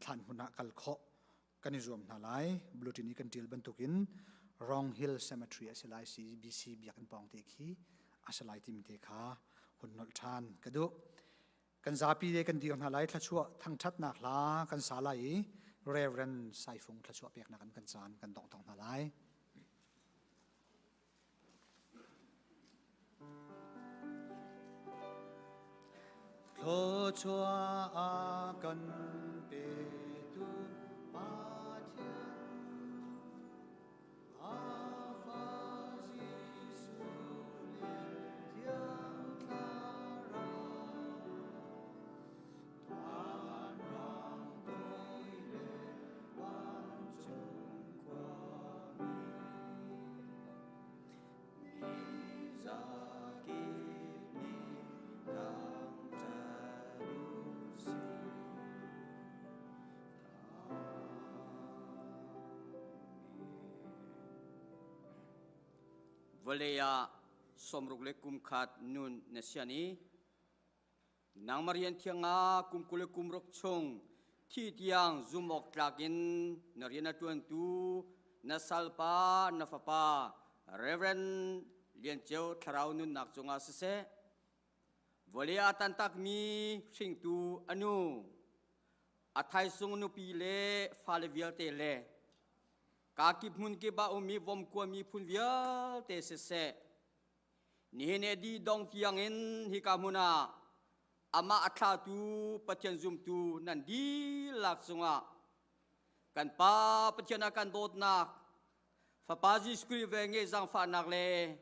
thlan hmun ah kal khawh kan i zuam hna lai. Bulletin i kan ṭial bantukin Rong Hill Cemetery a si lai CBC biakinn pawng te khi a si lai timi te kha hun nolh ṭhan ka duh. Kan zapi te kan dir hna lai thlachuah thangṭhatnak hla kan sa lai i Reverend Saifung thlachuah peknak in kan caan kan dongh hna lai. Thluachuah a kan petu Pathian a fa Jesuh le Thiang Thlarau Vanrang toi le vancung khuami mi zakip nih thangṭhat u sih. Vawlei ah 60 le kum khat nun na sian i Nangmah rian thiang ah kum 20 le kum ruk chung thi tiang zum awk tlak in na rian a ṭuantu na salpa na fapa Reverend Lian Ceu thlarau nunnak cungah siseh, vawlei ah tantakmi hringtu a nu, a thaisung nupi le fale vialte le. Kakip hmun kip ah ummi vomkua miphun vialte siseh, nihin i di dong tiangin hika hmun ah amah a thlatu Pathian zumtu nan dihlak cungah kan Pa Pathian a kan dawtnak, Fapa Jesuh Khrih ve nge zaangfahnak le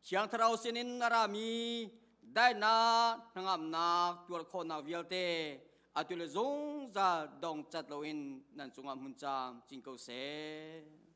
Thiang Thlarau sinin a rami daihnak, hnangamnak, tuar khawhnak vialte atu le zungzal dong cat loin nan cungah hmun caam cin ko seh.